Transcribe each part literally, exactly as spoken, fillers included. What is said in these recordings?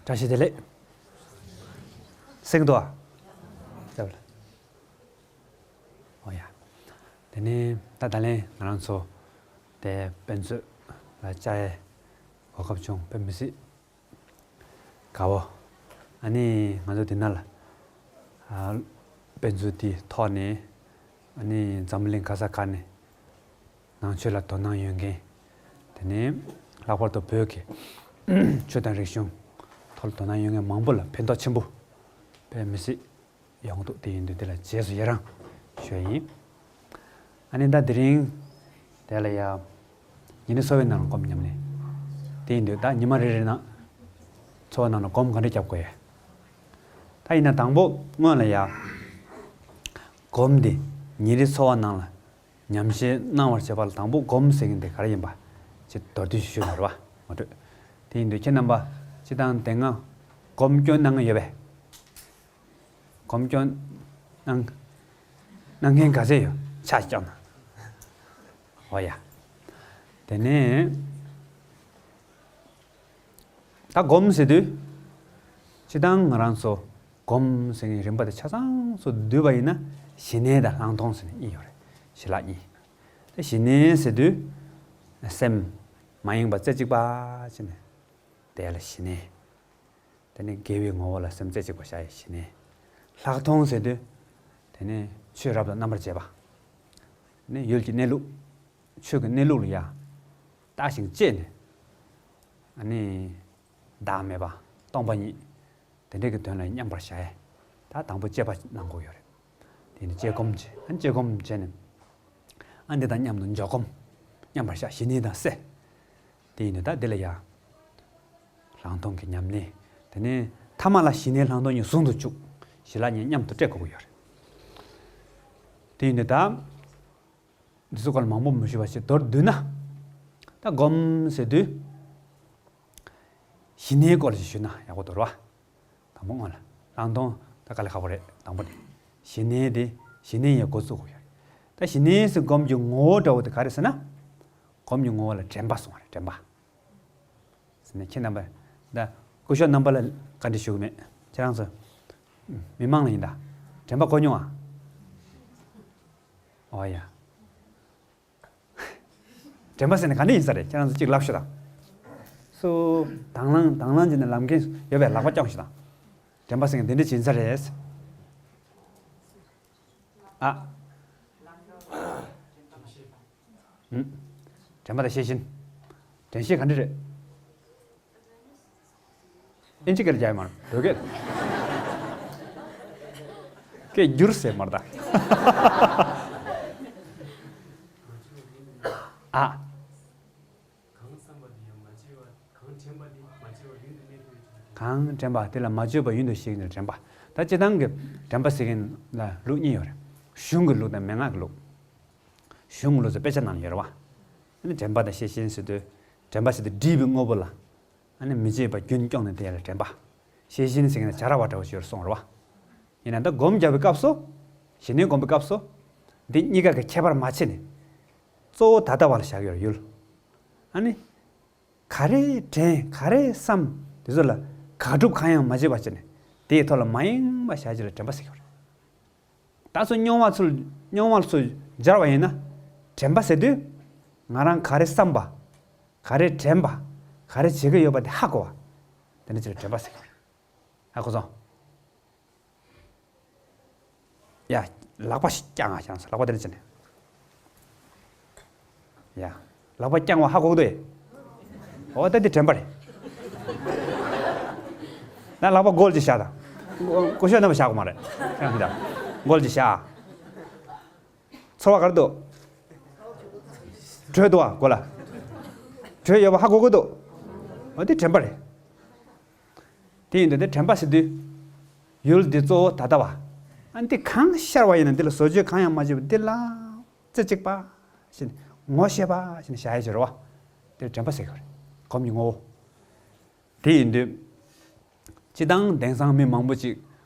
བཀྲ་ཤིས་བདེ་ལེགས། གསན་གྱི་འདུག་ཨ། ཨོ་ཡ། དེ་ནས་ད་ད་ལན་ང་རང་ཚོ་དེ་དཔེ་མཛོད་ལ་བཅར་ཡའི་གོ་སྐབས་བྱུང་། དཔེ་མི་སྲིད་དགའ་བོ། ཨ་ནི་ང་ཚོ་འདི་ན་ལ་ཨ་དཔེ་མཛོད་འདིའི་ཐོག་ནས། ཨ་ནི་འཛམ་བུ་གླིང་ག་ས་ག་ནས་ནང་ཆོས་ལ་དོ་སྣང་ཡོད་མཁན། དེ་ནས་ལྷག་པར་དུ་བོད་ཀྱི་ཆོས་དང་རིག་གཞུང་ཐོག་ལ་དོ་སྣང་ཡོད་མཁན་མང་པོ་ལ་ཕན་ཐོགས་ཆེན་པོ་དཔེ་མི་སྲིད་ཡོང་འདུག་དེ་ཡིན་དུས་དེ་ལ་རྗེས་སུ་ཡི་རང་ཞུ་ཡ་ཡིན། ཨ་ནི་ད་དེ་རིང་དེ་ལ་ཡ། ཉིན་རེའི་འཚོ་བའི་ནང་ལ་སྒོམ་ཉམས་ལེན། དེ་ཡིན་དུས་ད་ཉི་མ་རེ་རེ་ནང་འཚོ་བ་ནང་ལ་སྒོམ་ག་འདྲ་རྒྱབ་དགོས་ཡ། ད་ཡིན་ན་དང་པོ་སྔོན་ལ་ཡ། སྒོམ་འདི་ཉིན་རེའི་འཚོ་བ་ནང་ལ་ཉམས་བཞེས་གནང་བར་བྱེད་པ་ལ་དང་པོ་སྒོམ་ཟེར་མཁན་དེ་ག་རེ་ཡིན་པ་ཅིག་མདོར་བསྡུས་ཤིག་ཞུས་ན་རེད་བ། ངོ་སྤྲོད། དེ་ཡིན་དུས་ཁྱེད་རྣམ་པ་སྤྱིར་བཏང་དེ་སྔ་སྒོམ་སྐྱོན་གནང་མཁན་ཡོད་པས། སྒོམ་སྐྱོན་གནང་གནང་མཁན་ག་ཚད་ཡོད་ཆ་ཞིག་བཅངས་ན། འོ་ཡ། དེ་ནས་ད་སྒོམ་ཟེར་དུས། སྤྱིར་བཏང་ང་རང་ཚོ་སྒོམ་ཟེར་མཁན་རིམ་པ་དེ་ཆ་ཚང་ཚོ་བསྡུས་པ་ཡིན་ན་ཞི་གནས་དང་ལྷག་མཐོང་ཟེར་ནས་གཉིས་ཡོད་རེད། ཞི་ལྷག་གཉིས། ད་ཞི་གནས་ཟེར་དུས་སེམས་མ་ཡེངས་པ་རྩེ་གཅིག་པ་བྱས་ནས་དེ་ལ་ཞི་གནས། དེ་ནས་དགེ་བའི་ངོ་བོ་ལ་སེམས་རྩེ་གཅིག་པ་བཞག་ཡ་ཞི་གནས། ལྷག་མཐོང་ཟེར་དུས། དེ་ནས་ཆོས་རབ་ཏུ་རྣམ་པར་འབྱེད་པ། དེ་ནས་ཡུལ་གྱི་གནས་ལུགས། ཆོས་ཀྱི་གནས་ལུགས་ལ་ཡ་བརྟགས་ཤིང་དཔྱད་ནས། ཨ་ནི་བདག་མེད་པ་སྟོང་པ་ཉིད་དེ་འདྲ་གི་དོན་ལ་མཉམ་པར་བཞག་ཡ། ད་དང་པོ་དཔྱད་པ་གནང་དགོས་ཡོད་རེད། དེ་ནས་དཔྱད་སྒོམ་བྱས། ཨ་ནི་དཔྱད་སྒོམ་བྱས་ནས། ཨ་འདི་དང་མཉམ་དུ་འཇོག་སྒོམ་མཉམ་པར་བཞག་ཞི་གནས་དང་བསྲེ། དེ་ཡིན་དུས་ད་འདི་ལ་ཡ། ལྷག་མཐོང་གི་ཉམས་ལེན། དེ་ནས་ཐ་མ་ལ་ཞི་གནས་ལྷག་མཐོང་གཉིས་ཟུང་དུ་འཇུག་ཞི་ལྷག་གཉིས་མཉམ་དུ་སྤྲད་དགོས་ཀྱི་ཡོད་རེད། དེ་ཡིན་དུས་ད། འདི་ཚོ་སྐོར་ལ་མང་པོ་མི་ཞུ་བ་ཞིག་མདོར་བསྡུས་ན། ད་སྒོམ་ཟེར་དུས། ཞི་གནས་སྐོར་ཞིག་ཞུས་ན་ཡག་པོ་འདུག་ར། དང་པོ་སྔོན་ལ་ལྷག་མཐོང་ད་དཀའ་ལས་ཁག་པོ་རེད། དང་པོ་དེ། ཞི་གནས་དེ་ཞི་གནས་ཡི་འགོ་བཙུགས་དགོས་ཡོད་རེད། ད་ཞི་གནས་སུ་སྒོམ་གྱི་ངོ་བོ་འདྲ་བོ་དེ་ག་རེ་ཟེར་ན། སྒོམ་གྱི་ངོ་བོ་ལ་དྲན་པ་གསུངས་པ་རེད། དྲན་པ། ཟེར་ནས་ཁྱེད་རྣམ་པ། ད་སྐུ་ཞབས་རྣམ་པ་ལ་བཀའ་འདྲི་ཞུ་གི་མེད། ཁྱེད་རང་ཚོ། མི་མང་ལ་ཡིན་ད། དྲན་པ་གོ་མྱོང་ཨ། ཨོ་ཡ། དྲན་པ་ཟེར་ནས་ག་འདྲ་ཡིན་ས་རེད། ཁྱེད་རང་ཚོ་གཅིག་ལབ་ཤོག་དང་། སུ། དང་བླངས་དང་བླངས་བྱས་ནས་ལབ་མཁན་ཡོད་པས་ལག་པ་བརྐྱངས་ཤོག་དང་། དྲན་པ་ཟེར་མཁན་འདི་འདྲ་ཡིན་ས་རེད། ཨ། ཨུམ། དྲན་པ་དང་ཤེས་བཞིན། དྲན་ཤེས་ག་འདྲ་རེད། ཨིན་ཇི་སྐད་ལ་རྒྱག་ཡ་མ་རེད། བོད་སྐད། སྐད་བསྒྱུར་ཟེར་མ་རེད་ད། ཨ། གང་བསམ་པ་དེ་ཡང་མ་བརྗེད་པ། གང་དྲན་པ་དེ་མ་བརྗེད་པར་ཡུན་དུ་གནས་ཐུབ་པའི་ཕྱིར་དྲན་པ། གང་དྲན་པ་དེ་ལ་མ་བརྗེད་པར་ཡུན་དུ་གཤེགས་ནས་དྲན་པ། ད་སྤྱིར་བཏང་གི་དྲན་པ་ཟེར་མཁན་ལ་ལུགས་གཉིས་ཡོད་རེད། གཞུང་གི་ལུགས་དང་མན་ངག་གི་ལུགས། གཞུང་གི་ལུགས་སུ་དཔེ་ཆ་ནང་ལ་ཡོད་རེད་བ། ཨ་ནི་དྲན་པ་དང་ཤེས་བཞིན་ཟེར་དུས། དྲན་པ་ཟེར་དུས་སྒྲིབ་པའི་དངོས་པོ་ལ། ཨ་ནི་མི་བརྗེད་པ་རྒྱུན་སྐྱོང་ནས་དེ་ལ་དྲན་པ། ཤེས་བཞིན་ཟེར་མཁན་ལ་བྱ་ར་བ་འདྲ་བོ་ཞིག་ཡོད་རེད་གསུངས་རེད་བ། ཡིན་ན་ད་སྒོམ་རྒྱབ་པའི་སྐབས་སུ། ཞི་གནས་སྒོམ་པའི་སྐབས་སུ། འདི་གཉིས་ཀ་གི་ཁྱད་པར་མ་ཕྱེ་ནས། གཙོ་བོ་ད་ལྟ་བ་ལ་བཞག་ཡོད་རེད་ཡུལ། ཨ་ནི། ག་རེ་དྲན་ག་རེ་བསམ། དེ་ཚོ་ལ་དགག་སྒྲུབ་གང་ཡང་མ་བྱེད་པ་བྱས་ནས་དེའི་ཐོག་ལ་མ་ཡེངས་པ་བཞག་རྒྱུ་ལ་དྲན་པ་ཟེར་གྱི་ཡོད་རེད། ད་སོ་རྙོག་མ་ཚུལ་རྙོག་མ་ཚུལ་སྦྱར་བ་ཡིན་ན། དྲན་པ་ཟེར་དུས། ང་རང་ག་རེ་བསམ་པ། ག་རེ་དྲན་པ། ག་རེ་བྱེད་ཀྱི་ཡོད་པ་དེ་ཧ་གོ་བ། དེ་འདྲ་ཅིག་ལ་དྲན་པ་ཟེར་གྱི་ཡོད་རེད། ཧ་གོ་སོང་། ཡ། ལག་པ་ཞིག་བརྐྱངས་ཨ། བརྐྱངས་སོང་། ལག་པ་དེ་ནས་བྱས་ནས། ཡ། ལག་པ་བརྐྱངས་པ་ཧ་གོ་གི་འདུག་ཨེ། འོ་ད་འདི་དྲན་པ་རེད། ན་ལག་པ་སྒོར་གཅིག་བཞག་དང་། སྐུ་ཞབས་རྣམ་པ་བཞག་དགོས་མ་རེད། ཡང་འདི་དང་། སྒོར་གཅིག་བཞག་ཚོར་བ་ག་རེ་འདུག་དྲོད་འདུག་ཨ་མགོ་ལ། དྲོད་ཡོད་པ་ཧ་གོ་གི་འདུག་འོ་འདི་དྲན་པ་རེད། དེ་ཡིན་དུས་དེ་དྲན་པ་ཟེར་དུས། ཡུལ་འདི་གཙོ་བོ་ད་ལྟ་བ། ཨ་འདི་གང་ཤར་བ་ཡིན་ན་འདི་ལ་བཟོ་བཅོས་གང་ཡང་མ་བྱས་པ་འདི་ལ། རྩེ་གཅིག་པ། ཞེས་ནས་ངོ་ཤེས་པ་ཞེས་ནས་བྱ་ཡ་བྱེད་རོ་བ། དེ་དྲན་པ་ཟེར་གྱི་རེད། སྒོམ་གྱི་ངོ་བོ། དེ་ཡིན་དུས། སྤྱི་བཏང་དེང་སང་མི་མང་པོ་ཅིག་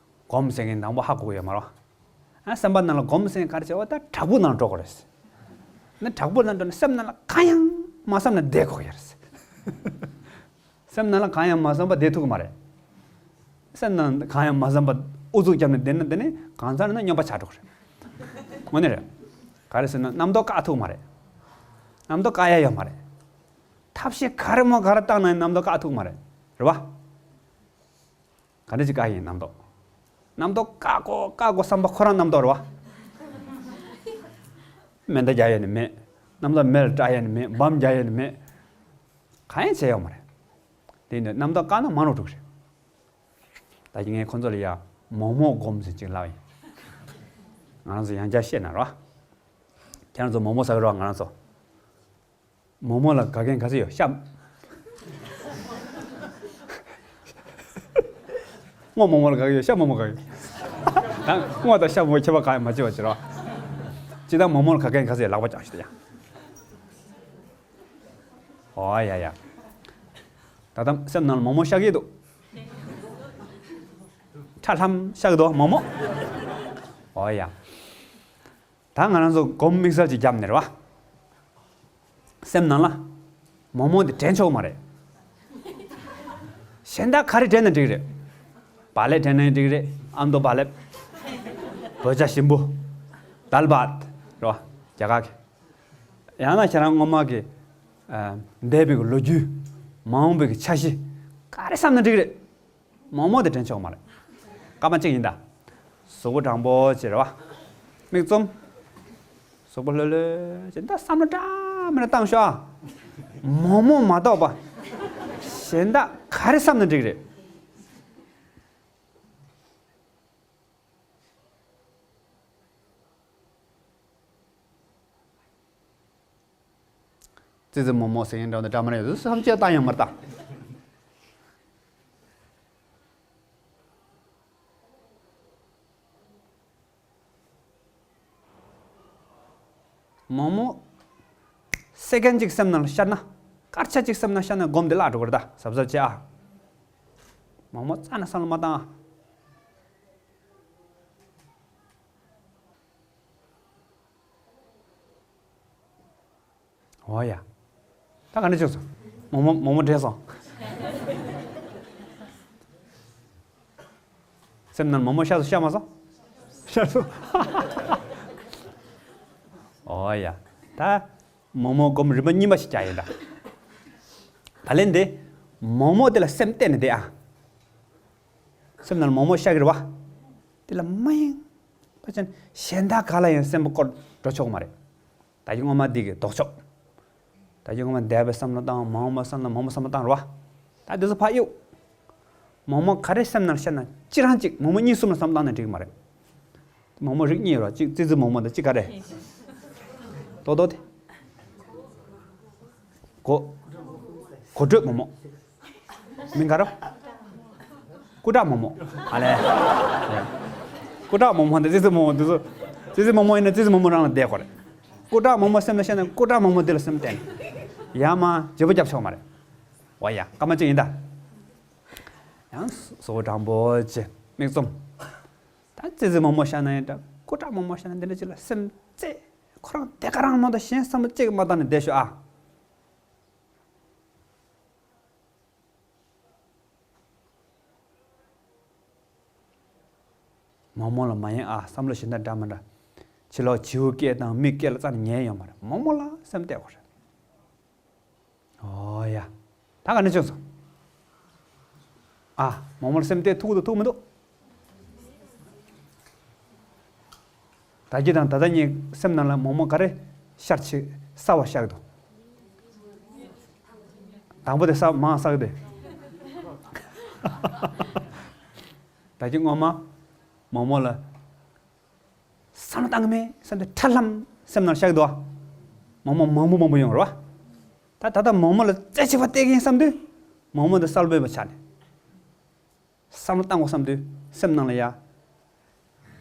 སྒོམ་ཟེར་མཁན་དང་པོ་ཧ་གོ་གི་ཡོད་མ་རེད་བ། ཨ་སེམས་པ་ནང་ལ་སྒོམ་ཟེར་མཁན་ག་རེ་བྱེད་བ་ད་བྲག་ཕུག་ནང་འགྲོ་དགོས་རེད། ན་བྲག་ཕུག་ནང་འགྲོ་ནས་སེམས་ནང་ལ་གང་ཡང་མ་བསམ་ན་བསྡད་དགོས་ཀྱི་རེད། སེམས་ནང་ལ་གང་ཡང་མ་བསམ་པ་བསྡད་ཐུབ་ཀྱི་མ་རེད། སེམས་ནང་གང་ཡང་མ་བསམ་པ་ཨུ་ཚུགས་བརྒྱབ་ནས་བསྡད་ན། དེ་ནི་གང་ཟག་ནི་སྨྱོན་པ་ཆགས་འགྲོ་གི་རེད། དངོས་གནས་རེད། ག་རེ་ཟེར་ན་རྣམ་རྟོག་བཀག་ཐུབ་མ་རེད། རྣམ་རྟོག་བཀག་ཡ་ཡོད་མ་རེད། ཐབས་ཤེས་ག་རེ་མོ་ག་རེ་བཏང་ན་ཡང་རྣམ་རྟོག་བཀག་ཐུབ་མ་རེད། རེད་བ། ག་འདྲ་ཅིག་བཀག་ཡིན་རྣམ་རྟོག་རྣམ་རྟོག་བཀག་དགོས་བཀག་དགོས་བསམ་པ་ཁོ་རང་རྣམ་རྟོག་རེད་བ། མེ་མདའ་རྒྱག་ཡ་ནི་མེད། རྣམ་རྟོག་མེ་ལ་སྐྲག་ཡ་ནི་མེད། འབམ་རྒྱག་ཡ་ནི་མེད། གང་ཡང་བྱས་ཡོད་མ་རེད། དེ་ནི་རྣམ་རྟོག་བཀག་ན་མ་འགྲོ་འགྲོ་གི་རེད། ད་གིན་ངས་ཁོ་ཚོ་ལ་ཡ་མོག་མོག་སྒོམ་ཟེར་ཅིག་ལབ་ཡིན། ང་རང་ཚོ་ཡང་བསྐྱར་བཤད་ན་རོ། ཁྱེད་རང་ཚོ་མོག་མོག་ཟ་གི་རོ། ང་རང་ཚོ་མོག་མོག་ལ་དགའ་མཁན་ག་ཚོད་ཡོད། ཤ། སྔོ་མོག་མོག་ལ་དགའ་གི་ཡོད། ཤ་མོག་མོག་དགའ་གི་ཡོད། ད་སྔོ་དང་ཤ་མོག་ཁྱད་པར་གང་ཡང་མ་བྱེད་པ་བྱེད་རོ། སྤྱིར་བཏང་མོག་མོག་ལ་དགའ་མཁན་ག་ཚོད་ཡོད། ལག་པ་བརྐྱངས་ཤིག་ད་ཡ། ཨོ་ཡ་ཡ། ད་ལྟ་སེམས་ནང་ལ་མོག་མོག་ཤར་གྱི་འདུག་ཁྲ་ལྷམ་ཤར་གྱི་འདུག་མོག་མོག་ཨོ་ཡ། ད་ང་རང་ཚོ་སྒོམ་དམིགས་བསལ་ཅིག་བརྒྱབ་ནས་རེད་བ། སེམས་ནང་ལ་མོག་མོག་དེ་དྲན་ཆོག་མ་རེད། གཞན་དག་ག་རེ་དྲན་ན་འགྲིག་རེད། བག་ལེབ་དྲན་ན་འགྲིག་རེད། ཨ་མདོ་བག་ལེབ། བོད་ཇ་ཞིམ་པོ། དཱལ་བྷ་ཏ། རེད་བ། རྒྱ་གར་གྱི། ཡང་ན་ཁྱེད་རང་སྔོན་མ་གི་ཨ་འདས་པའི་གི་ལོ་རྒྱུས། མ་འོངས་པའི་གི་འཆར་གཞི། ག་རེ་བསམ་ན་འགྲིག་རེད། མོག་མོག་དེ་དྲན་ཆོག་མ་རེད། སྐར་མ་གཅིག་ཡིན་ད། གཟུགས་པོ་དྲང་པོ་བྱེད་རེད་བ། མིག་བཙུམ། གཟུགས་པོ་ལྷོད་ལྷོད་བྱེད། ད་བསམ་བློ་འདྲ་མི་འདྲ་བཏང་ཤོག་ཨ། མོག་མོག་མ་གཏོགས་པ། གཞན་དག་ག་རེ་བསམ་ན་འགྲིག་རེད། ཙི་ཙི་མོག་མོག་ཟེར་མཁན་འདྲ་བོ་འདྲ་མ་རེད། བསམ་བློ་བཏང་ཡང་མ་བཏང་། མོག་མོག་སེ་ཀན་གཅིག་སེམས་ནང་ལ་ཤར་ན། སྐར་ཆ་གཅིག་སེམས་ནང་ཤར་ན་སྒོམ་དེ་བརླག་འགྲོ་གི་རེད་ད། གཟབ་གཟབ་བྱེད་ཨ། མོག་མོག་རྩ་ནས་བསམ་བློ་མ་བཏང་ཨ། འོ་ཡ། ད་ག་འདྲ་བྱུང་སོང་། མོག་མོག་མོག་མོག་དྲན་སོང་། སེམས་ནང་མོག་མོག་ཤར་སོང་། ཤར་མ་སོང་། ཤར་སོང་། འོ་ཡ། ད་མོག་མོག་སྒོམ་རིམ་པ་གཉིས་པ་ཞིག་རྒྱག་ཡིན་ད། ད་ལན་འདི། མོག་མོག་དེ་ལ་སེམས་གཏད་ནས་བསྡད་ཨ། སེམས་ནང་མོག་མོག་ཤར་གི་རེད་བ། དེ་ལ་མ་ཡེངས་པ་བྱས་ནས་གཞན་དག་ག་ལ་ཡང་སེམས་པ་སྐོར་འགྲོ་ཆོག་མ་རེད། ད་གིན་སྔོན་མ་འདི་གི་ལྡོག་ཕྱོགས། ད་གིན་སྔོན་མ་འདས་པའི་བསམ་བློ་བཏང་། མ་འོངས་པའི་བསམ་བློ། མ་འོངས་པའི་བསམ་བློ་བཏང་རེད་བ། ད་འདི་ཚོ་ཕར་གཡུག་མོག་མོག་ག་རེ་སེམས་ནང་ཤར་ན་གཅིག་རང་གཅིག་མོག་མོག་གཉིས་གསུམ་ལ་བསམ་བློ་བཏང་ན་འགྲིག་གི་མ་རེད། མོག་མོག་རིགས་གཉིས་ཡོད་རེད་བ། གཅིག་ཙི་ཙི་མོག་མོག་དང་གཅིག་ག་རེ། ཏོག་ཏོག་དེ། གོ། གོ་དྲོད་མོག་མོག་མིང་ག་རེ། སྐུ་དྲག་མོག་མོག་ཨ་ལས། སྐུ་དྲག་མོག་མོག་དང་ཙི་ཙི་མོག་མོག་དེ་ཚོ། ཙི་ཙི་མོག་མོག་ཡིན་ན་ཙི་ཙི་མོག་མོག་རང་ལ་བསྡད་དགོས་རེད། སྐུ་དྲག་མོག་མོག་སེམས་ལ་ཤར་ན་སྐུ་དྲག་མོག་མོག་དེ་ལ་སེམས་གཏད་ནས། ཡ་མ་བརྗེ་པོ་རྒྱབ་ཆོག་མ་རེད། འོ་ཡ། སྐར་མ་གཅིག་ཡིན་ད། ཡང་གཟུགས་པོ་དྲང་པོ་བྱེད། མིག་བཙུམ། ད་ཙི་ཙི་མོག་མོག་ཤར་ན་ཡིན་འདྲ། སྐུ་དྲག་མོག་མོག་ཤར་ན་འདི་འདྲ་ཅིག་ལ་སེམས་གཏད། ཁོ་རང་དེ་ག་རང་མ་གཏོགས་གཞན་བསམ་བློ་གཅིག་མ་བཏང་ནས་བསྡད་ཤོག་ཨ། མོག་མོག་ལ་མ་ཡེངས་ཨ། བསམ་བློ་གཞན་དག་འདྲ་མི་འདྲ། ཕྱི་ལོགས་བྱིའུ་སྐད་དང་མི་སྐད་ལ་རྩ་ནས་ཉན་ཡོད་མ་རེད། མོག་མོག་ལ་སེམས་གཏད་དགོས་རེད། ཨོ་ཡ། ད་ག་འདྲ་བྱུང་སོང་། ཨ། མོག་མོག་ལ་སེམས་གཏད་ཐུབ་ཀྱི་འདུག་ཐུབ་མི་འདུག་ད་གིན་དང་ད་ལྟ་གཉིས་སེམས་ནང་ལ་མོག་མོག་ག་རེ་ཤར་ཆེ་གསར་བ་ཤར་གྱི་འདུག་དང་པོ་དེ་གསར་མང་གསར་གྱི་དེ། ད་གིན་སྔོན་མ་མོག་མོག་ལ་བསམ་བློ་བཏང་གི་མེད་བསམ་དུས་ཁྲ་ལྷམ་སེམས་ནང་ཤར་གྱི་འདུག་མོག་མོག་མང་པོ་མང་པོ་ཡོང་རེད་བ། ད་ད་ལྟ་མོག་མོག་ལ་རྩེ་གཅིག་པ་བལྟས་ཀྱིན་བསམ་དུས་མོག་མོག་འདི་གསལ་པོ་ཡོད་པ་ཆགས་ནས། བསམ་བློ་བཏང་དགོས་བསམ་དུས་སེམས་ནང་ལ་ཡ།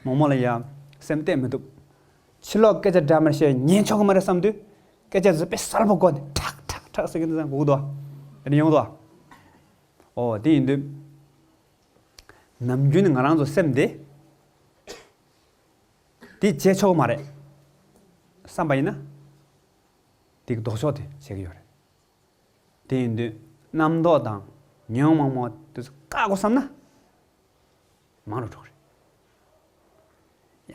མོག་མོག་ལ་ཡ། སེམས་གཏད་མི་ཐུབ། ཕྱི་ལོགས་སྐད་ཆ་འདྲ་མི་འདྲ་བཤད་ཉན་ཆོག་གི་མ་རེད་བསམ་དུས། སྐད་ཆ་ཟིག་དཔེ་གསལ་པོ་གོ་ནས་ཁྲག་ཁྲག་ཁྲག་ཟེར་གྱིན་འདུག་ཟེར་གོ་གི་འདུག་དེ་ནས་ཡོང་འདུག་འོ་དེ་ཡིན་དུས། ནམ་རྒྱུན་ནས་ང་རང་ཚོ་སེམས་དེ། དེ་བྱེད་ཆོག་གི་མ་རེད། བསམ་པ་ཡིན་ན། དེ་གི་ལྡོག་ཕྱོགས་དེ་བྱེད་ཀྱི་ཡོད་རེད། དེ་ཡིན་དུས་རྣམ་རྟོག་དང་ཉོན་མོངས་མང་པོ་དེ་ཚོ་བཀག་དགོས་བསམ་ན། མང་རུ་འགྲོ་གི་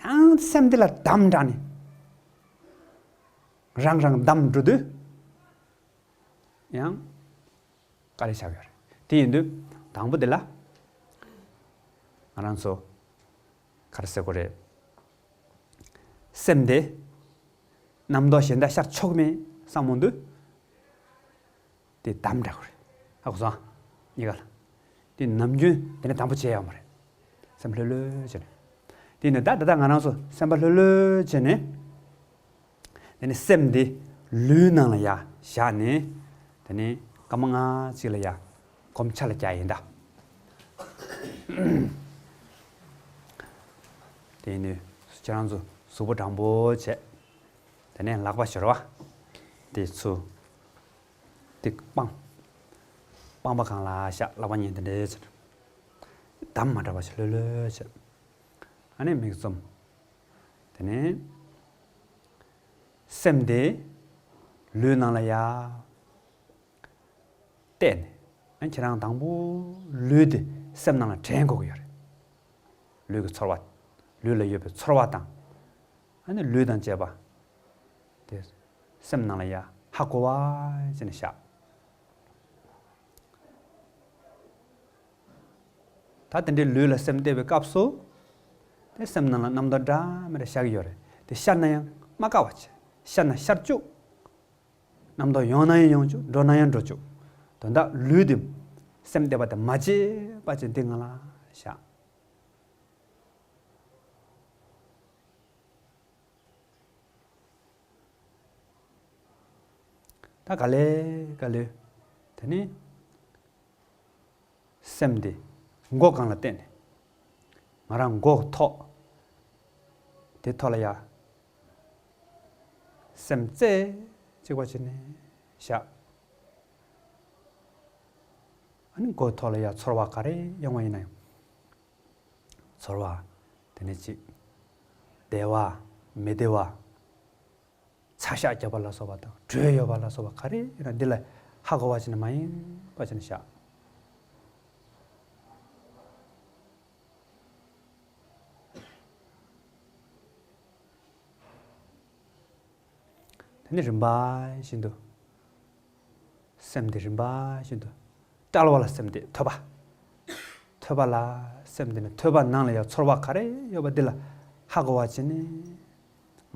རེད། ཡང་སེམས་འདི་ལ་བསྡམས་དྲགས་ནས་རང་རང་བསྡམས་འགྲོ་དུས། ཡང་དཀའ་ལས་ཆགས་ཡོད་རེད། དེ་ཡིན་དུས་དང་པོ་དེ་ལ་ང་རང་ཚོ་ག་རེ་ཟེར་དགོས་རེད། སེམས་དེ་རྣམ་རྟོག་གཞན་དག་ཤར་ཆོག་མེད་བསམ་འོང་དུས། དེ་བསྡམས་དྲགས་རེད། ཧ་གོ་སོང་། གཉིས་ཀ་ལ། དེ་ནམ་རྒྱུན་དེ་ནས་དང་པོ་བྱས་ཡོང་བ་རེད། སེམས་ལྷོད་ལྷོད་བྱས་ནས། དེ་ནས་ད་ད་ལྟ་ང་རང་ཚོ་སེམས་པ་ལྷོད་ལྷོད་བྱས་ནས། དེ་ནས་སེམས་འདི་ལུས་ནང་ལ་ཡར་བཞག་ནས། དེ་ནས་སྐར་མ་ལྔ་གཅིག་ལ་ཡར་སྒོམ་ཆ་ལ་རྒྱག་ཡིན་ད། དེ་ནས་ཁྱེད་རང་ཚོ་གཟུགས་པོ་དྲང་པོ་བྱས། དེ་ནས་ལག་པ་སྦྱོར་བ་དེ་ཚུར། དེ་སྤང་། སྤང་པ་སྒང་ལ་བཞག་ལག་པ་གཉིས་དེ་འདྲའི་ཚུར། བསྡམས་མ་དྲགས་པ་བྱས་ལྷོད་ལྷོད་བྱས། ཨ་ནི་མིག་བཙུམ། དེ་ནས་སེམས་དེ་ལུས་ནང་ལ་ཡར་གཏད་ནས། ཨ་ནི་ཁྱེད་རང་དང་པོ་ལུས་དེ་སེམས་ནང་ལ་དྲན་དགོས་ཀྱི་ཡོད་རེད། ལུས་ཀྱི་ཚོར་བ། ལུས་ལ་ཡོད་པའི་ཚོར་བ་དང་། ཨ་ནི་ལུས་དང་བཅས་པ་དེ་སེམས་ནང་ལ་ཡར་ཧ་གོ་བ་བྱས་ནས་བཞག་ད་དེ་འདྲའི་ལུས་ལ་སེམས་གཏད་པའི་སྐབས་སུ། དེ་སེམས་ནང་ལ་རྣམ་རྟོག་འདྲ་མི་འདྲ་ཤར་གྱི་ཡོད་རེད། དེ་ཤར་ན་ཡང་མ་དཀའ་བ་བྱས། ཤར་ན་ཤར་བཅུག་རྣམ་རྟོག་ཡོང་ན་ཡང་ཡོང་བཅུག་འགྲོ་ན་ཡང་འགྲོ་བཅུག་དོན་དག་ལུས་དེ་སེམས་གཏད་པ་དེ་མ་བརྗེད་པ་བྱས་འདི་ང་ལ་བཞག་ད་ག་ལེ་ག་ལེ། དེ་ནས་སེམས་དེ་མགོ་སྒང་ལ་བསྟན་ནས། ང་རང་མགོ་ཐོག་དེ་ཐོག་ལ་ཡ་སེམས་རྩེ་གཅིག་པ་བྱས་ནས་བཞག་ཨ་ནི་མགོ་ཐོག་ལ་ཡ་ཚོར་བ་ག་རེ་ཡོང་བ་ཡིན་ན་ཡང་། ཚོར་བ། དེ་ནས་གཅིག་བདེ་བ། མི་བདེ་བ། ཆ་ཤས་བརྒྱབ་པ་ལ་སོགས་པ་དང་དྲོད་ཡོད་པ་ལ་སོགས་པ་ག་རེ་ཡིན་ན་འདི་ལ་ཧ་གོ་བ་བྱས་ནས་མ་ཡེངས་པ་བྱས་ནས་བཞག་དེ་ནས་རིམ་པ་བཞིན་དུ། སེམས་འདི་རིམ་པ་བཞིན་དུ། དཔྲལ་བ་ལ་སེམས་གཏད་ཐོད་པ། ཐོད་པ་ལ་སེམས་གཏད་ནས་ཐོད་པ་ནང་ལ་ཡང་ཚོར་བ་ག་རེ་ཡོད་པ་འདི་ལ་ཧ་གོ་བ་བྱས་ནས་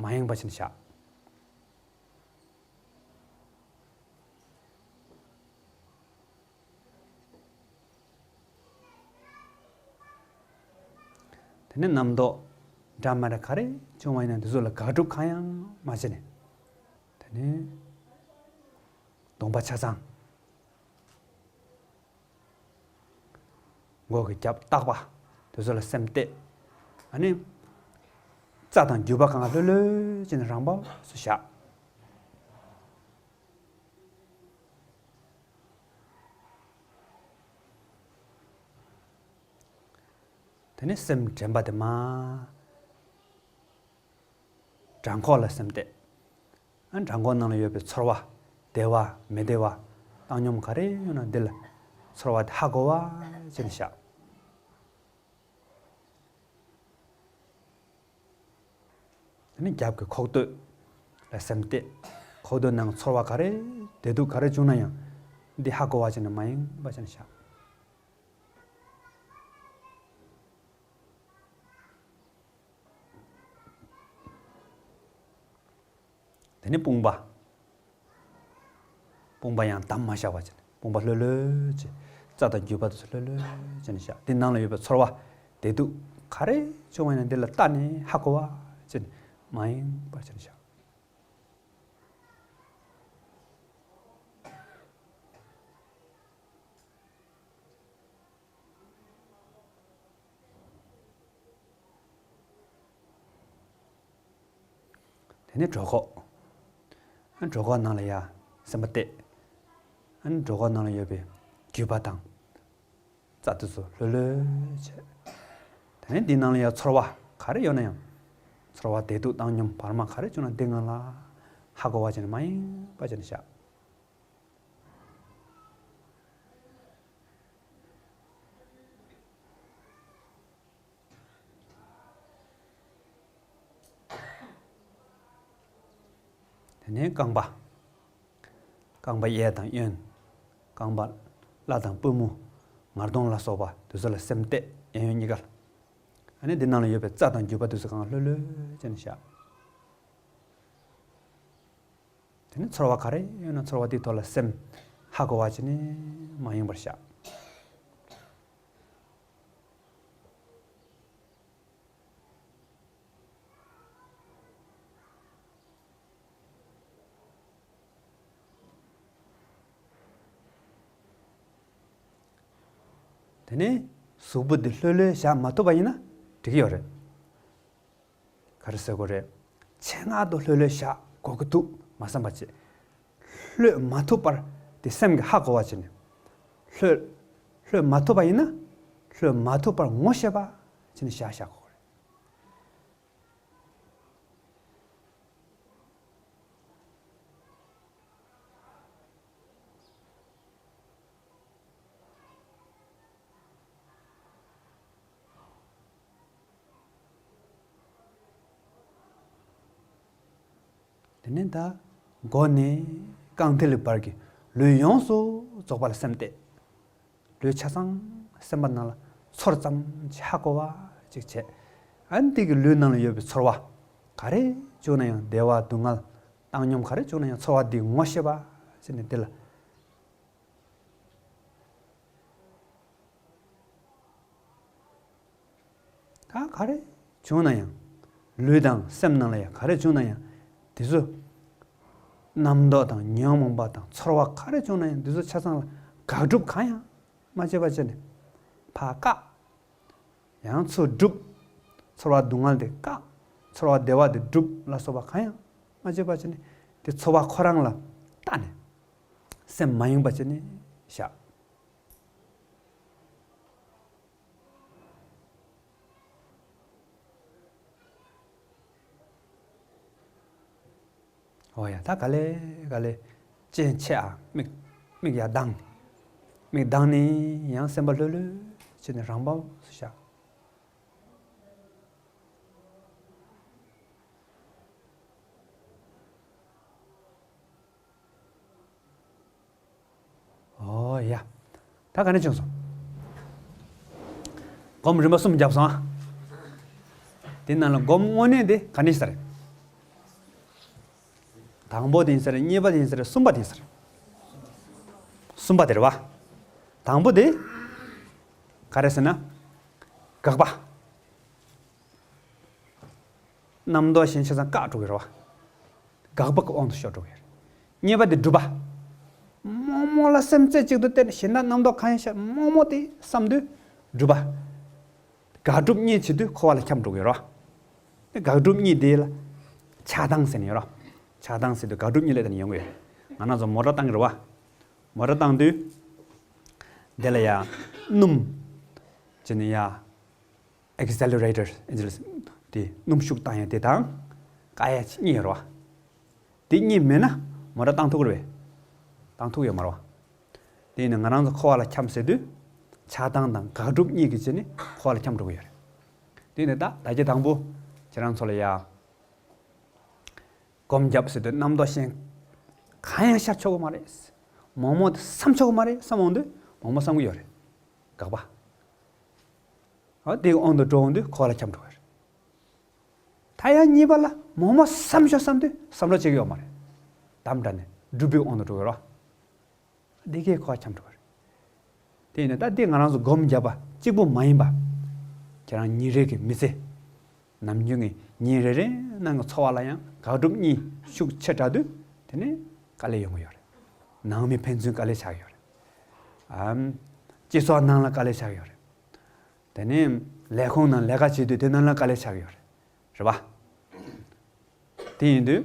མ་ཡེངས་པ་བྱས་ནས་བཞག་དེ་ནས་རྣམ་རྟོག་འདྲ་མི་འདྲ་ག་རེ་བྱུང་བ་ཡིན་ན་འདི་ཚོ་ལ་དགག་སྒྲུབ་གང་ཡང་མ་བྱས་ནས། དེ་ནས་གདོང་པ་ཆ་ཚང་། མགོ་གི་རྒྱབ་ལྟག་པ་དེ་ཚོ་ལ་སེམས་གཏད། ཨ་ནི་རྩ་དང་རྒྱུས་པ་གང་ག་ལྷོད་ལྷོད་བྱས་ནས་རང་བབས་སུ་བཞག་དེ་ནས་སེམས་དྲན་པ་དེ་མ། བྲང་ཁོག་ལ་སེམས་གཏད། ཨ་བྲང་ཁོག་ནང་ལ་ཡོད་པའི་ཚོར་བ། བདེ་བ་མི་བདེ་བ། བཏང་སྙོམས་ག་རེ་ཡོད་ན་འདི་ལ་ཚོར་བ་དེ་ཧ་གོ་བ་བྱས་ནས་བཞག་དེ་ནས་རྒྱབ་ཀྱི་ཁོག་སྟོད་ལ་སེམས་གཏད། ཁོག་སྟོད་ནང་ཚོར་བ་ག་རེ་བདེ་སྡུག་ག་རེ་བྱུང་ན་ཡང་འདི་ཧ་གོ་བ་བྱས་ནས་མ་ཡེངས་པ་བྱས་ནས་བཞག་དེ་ནས་དཔུང་པ། དཔུང་པ་ཡང་བསྡམས་མ་བཞག་པ་བྱས་ནས་དཔུང་པ་ལྷོད་ལྷོད་བྱས། རྩ་དང་རྒྱུས་པ་དེ་ཚོ་ལྷོད་ལྷོད་བྱས་ནས་བཞག་འདི་ནང་ལ་ཡོད་པའི་ཚོར་བ་བདེ་སྡུག་ག་རེ་བྱུང་བ་ཡིན་ན་འདི་ལ་ལྟ་ནས་ཧ་གོ་བ་བྱས་ནས་མ་ཡེངས་པ་བྱས་ནས་བཞག་དེ་ནས་གྲོད་ཁོག་ཨ་གྲོད་ཁོག་ནང་ལ་ཡ་སེམས་པ་གཏད། ཨ་གྲོད་ཁོག་ནང་ལ་ཡོད་པའི་རྒྱུས་པ་དང་། རྩ་དེ་ཚོ་ལྷོད་ལྷོད་བྱས། དེ་ནས་འདི་ནང་ལ་ཡ་ཚོར་བ་ག་རེ་ཡོད་ན་ཡང་། ཚོར་བ་བདེ་སྡུག་བཏང་སྙོམས་བར་མ་ག་རེ་བྱུང་ན་འདི་ནང་ལ་ཧ་གོ་བ་བྱས་ནས་མ་ཡེངས་པ་བྱས་ནས་བཞག་དེ་ནས་རྐང་པ། རྐང་པ་གཡས་དང་གཡོན། རྐང་པ་བརླ་དང་པུས་མོ། ངར་གདོང་ལ་སོགས་པ་དེ་ཚོ་ལ་སེམས་གཏད། གཡས་གཡོན་གཉིས་ཀ་ལ། ཨ་ནི་འདི་ནང་ལ་ཡོད་པའི་རྩ་དང་རྒྱུས་པ་དེ་ཚོ་གང་ལྷོད་ལྷོད་བྱས་ནས་བཞག་དེ་ནས་ཚོར་བ་ག་རེ་ཡོད་ན་ཚོར་བ་དེའི་ཐོག་ལ་སེམས་ཧ་གོ་བ་བྱས་ནས་མ་ཡེངས་པར་བཞག་དེ་ནས་གཟུགས་པོ་འདི་ལྷོད་ལྷོད་བཞག་མ་ཐུབ་པ་ཡིན་ན་འགྲིག་གི་ཡོད་རེད། ག་རེ་ཟེར་དགོས་རེད། ཆེད་མངགས་དུ་ལྷོད་ལྷོད་བཞག་དགོས་ཀྱི་འདུག་མ་བསམ་པ་བྱས། ལྷོད་མ་ཐུབ་པར་དེ་སེམས་ཀྱིས་ཧ་གོ་བ་བྱས་ནས། ལྷོད། ལྷོད་མ་ཐུབ་པ་ཡིན་ན། ལྷོད་མ་ཐུབ་པར་ངོ་ཤེས་པ་བྱས་ནས་བཞག་བཞག་དགོས་རེད། དེ་ནས་ད་མགོ་ནས་རྐང་མཐིལ་བར་གྱི་ལུས་ཡོངས་སུ་རྫོགས་པ་ལ་སེམས་གཏད། ལུས་ཆ་ཚང་སེམས་པ་ནང་ལ་ཚོར་ཙམ་ཅིག་ཧ་གོ་བ་ཅིག་བྱས། ཨ་ནི་དེ་གི་ལུས་ནང་ལ་ཡོད་པའི་ཚོར་བ་ག་རེ་བྱུང་ན་ཡང་བདེ་བ་སྡུག་བསྔལ་བཏང་སྙོམས་ག་རེ་བྱུང་ན་ཡང་ཚོར་བ་འདི་ངོ་ཤེས་པ་བྱས་ནས་འདི་ལ། ད་ག་རེ་བྱུང་ན་ཡང་། ལུས་དང་སེམས་ནང་ལ་ཡང་ག་རེ་བྱུང་ན་ཡང་། དེ་ཚོ་རྣམ་རྟོག་དང་ཉོན་མོངས་པ་དང་ཚོར་བ་ག་རེ་བྱུང་ན་ཡང་དེ་ཚོ་ཆ་ཚང་ལ་དགག་སྒྲུབ་གང་ཡང་མ་བྱེད་པ་བྱས་ནས་ཕར་བཀག་ཡང་ཚུར་སྒྲུབ། ཚོར་བ་སྡུག་བསྔལ་དེ་བཀག་ཚོར་བ་བདེ་བ་དེ་སྒྲུབ་ལ་སོགས་པ་གང་ཡང་མ་བྱེད་པ་བྱས་ནས་དེ་ཚོར་བ་ཁོ་རང་ལ་བལྟས་ནས་སེམས་མ་ཡེངས་པ་བྱས་ནས་བཞག་འོ་ཡ། ད་ག་ལེ་ག་ལེ་སྤྱན་ཕྱེ་ཨ། མིག་མིག་ཡར་གདངས། མིག་གདངས་ནས་ཡང་སེམས་པ་ལྷོད་ལྷོད་བྱས་ནས་རང་བབས་སུ་བཞག་ཨོ་ཡ། ད་ག་ནས་བྱུང་སོང་། སྒོམ་རིམ་པ་གསུམ་བརྒྱབ་སོང་ཨ། དེ་ནང་ལ་སྒོམ་དངོས་གནས་དེ་ག་ནས་ཤེས་རེད། དང་པོ་དེ་ཡིན་ས་རེད། གཉིས་པ་དེ་ཡིན་ས་རེད། གསུམ་པ་དེ་ཡིན་ས་རེད། གསུམ་པ་དེ་རེད་བ། དང་པོ་དེ་ག་རེ་ཟེར་ན། དགག་པ། རྣམ་རྟོག་གཞན་ཆ་ཚང་བཀག་འགྲོ་གི་རེད་བ། དགག་པ་གི་དབང་དུ་ཤོར་འགྲོ་གི་རེད། གཉིས་པ་དེ་སྒྲུབ་པ། རྨོངས་རྨོངས་ལ་སེམས་རྩེ་གཅིག་ཏུ་བསྟན། གཞན་དག་རྣམ་རྟོག་གང་ཡང་ཤར་རྨོངས་རྨོངས་དེ་བསམ་དུས་སྒྲུབ་པ། དགག་སྒྲུབ་གཉིས་བྱེད་དུས་འཁོར་བ་ལ་འཁྱམས་འགྲོ་གི་ཡོད་རེད་བ། དེ་དགག་སྒྲུབ་གཉིས་དེ་ལ་ཆགས་སྡང་ཟེར་ནས་ཡོད་རེད་བ། ཆགས་སྡང་ཟེར་དུས་དགག་སྒྲུབ་གཉིས་ལས་དེ་ནས་ཡོང་གི་ཡོད་རེད། ང་རང་ཚོ་མོ་ཊ་བཏང་གི་རེད་བ། མོ་ཊ་བཏང་དུས་དེ་ལ་ཡ་སྣུམ་བྱས་ནས་ཡ། ཨེག་སེ་ལེ་རེ་ཊར་ཨེག་སེ་ལེ་དེ་སྣུམ་ཤུགས་བཏང་ཡ་དེ་དང་། བཀག་ཡ་གཉིས་ཡོད་རེད་བ། དེ་གཉིས་མེད་ན་མོ་ཊ་བཏང་ཐུབ་ཀྱི་རེད་པས། བཏང་ཐུབ་ཡོད་མ་རེད་བ། དེ་ཡིན་ན་ང་རང་ཚོ་འཁོར་བ་ལ་འཁྱམས་ཟེར་དུས། ཆགས་སྡང་དང་དགག་སྒྲུབ་གཉིས་ཀྱི་རྗེས་ནས་འཁོར་བ་ལ་འཁྱམས་འགྲོ་གི་ཡོད་རེད། དེ་ཡིན་ན་ད་ད་གྱེ་དང་པོ་ཁྱེད་རང་ཚོ་ལ་ཡ། སྒོམ་བརྒྱབ་ཟེར་དུས་རྣམ་རྟོག་གཞན་གང་ཡང་ཤར་ཆོག་གི་མ་རེད། རྨོངས་རྨོངས་དེ་བསམ་ཆོག་གི་མ་རེད་བསམ་འོང་དུས་རྨོངས་རྨོངས་བསམ་གི་ཡོད་རེད། དགག་པ། འོ་དེའི་དབང་དུ་འགྲོ་འོང་དུས་འཁོར་བ་ལ་འཁྱམས་འགྲོ་གི་རེད། ད་ཡང་གཉིས་པ་ལ་རྨོངས་རྨོངས་བསམ་ཤོག་བསམ་དུས་བསམ་བློ་བྱེད་ཀྱི་ཡོད་མ་རེད། དམ་དྲགས་ནས་སྒྲུབ་པའི་དབང་དུ་འགྲོ་གི་རེད། འདི་གའི་འཁོར་བ་འཁྱམས་འགྲོ་གི་རེད། དེ་ཡིན་ན་ད་འདི་ང་རང་ཚོ་སྒོམ་བརྒྱབ་པ་གཅིག་པུ་མ་ཡིན་པ། ཁྱེད་རང་ཉིན་རེ་གི་མི་ཚེ། ནམ་རྒྱུན་གྱི་ཉིན་རེ་རེ་ནང་གི་འཚོ་བ་ལ་ཡང་དགག་སྒྲུབ་གཉིས་ཤུགས་ཆེ་དྲགས་དུས་དེ་ནས་དཀའ་ལས་ཡོང་གི་ཡོད་རེད། ནང་མི་ཕན་ཚུན་དཀའ་ལས་ཆགས་ཀྱི་ཡོད་རེད། ཨམ། སྤྱི་ཚོགས་ནང་ལ་དཀའ་ལས་ཆགས་ཀྱི་ཡོད་རེད། དེ་ནས་ལས་ཁུངས་ནང་ལས་ཀ་བྱེད་དུས་དེ་ནང་ལ་དཀའ་ལས་ཆགས་ཀྱི་ཡོད་རེད། རེད་པ། དེ་ཡིན་དུས་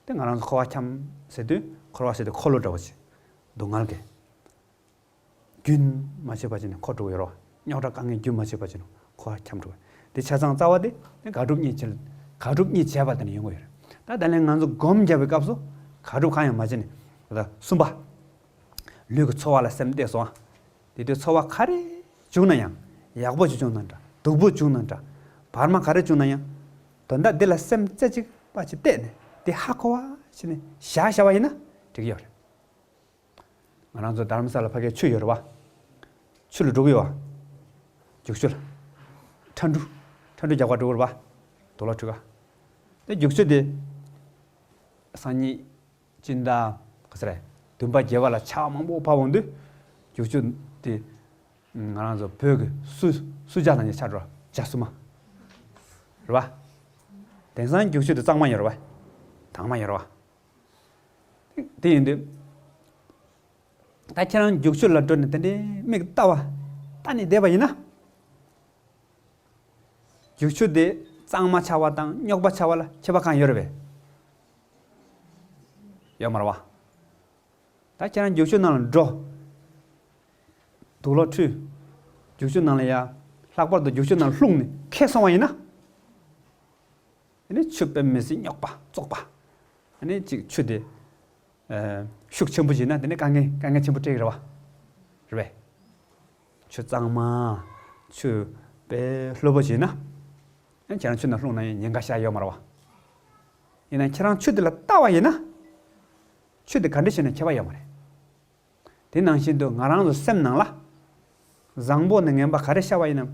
དེ་ང་རང་ཚོ་འཁོར་བ་འཁྱམས་ཟེར་དུས་འཁོར་བ་ཟེར་དུས་འཁོར་ལོ་འདྲ་བོ་ཅིག་སྡུག་བསྔལ་གྱི། རྒྱུན་མ་ཆད་པ་བྱས་ནས་འཁོར་འགྲོ་གི་ཡོད་རེད་བ། རྙོག་དྲ་དཀའ་ངལ་རྒྱུན་མ་ཆད་པ་བྱས་ནས་འཁོར་བ་འཁྱམས་འགྲོ་གི། དེ་ཆ་ཚང་རྩ་བ་དེ་དགག་སྒྲུབ་གཉིས་བྱས། དགག་སྒྲུབ་གཉིས་བྱས་པ་དེ་ནས་ཡོང་གི་ཡོད་རེད། ད་ད་ལན་ང་ཚོ་སྒོམ་བརྒྱབ་པའི་སྐབས་སུ་དགག་སྒྲུབ་གང་ཡང་མ་བྱས་ནས། ད་གསུམ་པ། ལུས་ཀྱི་ཚོར་བ་ལ་སེམས་གཏད་སོང་ཨ། དེ་དུས་ཚོར་བ་ག་རེ་བྱུང་ན་ཡང་། ཡག་པོ་ཞིག་བྱུང་ན་འདྲ། སྡུག་པོ་བྱུང་ན་འདྲ། བར་མ་ག་རེ་བྱུང་ན་ཡང་། དོན་དག་འདི་ལ་སེམས་རྩེ་གཅིག་པ་ཞིག་གཏད་ནས་དེ་ཧ་གོ་བ་ ཕྱིན་ནས་བཞག་བཞག་པ་ཡིན་ན་འགྲིག་གི་ཡོད་རེད། ང་རང་ཚོ་རྡ་རམ་ས་ལ་ཕ་གིའི་ཆུ་ཡོད་རེད་བ། ཆུ་ལ་འགྲོ་གི་ཡོད་བ། རྒྱུག་ཆུ་ལ། ཁྲ་འབྲུ། ཁྲ་འབྲུ་རྒྱག་པར་འགྲོ་གི་རེད་བ། དུག་ལོག་འཁྲུད་ག། དེ་རྒྱུག་ཆུ་དེ། སང་ཉིན། སྤྱི་ཟླ། ག་ཚོད་རེད། བདུན་པ་བརྒྱད་པ་ལ་ཆར་པ་མང་པོ་བབས་འོང་དུས། རྒྱུག་ཆུ་དེ། ང་རང་ཚོ་བོད་ཀྱི་སུ་སུ་ཇཱ་ནང་བཞིན་ཆགས་འགྲོ། ཇཱ་སུ་མ། རེད་བ། དེང་སང་རྒྱུག་ཆུ་དེ་གཙང་མ་ཡོད་རེད་བ། དྭངས་མ་ཡོད་རེད་བ། དེ་ཡིན་དུས། ད་ཁྱེད་རང་རྒྱུག་ཆུ་ལ་འགྲོ་ནས་དེ་འདྲའི་མིག་ལྟ་བ། ལྟ་ནས་བསྡད་པ་ཡིན་ན། རྒྱུག་ཆུ་དེ་གཙང་མ་ཆགས་པ་དང་རྙོག་པ་ཆགས་པ་ལ་ཁྱད་པར་གང་ཡོད་རེད་པས། ཡོད་མ་རེད་བ། ད་ཁྱེད་རང་རྒྱུག་ཆུ་ནང་ལ་འགྲོ། དུག་ལོག་འཁྲུད། རྒྱུག་ཆུ་ནང་ལ་ཡ། ལྷག་པར་དུ་རྒྱུག་ཆུ་ནང་ལ་ལྷུང་ནས་ཁེངས་སོང་བ་ཡིན་ན། དེ་ནི་ཆུ་དཔེ་མི་སྲིད་རྙོག་པ་བཙོག་པ། དེ་ནི་གཅིག་ཆུ་དེ། ཨ། ཤུགས་ཆེན་པོ་ཡིན་ན་དེ་ནི་དཀའ་ངལ་དཀའ་ངལ་ཆེན་པོ་འཕྲད་ཀྱི་རེད་བ། རེད་པས། ཆུ་གཙང་མ། ཆུ་དཔེ་ལྷོད་པོ་ཡིན་ན། ཨ། ཁྱེད་རང་ཆུ་ནང་ལྷུང་ན་ཡང་ཉེན་ཁ་ཤར་ཡོད་མ་རེད་བ། ཡིན་ན་ཁྱེད་རང་ཆུ་དེ་ལ་ལྟ་བ་ཡིན་ན། ཆུ་དེ་ག་འདྲ་ཞིག་ན་ཁྱད་པར་ཡོད་མ་རེད། དེ་ནང་བཞིན་དུ་ང་རང་ཚོ་སེམས་ནང་ལ། བཟང་པོ་ནས་ངན་པ་ག་རེ་ཤར་བ་ཡིན་ནམ།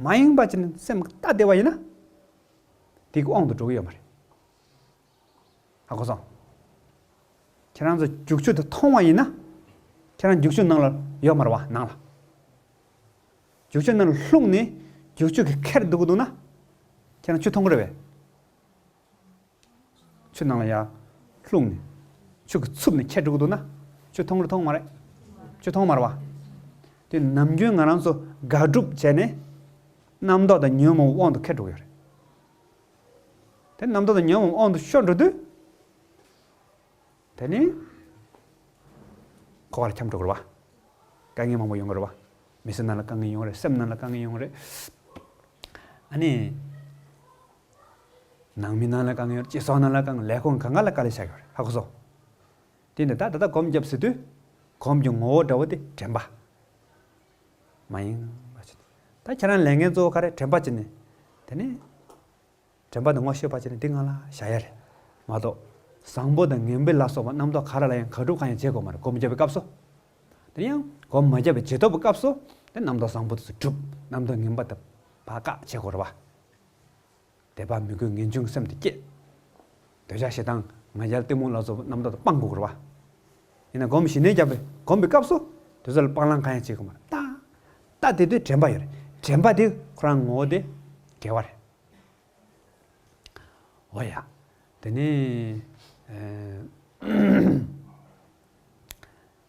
མ་ཡེངས་པ་བྱས་ནས་སེམས་ལྟ་བསྡད་པ་ཡིན་ན། དེ་གི་དབང་དུ་འགྲོ་གི་ཡོད་མ་རེད། ཧ་གོ་སོང་། ཁྱེད་རང་ཚོ་རྒྱུག་ཆུ་དེ་མཐོང་བ་ཡིན་ན། ཁྱེད་རང་རྒྱུག་ཆུ་ནང་ལ་ཡོད་མ་རེད་བ། ནང་ལ། རྒྱུག་ཆུ་ནང་ལ་ལྷུང་ནས་རྒྱུག་ཆུ་གིས་ཁྱེར་འདུག་གི་འདུག་ན། ཁྱེད་རང་ཆུ་མཐོང་གི་རེད་པས། ཆུ་ནང་ལ་ཡར་ལྷུང་ནས་ཆུ་གིས་འཚུབ་ནས་ཁྱེར་འགྲོ་གི་འདུག་ན། ཆུ་མཐོང་རེད་མཐོང་མ་རེད། ཆུ་མཐོང་མ་རེད་བ། དེ་ནམ་རྒྱུན་ང་རང་ཚོ་དགག་སྒྲུབ་བྱས་ནས་རྣམ་རྟོག་དང་ཉོན་མོངས་དབང་དུ་ཁྱེར་འགྲོ་གི་ཡོད་རེད། དེ་རྣམ་རྟོག་དང་ཉོན་མོངས་དབང་དུ་ཤོར་འགྲོ་དུས། དེ་ནི་འཁོར་བར་འཁྱམས་འགྲོ་གི་རེད་བ། དཀའ་ངལ་མང་པོ་ཡོང་གི་རེད་བ། མི་ཚེ་ནང་ལ་དཀའ་ངལ་ཡོང་གི་རེད། སེམས་ནང་ལ་དཀའ་ངལ་ཡོང་གི་རེད། ཨ་ནི། ནང་མི་ནང་ལ་དཀའ་ངལ་ཡོང་གི་རེད། སྤྱི་ཚོགས་ནང་ལ་དཀའ་ངལ། ལས་ཁུངས་གང་ག་ལ་དཀའ་ལས་ཆགས་ཀྱི་ཡོད་རེད། ཧ་གོ་སོང་། དེ་ནི་ད་ད་ལྟ་སྒོམ་བརྒྱབ་ཟེར་དུས། སྒོམ་གྱི་ངོ་བོ་འདྲ་བོ་དེ་དྲན་པ། མ་ཡེངས་པ་བྱས། ད་ཁྱེད་རང་ལས་འགན་གཙོ་བོ་ག་རེ། དྲན་པ་བྱས་ནས། དེ་ནི། དྲན་པ་དེ་ངོ་ཤེས་པ་བྱས་ནས་འདི་ང་ལ་བཞག་ཡ་རེད་མ་གཏོགས། བཟང་པོ་དང་ངན་པ་ལ་སོགས་པ་རྣམ་རྟོག་ག་རེ་ལ་ཡང་དགག་སྒྲུབ་གང་ཡང་བྱེད་དགོས་མ་རེད། སྒོམ་བརྒྱབ་པའི་སྐབས་སུ། དེ་ཡང་སྒོམ་མ་བརྒྱབ་པའི་རྗེས་ཐོབ་ཀྱི་སྐབས་སུ་དེ་རྣམ་རྟོག་བཟང་པོ་དེ་ཚོ་སྒྲུབ། རྣམ་རྟོག་ངན་པ་དེ་བག་བཀག་བྱེད་དགོས་རེད་བ། དད་པ་མོས་གུས་ངེས་འབྱུང་སེམས་དེ་སྐྱེད། འདོད་ཆགས་ཞེ་སྡང་ང་རྒྱལ་གཏི་མུག་ལ་སོགས་པ་རྣམ་རྟོག་དེ་སྤང་དགོས་རེད་བ། ཡིན་ན་སྒོམ་ཞི་གནས་བརྒྱབ་པའི་སྒོམ་པའི་སྐབས་སུ་དེ་ཚོ་ལ་སྤང་བླང་གང་ཡང་བྱེད་དགོས་མ་རེད། ལྟ། ལྟ་དེ་དུས་དྲན་པ་ཡོད་རེད། དྲན་པ་དེ་ཁོ་རང་ངོ་བོ་དེ་དགེ་བ་རེད། འོ་ཡ། དེ་ནས། ཨེ།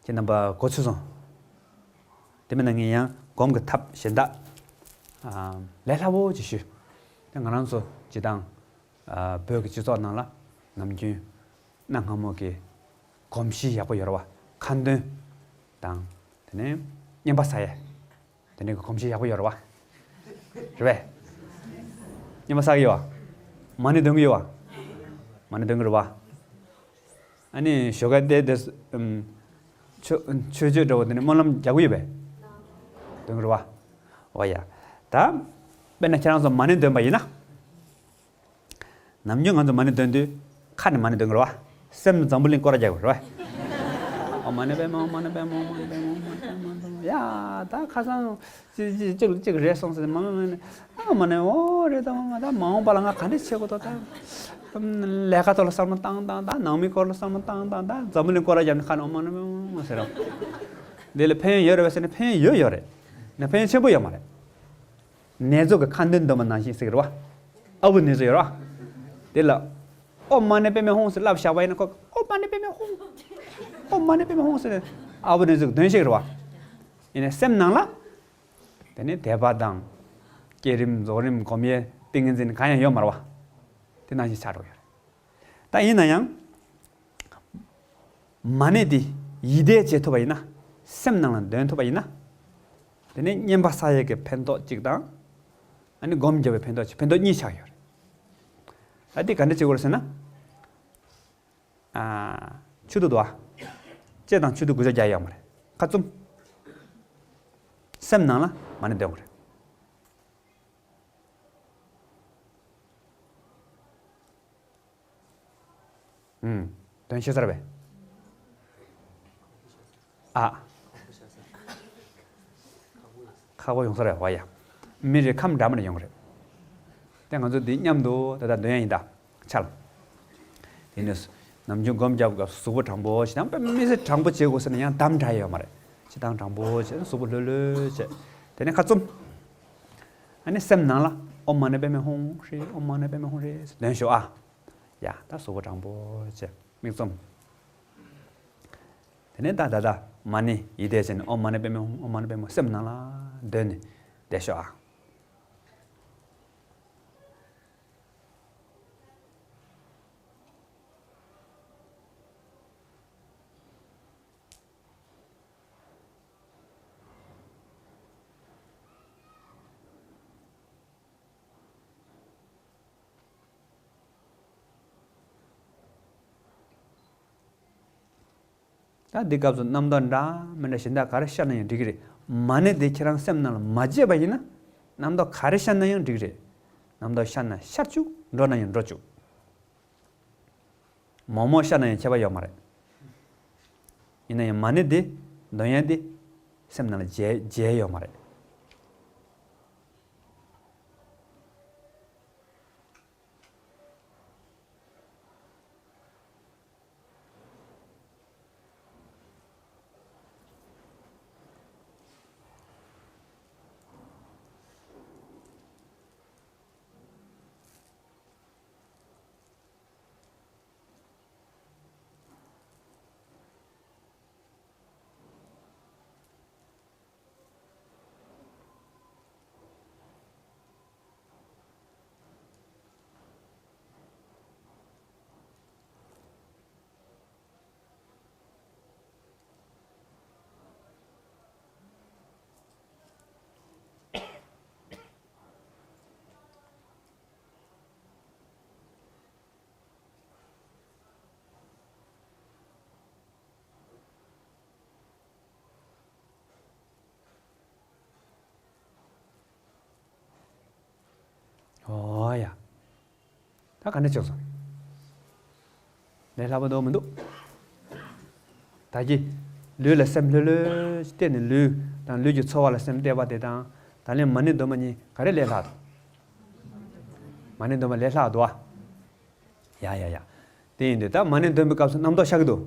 ཁྱེད་རྣམ་པ་གོ་ཚོད་སོང་། དེ་མིན་ན་ངས་ཡང་སྒོམ་གྱི་ཐབས་གཞན་དག་ཨ། ལས་སླ་པོ་ཅིག་ཞུ། དེ་ང་རང་ཚོ་སྤྱིར་བཏང་ཨ། བོད་ཀྱི་སྤྱི་ཚོགས་ནང་ལ་ནམ་རྒྱུན་གནའ་སྔ་མོ་གི་གོམས་གཤིས་ཡག་པོ་ཡོད་རེད་བ། ཁ་འདོན་དང་། དེ་ནས་རྔན་པ་ཟ་ཡས། དེ་འདྲའི་གོམས་གཤིས་ཡག་པོ་ཡོད་རེད་བ། རེད་པས། རྔན་པ་ཟ་གི་ཡོད་བ། མ་ཎི་འདོན་གི་ཡོད་བ། མ་ཎི་འདོན་གི་རེད་བ། ཨ་ནི་ཞོགས་ཀ་དེ་དེ། ཨམ། ཆོས་ཆོས་སྤྱོད་འདྲ་བོ་དེ་ནི་སྨོན་ལམ་རྒྱག་གི་ཡོད་པས། འདོན་གི་རེད་བ། འོ་ཡ། ད། དཔེར་ན་ཁྱེད་རང་ཚོ་མ་ཎི་འདོན་པ་ཡིན་ན། ནམ་རྒྱུན་ང་ཚོ་མ་ཎི་འདོན་དུས་ཁ་ནས་མ་ཎི་འདོན་དགོས་རེད་བ། སེམས་ནས་འཛམ་བུ་གླིང་སྐོར་ར་རྒྱག་དགོས་རེད་བ། ཨོཾ་མ་ཎི་པདྨེ་ཧཱུྃ། མ་ཎི་པདྨེ་ཧཱུྃ། མ་ཎི་པདྨེ་ཧཱུྃ། མ་ཎི་པདྨེ་ཧཱུྃ། ཡ། ད་ཁ་སང་གཅིག་གཅིག་གཅིག་རེད་སོང་ཟེར། མ་མ་མ་ནི། ཨ་མ་ནི། འོ་རེད། ད་མ་ད་མ་འོངས་པ་ལ་ང་ག་འདྲ་བྱེད་དགོས་ད། ད་ལས་ཀ་ཐོག་ལ་བསམ་བློ་བཏང་བཏང་། ད་ནང་མི་སྐོར་ལ་བསམ་བློ་བཏང་བཏང་། ད་འཛམ་བུ་གླིང་སྐོར་ར་རྒྱབ་ནས་ཁ་ནས་ཨོཾ་མ་ཎི་པདྨེ་ཧཱུྃ་ཟེར་རོ། འདི་ལ་ཕན་ཡོན་ཡོད་རེད་པས་ཟེར་ན་ཕན་ཡོན་ཡོད་ཡོད་རེད། ན་ཕན་ཡོན་ཆེན་པོ་ཡོད་མ་རེད། ནེ་ཙོ་གི་ཁ་འདོན་འདོན་པ་ནང་བཞིན་ཟེར་གི་རེད་བ། ཨ་བུ་ནེ་ཙོ་ཡོད་རེད་བ། དེ་ལ། ཨོཾ་མ་ཎི་པདྨེ་ཧཱུྃ་ཟེར་ལབ་བཞག་པ་ཡིན་ན་ཁོ། ཨོཾ་མ་ཎི་པདྨེ་ཧཱུྃ། ཨོཾ་མ་ཎི་པདྨེ་ཧཱུྃ་ཟེར་ནས་ཨ་བུ་ནེ་ཙོ་གི་འདོན་ཤེས་ཀྱི་རེད་བ། ཡིན་ནའི་སེམས་ནང་ལ། དེ་ནི་དད་པ་དང་། བསྐྱེད་རིམ་རྫོགས་རིམ་སྒོམ་ཡས་ཏིང་ངེ་འཛིན་གང་ཡང་ཡོད་མ་རེད་བ། དེ་ནང་བཞིན་ཆགས་འགྲོ་གི་ཡོད་རེད། ད་ཡིན་ན་ཡང་། མ་ཎི་འདི་ཡིད་བཟླས་བྱེད་ཐུབ་པ་ཡིན་ན། སེམས་ནང་ལ་འདོན་ཐུབ་པ་ཡིན་ན། དེ་ནི་རྔན་པ་ཟ་ཡས་ཀྱི་ཕན་ཐོགས་གཅིག་དང་། ཨ་ནི་སྒོམ་བརྒྱབ་པའི་ཕན་ཐོགས་གཅིག་ཕན་ཐོགས་གཉིས་ཆགས་ཡོད་རེད། ཨ་འདི་ག་འདྲ་བྱེད་དགོས་རེད་ཟེར་ན། ཨ། ཆུ་འདུག་འདུག་ཨ། ལྕེ་དང་ཆུ་འདུག་དགུ་ཆ་རྒྱག་ཡོད་མ་རེད། ཁ་བཙུམ། སེམས་ནང་ལ་མ་ཎི་འདོན་དགོས་རེད། ཨུམ། དོན་ཤེས་ཚར་བས། ཨ། ཁག་པོ་ཡོང་ས་རེད་བ་ཡ། མི་རེ་ཁམས་འདྲ་མི་འདྲ་ཡོང་གི་རེད། དེ་ང་ཚོ་འདི་མཉམ་དུ་ད་ལྟ་འདོན་ཡ་ཡིན་ད། ཆལ། དེ་ནས་ནམ་རྒྱུན་སྒོམ་རྒྱབ་སྐབས་གཟུགས་པོ་དྲང་པོ་ཞིག་དང་དཔེ་མི་སྲིད་དྲང་པོ་བྱེད་དགོས་ཟེར་ན་ཡང་གདམ་དྲག་ཡོད་མ་རེད། སྤྱིར་བཏང་དྲང་པོ་བྱས་གཟུགས་པོ་ལྷོད་ལྷོད་བྱས། དེ་ནས་ཁ་བཙུམ། ཨ་ནི་སེམས་ནང་ལ་ཨོཾ་མ་ཎི་པདྨེ་ཧཱུྃ་ཧྲཱིཿ་ཨོཾ་མ་ཎི་པདྨེ་ཧཱུྃ་ཧྲཱིཿ་ཟེར་འདོན་ཤོག་ཨ། ཡ་ད་གཟུགས་པོ་དྲང་པོ་བྱས་མིག་བཙུམ། དེ་ནས་ད་ད་ད་མ་ཎི་ཡིད་བཟླས་བྱས་ནས་ཨོཾ་མ་ཎི་པདྨེ་ཧཱུྃ་ཨོཾ་མ་ཎི་པདྨེ་ཧཱུྃ་སེམས་ནང་ལ་འདོན་ནས་བསྡད་ཤོག་ཨ། ད་འདི་སྐབས་སུ་རྣམ་རྟོག་འདྲ་མི་འདྲ་གཞན་དག་ག་རེ་ཤར་ན་ཡང་འགྲིག་གི་རེད། མ་ཎི་དེ་ཁྱེད་རང་སེམས་ནང་ལ་མ་བརྗེད་པ་ཡིན་ན། རྣམ་རྟོག་ག་རེ་ཤར་ན་ཡང་འགྲིག་གི་རེད། རྣམ་རྟོག་ཤར་ན་ཤར་བཅུག་འགྲོ་ན་ཡང་འགྲོ་བཅུག་མོག་མོག་ཤར་ན་ཡང་ཁྱད་པར་ཡོད་མ་རེད། ཡིན་ན་ཡང་མ་ཎི་འདི་འདོན་ཡ་འདི་སེམས་ནང་ལ་བརྗེད་བརྗེད་ཡོད་མ་རེད། ཨོ་ཡ། ད་ག་འདྲ་བྱུང་སོང་། ལས་སླ་པོ་འདུག་མི་འདུག་ད་གི་ལུས་ལ་སེམས་ལྷོད་ལྷོད་གཏད་ནས་ལུས་དང་ལུས་ཀྱི་ཚོར་བ་ལ་སེམས་གཏད་པ་དེ་དང་ད་ལན་མ་ཎི་འདོན་པ་གཉིས་ག་རེ་ལས་སླ་འདུག་མ་ཎི་འདོན་པ་ལས་སླ་འདུག་ཨ། ཡ་ཡ་ཡ། དེ་ཡིན་དུས་ད་མ་ཎི་འདོན་པའི་སྐབས་སུ་རྣམ་རྟོག་ཤར་གི་འདུག་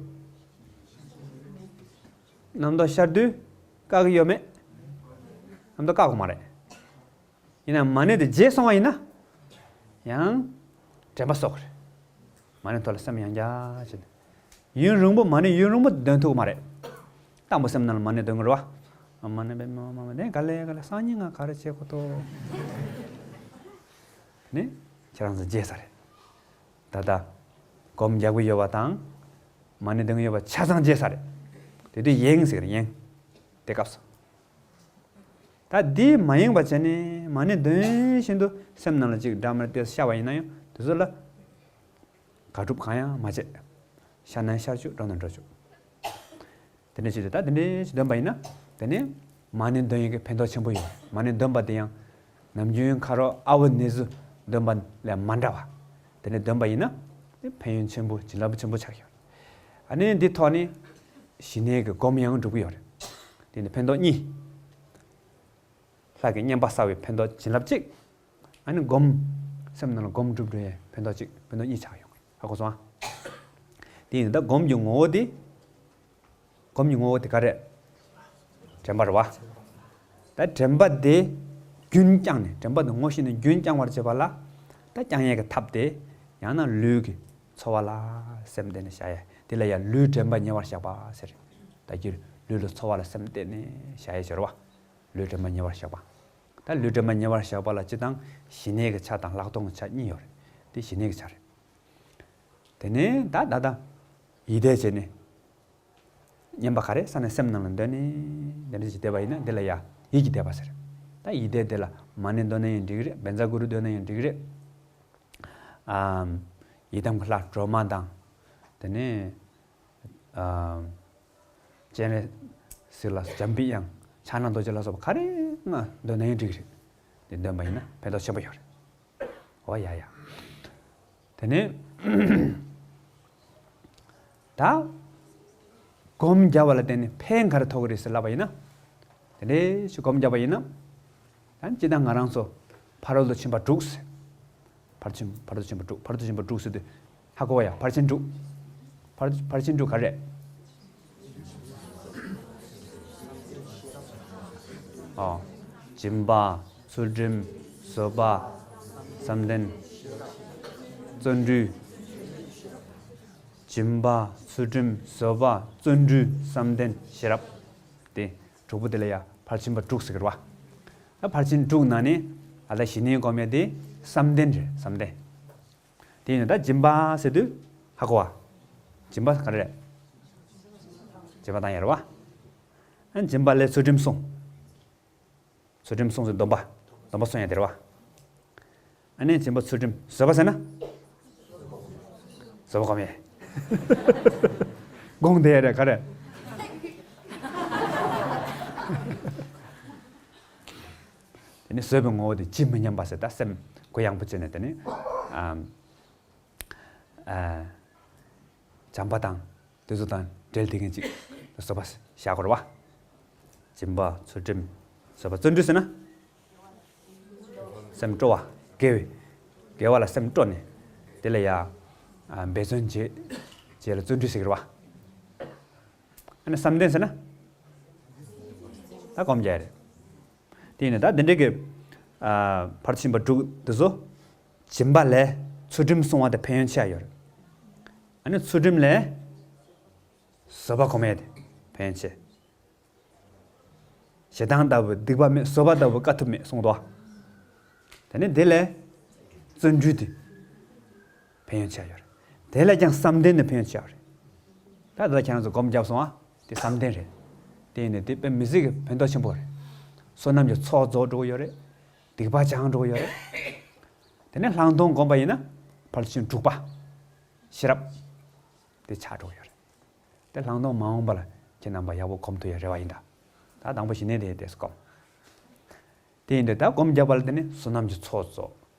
རྣམ་རྟོག་ཤར་དུས་བཀག་གི་ཡོད་མེད། རྣམ་རྟོག་བཀག་དགོས་མ་རེད། ཡིན་ན་མ་ཎི་དེ་བརྗེད་སོང་བ་ཡིན་ན། ཡང་། དྲན་པ་གསོག་གི་རེད། མ་ཎི་ཐོག་ལ་སེམས་ཡང་བསྐྱར་བྱས་ནས། ཡུན་རིང་པོ་མ་ཎི་ཡུན་རིང་པོ་འདོན་ཐུབ་ཀྱི་མ་རེད། དང་པོ་སེམས་ནང་ལ་མ་ཎི་འདོན་གྱི་རེད་བ། མ་ཎི་པདྨེ་ཧཱུྃ་ཧཱུྃ་ཧཱུྃ་དེ་ག་ལེ་ག་ལེ་སང་ཉིན་ང་ག་རེ་བྱེད་དགོས་དོ། ནི། ཁྱེད་རང་ཚོ་བརྗེད་ས་རེད། ད་ལྟ། སྒོམ་རྒྱག་གི་ཡོད་པ་དང་། མ་ཎི་འདོན་གྱི་ཡོད་པ་ཆ་ཚང་བརྗེད་ས་རེད། དེ་དུས་ཡེངས་ཟེར་ཡེངས། དེ་སྐབས་སུ། ད་འདི་མ་ཡེངས་པ་བྱས་ནས་མ་ཎི་འདོན་བཞིན་དུ་སེམས་ནང་ལ་ཅིག་འདྲ་མི་འདྲ་ཤར་བ་ཡིན་ན་ཡང་དེ་ཚོ་ལ་དགག་སྒྲུབ་གང་ཡང་མ་བྱེད། ཤར་ན་ཤར་བཅུག་འགྲོ་ན་འགྲོ་བཅུག་དེ་འདྲ་བྱེད་དུས་ད་དེ་འདྲ་ཞིག་འདོན་པ་ཡིན་ན་དེ་ནི་མ་ཎི་འདོན་ཡས་ཀྱི་ཕན་ཐོགས་ཆེན་པོ་ཡོད། མ་ཎི་འདོན་པ་དེ་ཡང་ནམ་རྒྱུན་ཁ་རོག་ཨ་བུ་ནེ་ཟུ་འདོན་པ་ལས་མ་འདྲ་བ། དེ་ནི་འདོན་པ་ཡིན་ན་དེ་ཕན་ཡོན་ཆེན་པོ་བྱིན་རླབས་ཆེན་པོ་ཆགས་ཡོད། ཨ་ནི་འདི་ཐོག་ནས་ཞི་གནས་ཀྱི་སྒོམ་ཡང་འགྲུབ་ཀྱི་ཡོད་རེད། དེ་ནི་ཕན་ཐོགས་གཉིས། ལྷ་གི་བསྙེན་པ་བསགས་པའི་ཕན་ཐོགས་བྱིན་རླབས་གཅིག་ཨ་ནི་སྒོམ། སེམས་ནང་ལ་སྒོམ་སྒྲུབ་འགྲོ་ཡའི་ཕན་ཐོགས་གཅིག་ཕན་ཐོགས་གཉིས་ཆགས་ཡོང་གི་ཧ་གོ་སོང་ཨ། དེ་ཡིན་ད་སྒོམ་གྱི་ངོ་བོ་དེ། སྒོམ་གྱི་ངོ་བོ་དེ་ག་རེད། དྲན་པ་རེད་བ། ད་དྲན་པ་དེ་རྒྱུན་བསྐྱངས་ནས་དྲན་པ་དེ་ངོ་ཤེས་ནས་རྒྱུན་བསྐྱང་བར་བྱེད་པ་ལ། ད་བསྐྱང་ཡས་ཀྱི་ཐབས་དེ་ཡང་ན་ལུས་ཀྱི་ཚོར་བ་ལ་སེམས་གཏད་ནས་བཞག་ཡས་དེ་ལ་ཡང་ལུས་དྲན་པ་ཉེ་བར་བཞག་པ་ཟེར། ད་ཀྱི་ལུས་ལ་ཚོར་བ་ལ་སེམས་གཏད་ནས་བཞག་ཡས་ཟེར་བ། ལུས་དྲན་པ་ཉེ་བར་བཞག་པ། ད་ལུས་དྲན་པ་ཉེ་བར་བཞག་པ་ལ་སྤྱིར་བཏང་ཞི་གནས་ཀྱི་ཆ་དང་ལྷག་མཐོང་གི་ཆ་གཉིས་ཡོད་རེད། དེ་ཞི་གནས་ཀྱི་ཆ་རེད། དེ་ནས་ད་ད་ད། ཡིད་བཟླས་བྱས་ནས། བསྙེན་པ་ག་རེ་ས་ནས་སེམས་ནང་ལ་འདོན་ནས་འདི་འདྲ་ཞིག་བསྡད་པ་ཡིན་ན་འདི་ལ་ཡ་ཡིད་ཀྱི་བཟླས་པ་ཟེར། ད་ཡིད་བཟླས་དེ་ལ་མ་ཎི་འདོན་ན་ཡང་འགྲིག་གི་རེད། བཛྲ་གུ་རུ་འདོན་ན་ཡང་འགྲིག་གི་རེད། ཨམ། ཡི་དམ་གྱི་ལྷ་སྒྲོལ་མ་དང་། དེ་ནས། ཨམ། སྤྱན་རས་གཟིགས་ལ་འཇམ་པའི་དབྱངས་ཕྱག་ན་རྡོ་རྗེ་ལ་སོགས་པ་ག་རེ་ང་འདོན་ན་ཡང་འགྲིག་གི་རེད། དེ་འདོན་པ་ཡིན་ན་ཕན་ཐོགས་ཆེན་པོ་ཡོད་རེད། འོ་ཡ་ཡ། དེ་ནས། ད་སྒོམ་རྒྱབ་པ་ལ་བརྟེན་ནས་ཕན་ག་རེ་ཐོགས་ཀྱི་རེད་ཟེར་ལབ་པ་ཡིན་ན། དེ་འདྲའི་ཞིག་སྒོམ་རྒྱབ་པ་ཡིན་ན། ད་སྤྱིར་བཏང་ང་རང་ཚོ་ཕ་རོལ་ཏུ་ཕྱིན་པ་དྲུག་ཟེར། ཕར་ཕྱིན་ཕར་ཕྱིན་པ་དྲུག་ཕར་ཕྱིན་པ་དྲུག་ཟེར་དུས་ཧ་གོ་བ་ཡ། ཕར་ཕྱིན་དྲུག་ཕར་ཕར་ཕྱིན་དྲུག་ག་རེ་རེད། ཨོ། སྦྱིན་པ། ཚུལ་ཁྲིམས། བཟོད་པ། བསམ་གཏན། བརྩོན་འགྲུས། སྦྱིན་པ། ཚུལ་ཁྲིམས། བཟོད་པ། བརྩོན་འགྲུས། བསམ་གཏན། ཤེས་རབ། དེ་དྲུག་པོ་དེ་ལ་ཡ་ཕར་ཕྱིན་པ་དྲུག་ཟེར་གི་རེད་བ། ད་ཕར་ཕྱིན་དྲུག་ནང་ནས་ཨ་ད་གཞི་ནས་སྒོམ་ཡ་དེ་བསམ་གཏན་རེད། བསམ་གཏན། དེ་ཡིན་ན་ད་སྦྱིན་པ་ཟེར་དུས་ཧ་གོ་བ། སྦྱིན་པ་ག་རེ་རེད། སྦྱིན་པ་བཏང་ཡ་རེད་བ། ཨ་སྦྱིན་པ་ལས་ཚུལ་ཁྲིམས་སྲུང་། ཚུལ་ཁྲིམས་སྲུང་ཟེར་སྡོམ་པ། སྡོམ་པ་སྲུང་ཡ་དེ་རེད་བ། ཨ་ནི་སྦྱིན་པ་ཚུལ་ཁྲིམས། བཟོད་པ་ཟེར་ན། བཟོད་པ་སྒོམ་ཡས། དགོངས་དེ་རེད་ག་རེ། དེ་ནི་བཟོད་པའི་ངོ་བོ་དེ་ཇི་མི་སྙམ་པ་ཟེར། ད་སེམས་གུ་ཡངས་པོ་བྱས་ནས་དེ་ནི། ཨ། ཨ། བྱམས་པ་དང་དེ་ཚོ་དང་འབྲེལ་བསྡད་མཁན་ཅིག་བཟོད་པ་བཞག་དགོས་རེད་བ། སྦྱིན་པ། ཚུལ་ཁྲིམས། བཟོད་པ། བརྩོན་འགྲུས་ཟེར་ན། སེམས་སྤྲོ་བ། དགེ་བའི། དགེ་བ་ལ་སེམས་སྤྲོ་ནས། དེ་ལ་ཡ། ཨ། འབད་བརྩོན་བྱེད། བྱེད་ལ་བརྩོན་འགྲུས་ཟེར་གི་རེད་བ། ཨ་ནི་བསམ་གཏན་ཟེར་ན། ད་སྒོམ་རྒྱག་རེད། དེ་ཡིན་ན་ད་འདི་འདྲའི་གི། ཨ། ཕར་ཕྱིན་པ་དྲུག་འདི་ཚོ། སྦྱིན་པ་ལས་ཚུལ་ཁྲིམས་སྲུང་བ་དེ་ཕན་ཡོན་ཆེ་བ་ཡོད་རེད། ཨ་ནི་ཚུལ་ཁྲིམས་ལས་བཟོད་པ་སྒོམ་ཡས་དེ་ཕན་ཡོན་ཆེ། ཞེ་སྡང་ལྟ་བུ་སྡིག་པ་མེད། བཟོད་པ་ལྟ་བུ་དཀའ་ཐུབ་མེད་གསུངས་འདུག་བ། དེ་ནས་དེ་ལས་བརྩོན་འགྲུས་དེ་ཕན་ཡོན་ཆེ་བ་ཡོད་རེད། དེ་ལས་ཀྱང་བསམ་གཏན་དེ་ཕན་ཡོན་ཆེ་བ་རེད། ད་ལྟ་ཁྱེད་རང་ཚོ་སྒོམ་བརྒྱབ་སོང་བ། དེ་བསམ་གཏན་རེད། དེ་ཡིན་ནས་དེ་དཔེ་མི་སྲིད་ཀྱི་ཕན་ཐོགས་ཆེན་པོ་རེད། བསོད་ནམས་ཀྱི་ཚོགས་རྫོགས་འགྲོ་གི་ཡོད་རེད། སྡིག་པ་བྱང་འགྲོ་གི་ཡོད་རེད། དེ་ནས་ལྷག་མཐོང་སྒོམ་པ་ཡིན་ན་ཕར་ཕྱིན་དྲུག་པ། ཤེས་རབ། དེ་ཆགས་འགྲོ་གི་ཡོད་རེད། དེ་ལྷག་མཐོང་མ་འོངས་པ་ལ་ཁྱེད་རྣམ་པ་ཡག་པོ་སྒོམ་ཐུབ་ཡ་རེ་བ་ཡིན་ད། ད་དང་པོ་ཞི་གནས་དེ་དེ་སྒོམ། དེ་ཡིན་དུས་ད་སྒོམ་བརྒྱབ་པ་ལ་བརྟེན་ནས་བསོད་ནམས་ཀྱི་ཚོགས་རྫོགས།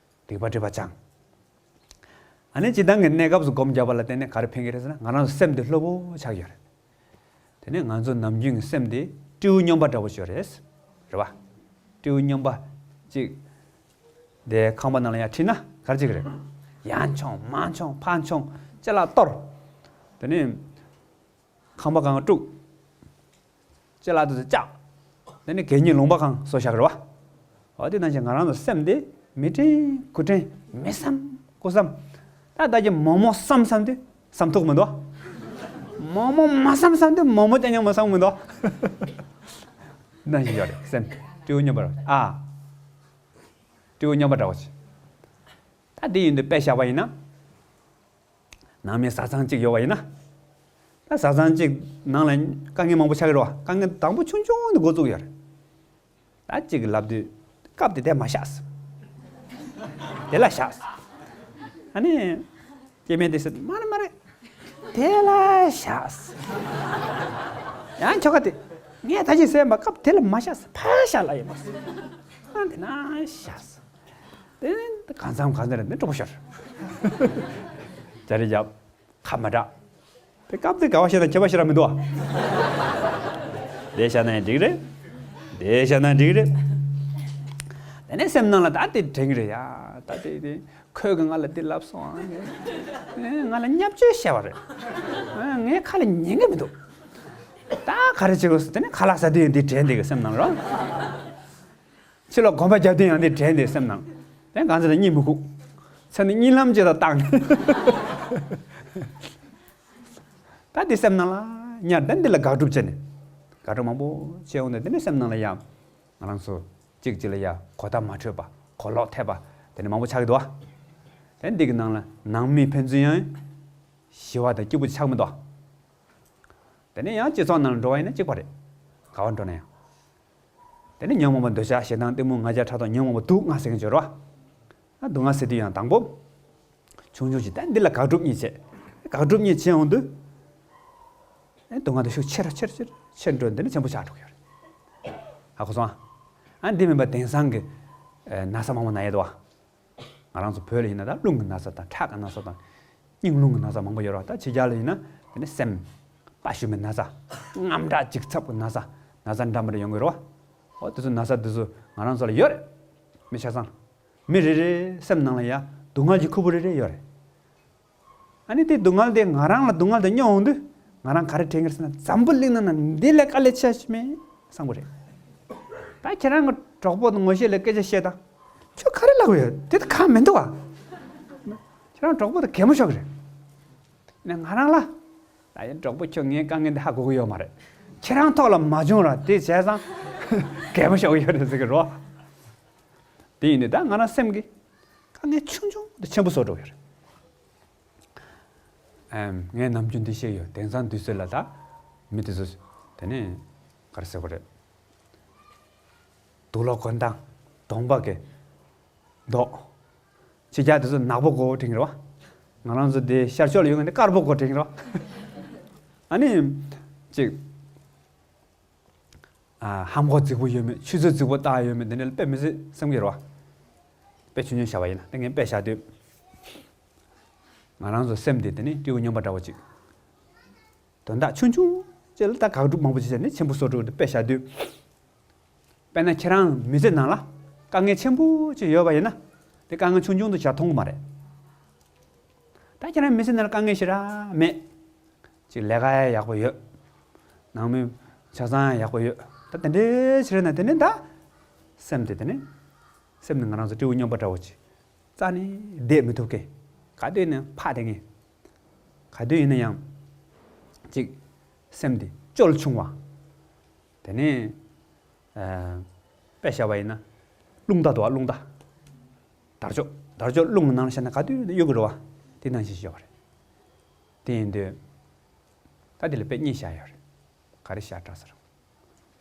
སྡིག་པ་སྒྲིབ་པ་བྱང་། ཨ་ནི་སྤྱིར་བཏང་གི་གནས་སྐབས་སུ་སྒོམ་བརྒྱབ་པ་ལ་བརྟེན་ནས་ག་རེ་ཕན་གྱི་རེད་ཟེར་ན། ང་རང་ཚོ་སེམས་དེ་སློབ་པོ་ཆགས་ཡོད་རེད། དེ་ནས་ང་ཚོ་ནམ་རྒྱུན་གྱི་སེམས་དེ་སྤྲེའུ་སྨྱོན་པ་འདྲ་པོ་ཞིག་རེད། རེད་བ། སྤྲེའུ་སྨྱོན་པ་གཅིག་དེ་ཁང་པ་ནང་ལ་ཡར་ཁྲིད་ན་ག་རེ་བྱེད་ཀྱི་རེད། ཡར་མཆོང་མར་མཆོང་ཕར་མཆོང་ཅ་ལག་གཏོར། དེ་ནས་ཁང་པ་སྒང་དཀྲུགས། ཅ་ལག་དེ་ཚོ་བཅག་དེ་ནས་གད་སྙིགས་ལུང་པ་སྒང་བཟོ་བཞག་གི་རེད་བ། འོ་དེ་ནང་བཞིན་ང་རང་ཚོ་སེམས་དེ་མི་དྲན་དགུ་དྲན་མི་བསམ་དགུ་བསམ། ད་ལྟ་གི་མོག་མོག་བསམ་བསམ་དུས་བསམ་ཐུབ་མི་འདུག་མོག་མོག་མ་བསམ་བསམ་དུས་མོག་མོག་ཅང་ཅང་མ་བསམ་མི་འདུག་ནང་བཞིན་ཡོད་རེད་སེམས། སྤྲེའུ་སྨྱོན་པ་རེད་ཨ། སྤྲེའུ་སྨྱོན་པ་འདྲ་བོ་ཅིག་ད་དེ་ཡིན་དུས་དཔེ་བཞག་པ་ཡིན་ན། ནང་མི་བཟའ་ཚང་གཅིག་ཡོད་པ་ཡིན་ན། ད་བཟའ་ཚང་གཅིག་ནང་ལ་དཀའ་ངལ་མང་པོ་ཆགས་ཀྱི་རེད་བ། དཀའ་ངལ་དང་པོ་ཆུང་ཆུང་ནས་འགོ་བཙུགས་ཡོད་རེད། ད་གཅིག་གིས་ལབ་དུས་སྐབས་དེ་དེ་མ་བཞག་ཟེར། དེ་ལ་བཞག་ཟེར། ཨ་ནི། སྐྱེ་དམན་དེ་ཟེར་མ་རེད་མ་རེད། དེ་ལ་བཞག་ཟེར། ཡང་ཁྱོ་ག་དེ། ངས་ད་ཅི་ཟེར་ཡིན་པ་སྐབས་དེ་ལ་མ་བཞག་ཟེར། ཕར་བཞག་ལབ་ཡིན་པ་ཟེར། ཨ་དེ་ན་བཞག་ཟེར། དེ་གང་འཚམ་གང་འཚམ་རེད་འདི་གྲོགས་པོ་ཤོར། ཇ་རི་རྒྱབ། ཁ་མ་གྲག་དེ་སྐབས་དེ་དགའ་བ་ཤེས་དང་སྐྱིད་པ་ཤེས་ར་མི་འདུག་ཨ། དེ་བཞག་ན་ཡང་འགྲིག་རེད། དེ་བཞག་ན་འགྲིག་རེད། དེ་ནས་སེམས་ནང་ལ་ད་དེ་དྲན་གི་རེད་ཡ། ད་དེ་དེ་ཁོས་གི་ང་ལ་དེ་ལབ་སོང་ཨ། ང་ལ་བརྙས་བཅོས་བྱས་པ་རེད། ངའི་ཁ་ལ་ཉན་གི་མི་འདུག་ད་ག་རེ་བྱེད་དགོས་ཟེར་དེ་ནས་ཁ་ལག་ཟ་དུས་ཡང་དེ་དྲན་དེ་གི་སེམས་ནང་ལ། ཕྱི་ལོགས་གོམ་པ་རྒྱབ་དུས་ཡང་དེ་དྲན་དེ་སེམས་ནང་། དེ་གང་ཚེ་ལ་གཉིད་མི་ཁུག་ཚེ་ནི་གཉིད་ལམ་ཅིག་ལ་བཏང་། ད་དེ་སེམས་ནང་ལ་ཉར་དེ་འདི་ལ་དགག་སྒྲུབ་བྱས་ནས། དགག་སྒྲུབ་མང་པོ་བྱས་འོང་དུས་དེ་ནི་སེམས་ནང་ལ་ཡང་། ང་རང་ཚོ་གཅིག་གཅིག་ལ་ཡང་གོ་བརྡ་མ་འཕྲོད་པ་གོ་ལོག་ཐེབས་པ་དེ་ནི་མང་པོ་ཆགས་ཀྱི་འདུག་བ། དེ་འདི་གི་ནང་ལ་ནང་མི་ཕན་ཚུན་ཡང་། ཞི་བ་དང་སྐྱིད་པོ་ཆགས་མི་འདུག་བ། དེ་ནས་ཡང་སྤྱི་ཚོགས་ནང་ལ་འགྲོ་བ་ཡིན་ན་གཅིག་པ་རེད། ག་པར་འགྲོ་ན་ཡང་། དེ་ནས་ཉོན་མོངས་པ་འདོད་ཆགས་ཞེ་སྡང་གཏི་མུག་ང་རྒྱལ་ཕྲག་དོག་ཉོན་མོངས་པ་སྡུག་བསྔལ་ཟེར་མཁན་ཅིག་ཡོད་རེད་བ། ད་སྡུག་བསྔལ་ཟེར་དུས་ཡང་དང་པོ། ཆུང་ཆུང་ཞིག་ད་འདི་ལ་དགག་སྒྲུབ་གཉིས་བྱས། དགག་སྒྲུབ་གཉིས་བྱས་འོང་དུས། ཨེ་སྡུག་བསྔལ་དེ་ཤུགས་ཆེ་རུ་ཆེ་རུ་ཆེ་རུ་ཆེ་འགྲོ་འདི་ནི་ཆེན་པོ་ཆགས་འགྲོ་གི་ཡོད་རེད། ཧ་གོ་སོང་ཨ། ཨ་འདི་མིན་པ་དེང་སང་གི་ན་ཚ་མང་པོ་ན་ཡས་འདུག་བ། ང་རང་ཚོ་བོད་ལ་ཡིན་ན་ད་རླུང་གི་ན་ཚ་དང་ཁྲག་གི་ན་ཚ་དང་། སྙིང་རླུང་གི་ན་ཚ་མང་པོ་ཡོད་རེད་བ། ད་ཕྱི་རྒྱལ་ལ་ཡིན་ན་ ནི་སེམས་དཔའ་ཞུམ་པའི་ན་ཚ། དངངས་སྐྲག་འཇིགས་ཚབ་ཀྱི་ན་ཚ། ན་ཚ་འདྲ་མི་འདྲ་ཡོང་གི་རེད་བ། འོ་དེ་ཚོ་ན་ཚ་དེ་ཚོ་ང་རང་ཚོ་ལ་ཡོད་རེད། མི་ཆ་ཚང་། མི་རེ་རེའི་སེམས་ནང་ལ་ཡ་སྡུག་བསྔལ་གྱི་ཁུར་པོ་རེ་རེ་ཡོད་རེད། ཨ་ནི་དེ་སྡུག་བསྔལ་དེ་ང་རང་ལ་སྡུག་བསྔལ་དེ་སྙོག་འོང་དུས་ང་རང་ག་རེ་དྲན་གི་རེད་ཟེར་ན། འཛམ་བུ་གླིང་ནང་ན་འདི་ལས་དཀའ་ལས་ཆེ་ཞིག་མེད་བསམ་གི་རེད། ད་ཁྱེད་རང་གི་གྲོགས་པོ་དང་ངོ་ཤེས་ལ་སྐད་ཆ་བཤད་དང་། ཁྱོད་ག་རེ་ལབ་ཡོད་དེ་ད་གང་མི་འདུག་ཨ། ཁྱེད་རང་གྲོགས་པོ་དང་གད་མོ་ཤོར་གི་རེད། ནས་ང་རང་ལ། ད་ཡིན་གྲོགས་པོ་ཁྱོད་ངའི་དཀའ་ངལ་འདི་ཧ་གོ་གི་ཡོད་མ་རེད། ཁྱེད་རང་ཐོག་ལ་མ་བྱུང་ར་དེ་བྱས་ཙང་། གད་མོ་ཤོར་གི་ཡོད་རེད་ཟེར་གི་རོ། དེ་ཡིན་དུས་ད་ང་རང་སེམས་ཀྱི་དཀའ་ངལ་ཆུང་ཆུང་དེ་ཆེན་པོ་བཟོ་འགྲོ་གི་ཡོད་རེད། ཨེམ། ངས་ནམ་རྒྱུན་འདི་བཤད་ཡོད། དེང་སང་དུས་ཚོད་ལ་ད་མི་དེ་ཚོ་དེ་ནས་ག་རེ་ཟེར་དགོས་རེད། དུག་ལོག་གོན་སྟངས། གདོང་པ་གི་མདོག་ཕྱི་རྒྱལ་དེ་ཚོ་ནག་པོ་གོ་དྲན་གི་རེད་བ། ང་རང་ཚོ་དེ་ཤར་ཕྱོགས་ལ་ཡོད་མཁན་དེ་དཀར་པོ་གོ་དྲན་གི་རེད་བ། ཨ་ནི། ཅིག་ཨ། ཧམ་གོག་རྫིག་པོ་ཡོད་མེད། ཆུ་ཚོད་རྫིག་པོ་བཏགས་ཡོད་མེད། དེ་འདྲ་དཔེ་མི་སྲིད་བསམ་གི་རེད་བ། དཔེ་ཆུང་ཆུང་བཞག་པ་ཡིན་ན། དེ་ངས་དཔེ་བཞག་དུས། ང་རང་ཚོ་སེམས་དེ་དེ་ནི་སྤྲེའུ་སྨྱོན་པ་འདྲ་བོ་ཅིག་དོན་དག་ཆུང་ཆུང་ཅིག་ལ་ད་དགག་སྒྲུབ་མང་པོ་ཅིག་བྱས་ནས་ཆེན་པོ་བཟོ་འགྲོ་གི་འདུག་དཔེ་བཞག་དུས། དཔེར་ན་ཁྱེད་རང་མི་ཚེ་ནང་ལ་དཀའ་ངལ་ཆེན་པོ་ཅིག་ཡོད་པ་ཡིན་ན། དེ་དཀའ་ངལ་ཆུང་ཆུང་དུ་བཞག་མཐོང་གི་མ་རེད། ད་ཁྱེད་རང་མི་ཚེ་ནང་ལ་དཀའ་ངལ་ཞེ་དྲག་མེད། ཅིག་ལས་ཀ་ཡག་པོ་ཡོད། ནང་མི་ཆ་ཚང་ཡག་པོ་ཡོད། ད་དེ་འདྲའི་ཕྱིར་ན་དེ་ནི་ད། སེམས་དེ་དེ་ནི། སེམས་ནི་ང་རང་ཚོ་སྤྲེའུ་སྨྱོན་པ་འདྲ་བོ་ཅིག་རྩ་ནས་བསྡད་མི་ཐུབ་མཁན། ག་དུས་ཡིན་ན་ཕ་དེ་ངེས། ག་དུས་ཡིན་ན་ཡང་། ཅིག་སེམས་དེ་སྐྱོ་ཆུང་བ། དེ་ནས། ཨ། དཔེ་བཞག་པ་ཡིན་ན། རླུང་རྟ་འདུག་བ། རླུང་རྟ། དར་ལྕོག་དར་ལྕོག་རླུང་གི་ནང་ལ་བཞག་ན་ག་དུས་ཡིན་ན་གཡུག་གི་རེད་བ། དེ་ནང་བཞིན་ཞིག་ཡོད་པ་རེད། དེ་ཡིན་དུས། ད་དེ་ལ་དཔེ་གཉིས་བཞག་ཡོད་རེད། ག་རེ་བཞག་དྲག་ཟེར།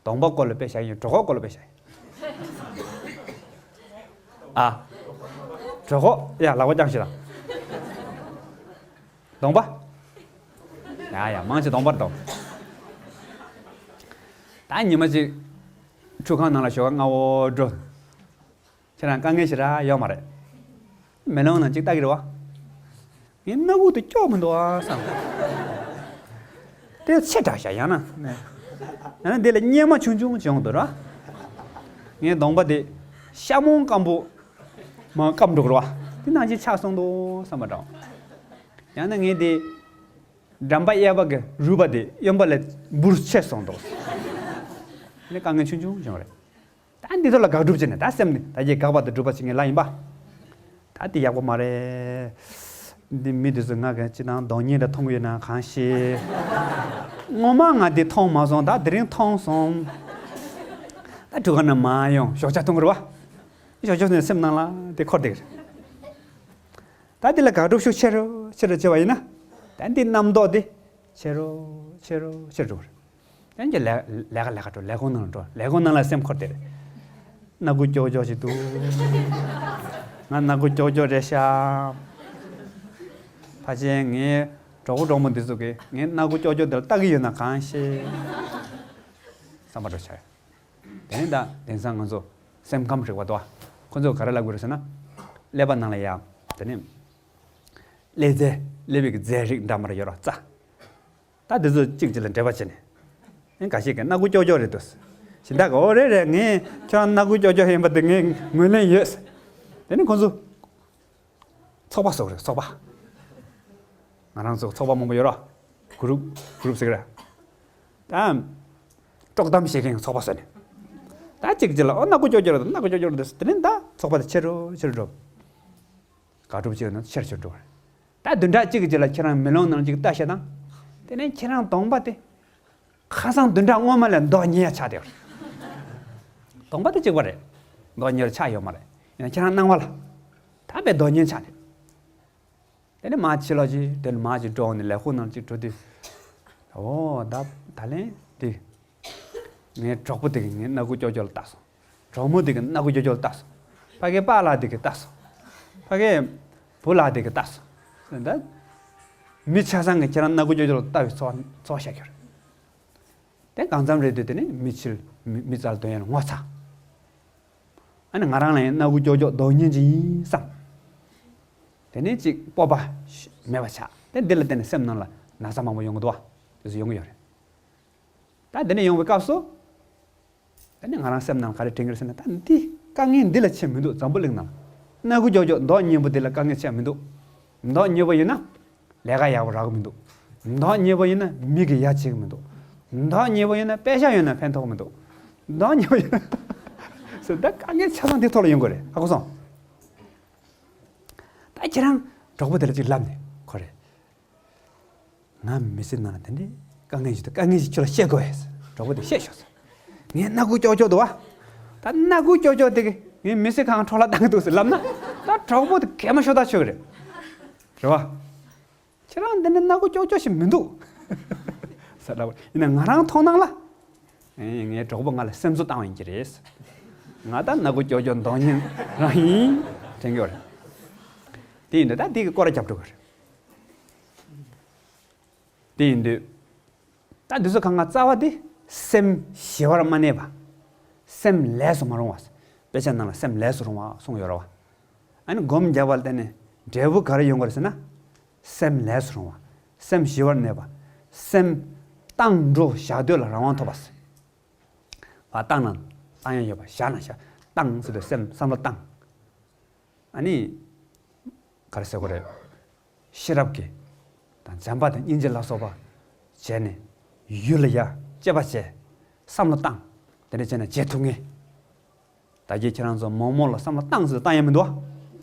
གདོང་པ་སྐོར་ལ་དཔེ་བཞག་ཡིན། གྲོད་ཁོག་སྐོར་ལ་དཔེ་བཞག་ཡིན། ཨ། གྲོད་ཁོག་ཡ། ལག་པ་བརྐྱངས་ཤིག་དང་། གདོང་པ། ཡ་ཡ། མང་ཆེ་གདོང་པར་གཏོང་། ད་ཉི་མ་གཅིག་ཁྲུས་ཁང་ནང་ལ་ཞོགས་ཀ་སྔ་བོ་འགྲོ། ཁྱེད་རང་དཀའ་ངལ་ཞེ་དྲག་ཡོད་མ་རེད། མེ་ལོང་ནང་གཅིག་ལྟ་གི་རེད་བ། ངའི་སྣ་ཁུག་དེ་སྐྱོ་མི་འདུག་ཨ་བསམ། དེ་ཆེ་དྲགས་ཤག་ཡང་ན། ཡང་ན་དེ་ལ་གཉེར་མ་ཆུང་ཆུང་བྱུང་འདུག་ར། ངའི་གདོང་པ་དེ་ཤ་མོང་སྐམ་པོ། མ་སྐམ་འགྲོ་གི་རེད་བ། དེ་ནང་བཞིན་ཆགས་སོང་འདུག་བསམ་པ་འདྲ། ཡང་ན་ངའི་དེ། འགྲམ་པ་གཡས་པ་གི་རུས་པ་དེ་གཡོན་པ་ལས་འབུར་ཆད་སོང་འདུག་ནི་དཀའ་ངལ་ཆུང་ཆུང་བྱུང་རེད། ད་འདི་ཚོ་ལ་དགག་སྒྲུབ་བྱས་ནས། ད་སེམས་ནི་ད་ཀྱི་དགག་པ་དང་སྒྲུབ་པ་བྱེད་མཁན་ལ་ཡིན་པ། ད་འདི་ཡག་པོ་མ་རེད། འདི་མི་འདི་ཚོ་ང་གི་ཅི་དང་གདོང་བརྙན་འདྲ་མཐོང་གི་ཡོད་ན་གང་ཤེས། ངོ་མ་ང་འདི་མཐོང་མ་སོང་། ད་དེ་རིང་མཐོང་སོང་། ད་ཁྲུས་ཁང་ནས་མ་ཡོང་ཞོགས་ཇ་འཐུང་གི་རེད་བ། ཞོགས་ཇ་ནས་སེམས་ནང་ལ་དེ་འཁོར་བསྡད་གི་རེད། ད་འདི་ལ་དགག་སྒྲུབ་ཤུགས་ཆེ་རུ་ཆེ་རུ་བྱས་པ་ཡིན་ན། ད་འདི་རྣམ་རྟོག་འདི་ཆེ་རུ་ཆེ་རུ་ཆེ་རུ་འགྲོ་གི་རེད། ཡང་ཀྱི་ལས་ལས་ཀ་ལས་ཀ་འགྲོ། ལས་ཁུངས་ནང་ལ་འགྲོ། ལས་ཁུངས་ནང་ལ་སེམས་འཁོར་དེ་རེད། སྣ་ཁུག་ཀྱོག་ཀྱོག་ཞིག་འདུག་ང་སྣ་ཁུག་ཀྱོག་ཀྱོག་རེད་ཤག་ཕལ་ཆེར་ངའི་གྲོགས་པོ་གྲོགས་མོ་འདི་ཚོ་གིས་ངའི་སྣ་ཁུག་ཀྱོག་ཀྱོག་འདི་ལ་ལྟ་གི་ཡོད་ན་གང་ཤེས། བསམ་པ་འགྲོ་ཆགས། དེ་ནས་ད་དེང་སང་ང་ཚོ་སེམས་ཁམས་རིག་པ་དོ། ཁོ་ཚོ་ག་རེ་ལབ་དགོས་རེད་ཟེར་ན། ཀླད་པ་ནང་ལ་ཡ། དེ་ནས། ཀླད་རྫས། ཀླད་པའི་གི་རྫས་རིགས་འདྲ་མར་ཡོད་ར་རྩ། ད་དེ་ཚོ་གཅིག་གཅིག་ལ་འབྲེལ་བ་བྱས་ནས། ཨེ་འགའ་ཞིག་གིས་སྣ་ཁུག་ཀྱོག་ཀྱོག་རེད་འདུག་གཞན་དག་གིས་འོ་རེད་རེད། ངས་ཁྱོད་རང་སྣ་ཁུག་ཀྱོག་ཀྱོག་ཡིན་པ་དེ་ངས་ངོས་ལེན་ཡོད། དེ་ནས་ཁོ་ཚོ། ཚོགས་པ་བཟོ་གི་རེད། ཚོགས་པ། ང་རང་ཚོ་ཚོགས་པ་མང་པོ་ཡོད་ར། གུ་རུབ་གུ་རུབ་ཟེར་གི་རེད། ད། དཀྲོག་གཏམ་བཤད་མཁན་ཚོགས་པ་བཟོས་ནས། ད་གཅིག་གཅིག་ལ་འོ་སྣ་ཁུག་ཀྱོག་ཀྱོག་རེད་འདུག་སྣ་ཁུག་ཀྱོག་ཀྱོག་རེད་འདུག་དེ་ནས་ད་ཚོགས་པ་དེ་ཆེ་རུ་ཆེ་རུ་འགྲོ། དགག་སྒྲུབ་བྱས་ན་ཆེར་ཆེར་འགྲོ་བ་རེད། ད་བདུན་ཕྲག་གཅིག་གི་རྗེས་ལ་ཁྱེད་རང་མེ་ལོང་ནང་གཅིག་ལྟ་ཤེས་དང་། དེ་ནས་ཁྱེད་རང་གདོང་པ་དེ། ཁ་སང་བདུན་ཕྲག་སྔོན་མ་ལས་མདོག་ཉེས་ཡ་ཆགས་བསྡད་ཡོད་རེད། གདོང་པ་དེ་གཅིག་པ་རེད། མདོག་ཉེས་ཆགས་ཡོད་མ་རེད། ཡིན་ན་ཁྱེད་རང་སྣང་བ་ལ། ད་དཔེ་མདོག་ཉེས་ཆགས་ནས། དེ་ནས་མ་ཕྱི་ལོགས་ཅིག་དེ་ནས་མ་ཅིག་འགྲོ་ནས་ལས་ཁུངས་ནང་ཅིག་འགྲོ་དུས། འོ་ད་ད་ལན་དེ། ངའི་གྲོགས་པོ་དེ་གིས་ངའི་སྣ་ཁུག་ཀྱོག་ཀྱོག་ལ་ལྟ་སོང་། གྲོགས་མོ་དེ་གིས་སྣ་ཁུག་ཀྱོག་ཀྱོག་ལ་ལྟ་སོང་། ཕ་གིའི་པཱ་ལགས་དེ་གིས་ལྟ་སོང་། ཕ་གིའི་བུ་ལགས་དེ་གིས་ལྟ་སོང་། ད། མི་ཆ་ཚང་གིས་ཁྱེད་རང་སྣ་ཁུག་ཀྱོག་ཀྱོག་ལ་ལྟ་བའི་ཚོར་བ་ཚོར་བ་ཤར་གྱི་རེད། དེ་གང་འཚམ་རེད་དུས་དེ་ནས་མི་ཕྱིར་མི་མི་རྩར་འདོན་ཡ་ལ་ངོ་ཚ། ཨ་ནི་ང་རང་ལ་ཡང་སྣ་ཁུག་ཀྱོག་ཀྱོག་མདོག་ཉེས་ཅིག་ཡིན་བསམ། དེ་ནས་ཅིག་སྤོབས་པ་མེད་པ་ཆགས། དེ་འདི་ལ་བརྟེན་ནས་སེམས་ནང་ལ་ ན་ཚ་མང་པོ་ཡོང་གི་འདུག་བ། དེ་ཚོ་ཡོང་གི་ཡོད་རེད། ད་འདི་ནས་ཡོང་བའི་སྐབས་སུ། ད་ནི་ང་རང་སེམས་ནང་ག་རེ་དྲན་གྱི་རེད་ཟེར་ན། ད་འདི་དཀའ་ངལ་འདི་ལས་ཆེ་མི་འདུག་འཛམ་བུ་གླིང་ནང་ན་ཀུ་ཅོག་ཅོག་མདོག་ཉེས་པོ་འདི་ལས་དཀའ་ངལ་ཆེ་མི་འདུག་མདོག་ཉེས་པོ་ཡིན་ན་ལས་ཀ་ཡག་པོ་རག་གི་མི་འདུག་མདོག་ཉེས་པོ་ཡིན་ན་མི་གིས་ཡ་བྱེད་ཀྱི་མི་འདུག་མདོག་ཉེས་པོ་ཡིན་ན་པེ་ཤག་ཡོད་ན་ཕན་ཐོགས་མི་འདུག་མདོག་ཉེས་པོ་ཡིན་ན། ཟེར། ད་དཀའ་ངལ་ཆ་ཚང་འདི་ཐོག་ལ་ཡོང་གི་རེད། ཧ་གོ་སོང་། ད་ཁྱེད་རང་གྲོགས་པོ་དེ་ལ་ཅིག་ལབ་ནས། ཁོ་རེ། ང་མི་ཚེ་ནང་ལ་དེ་འདྲའི་དཀའ་ངལ་ཞིག་འདུག་དཀའ་ངལ་ཞིག་ཁྱོད་ལ་བཤད་དགོས་ཟེར། གྲོགས་པོ་དེ་བཤད་ཤོག་ཟེར། ངས་སྣ་ཁུག་ཀྱོག་ཀྱོག་འདུག་བ། ད་སྣ་ཁུག་ཀྱོག་ཀྱོག་དེ་གིས་ངའི་མི་ཚེ་གང་འཕྲོ་བརླག་བཏང་གི་འདུག་ཟེར་ལབ་ན། ད་གྲོགས་པོ་དེ་གད་མོ་ཤོར་ཐག་ཆོད་གི་རེད། རེད་བ། ཁྱེད་རང་འདི་འདྲ་སྣ་ཁུག་ཀྱོག་ཀྱོག་ཞིག་མི་འདུག་ཟེར་ལབ། ཡིན་ན་ང་རང་མཐོང་སྣང་ལ། ཨེ། ངའི་གྲོགས་པོ་ང་ལ་སེམས་གསོ་བཏང་བ་ཡིན་གྱི་རེད། ང་ད་སྣ་ཁུག་ཀྱོག་ཀྱོག་མདོག་ཉེས་རང་ཡིན་དྲན་གྱི་ཡོད་རེད། དེ་ཡིན་དུས་ད་དེ་གི་སྐོར་ར་རྒྱབ་འགྲོ་གི་རེད། དེ་ཡིན་དུས། ད་འདི་ཚོ་གང་ག་རྩ་བ་དེ་སེམས་ཞི་བར་མ་གནས་པ། སེམས་ལས་སུ་མ་རུང་བ། དཔེ་ཆ་ནང་ལ་སེམས་ལས་སུ་རུང་བ་གསུངས་ཡོད་རེད་བ། ཨ་ནི་སྒོམ་རྒྱབ་པ་ལ་བརྟེན་ནས་འབྲས་བུ་ག་རེ་ཡོང་གི་རེད་ཟེར་ན། སེམས་ལས་སུ་རུང་བ། སེམས་ཞི་བར་གནས་པ། སེམས་བཏང་འགྲོ་བཞག་སྡོད་ལ་རང་དབང་ཐོབ་པ། བ་བཏང་ན་བཏང་ཡ་ཡོད་པ། བཞག་ན་བཞག་བཏང་ཟེར་དུས་སེམས་བསམ་བློ་བཏང་། ཨ་ནི། ག་རེ་ཟེར་དགོས་རེད། ཤེས་རབ་ཀྱི། དང་བྱམས་པ་དང་སྙིང་རྗེ་ལ་སོགས་པ། བྱས་ནས། ཡུལ་ལ་ཡ་དཔྱད་པ་བྱས། བསམ་བློ་བཏང་། དེ་འདྲ་བྱས་ན་བྱེད་ཐུབ་ངེས། ད་གིན་ཁྱེད་རང་ཚོ་མོག་མོག་ལ་བསམ་བློ་བཏང་ཟེར་བཏང་ཡ་མི་འདུག་བ།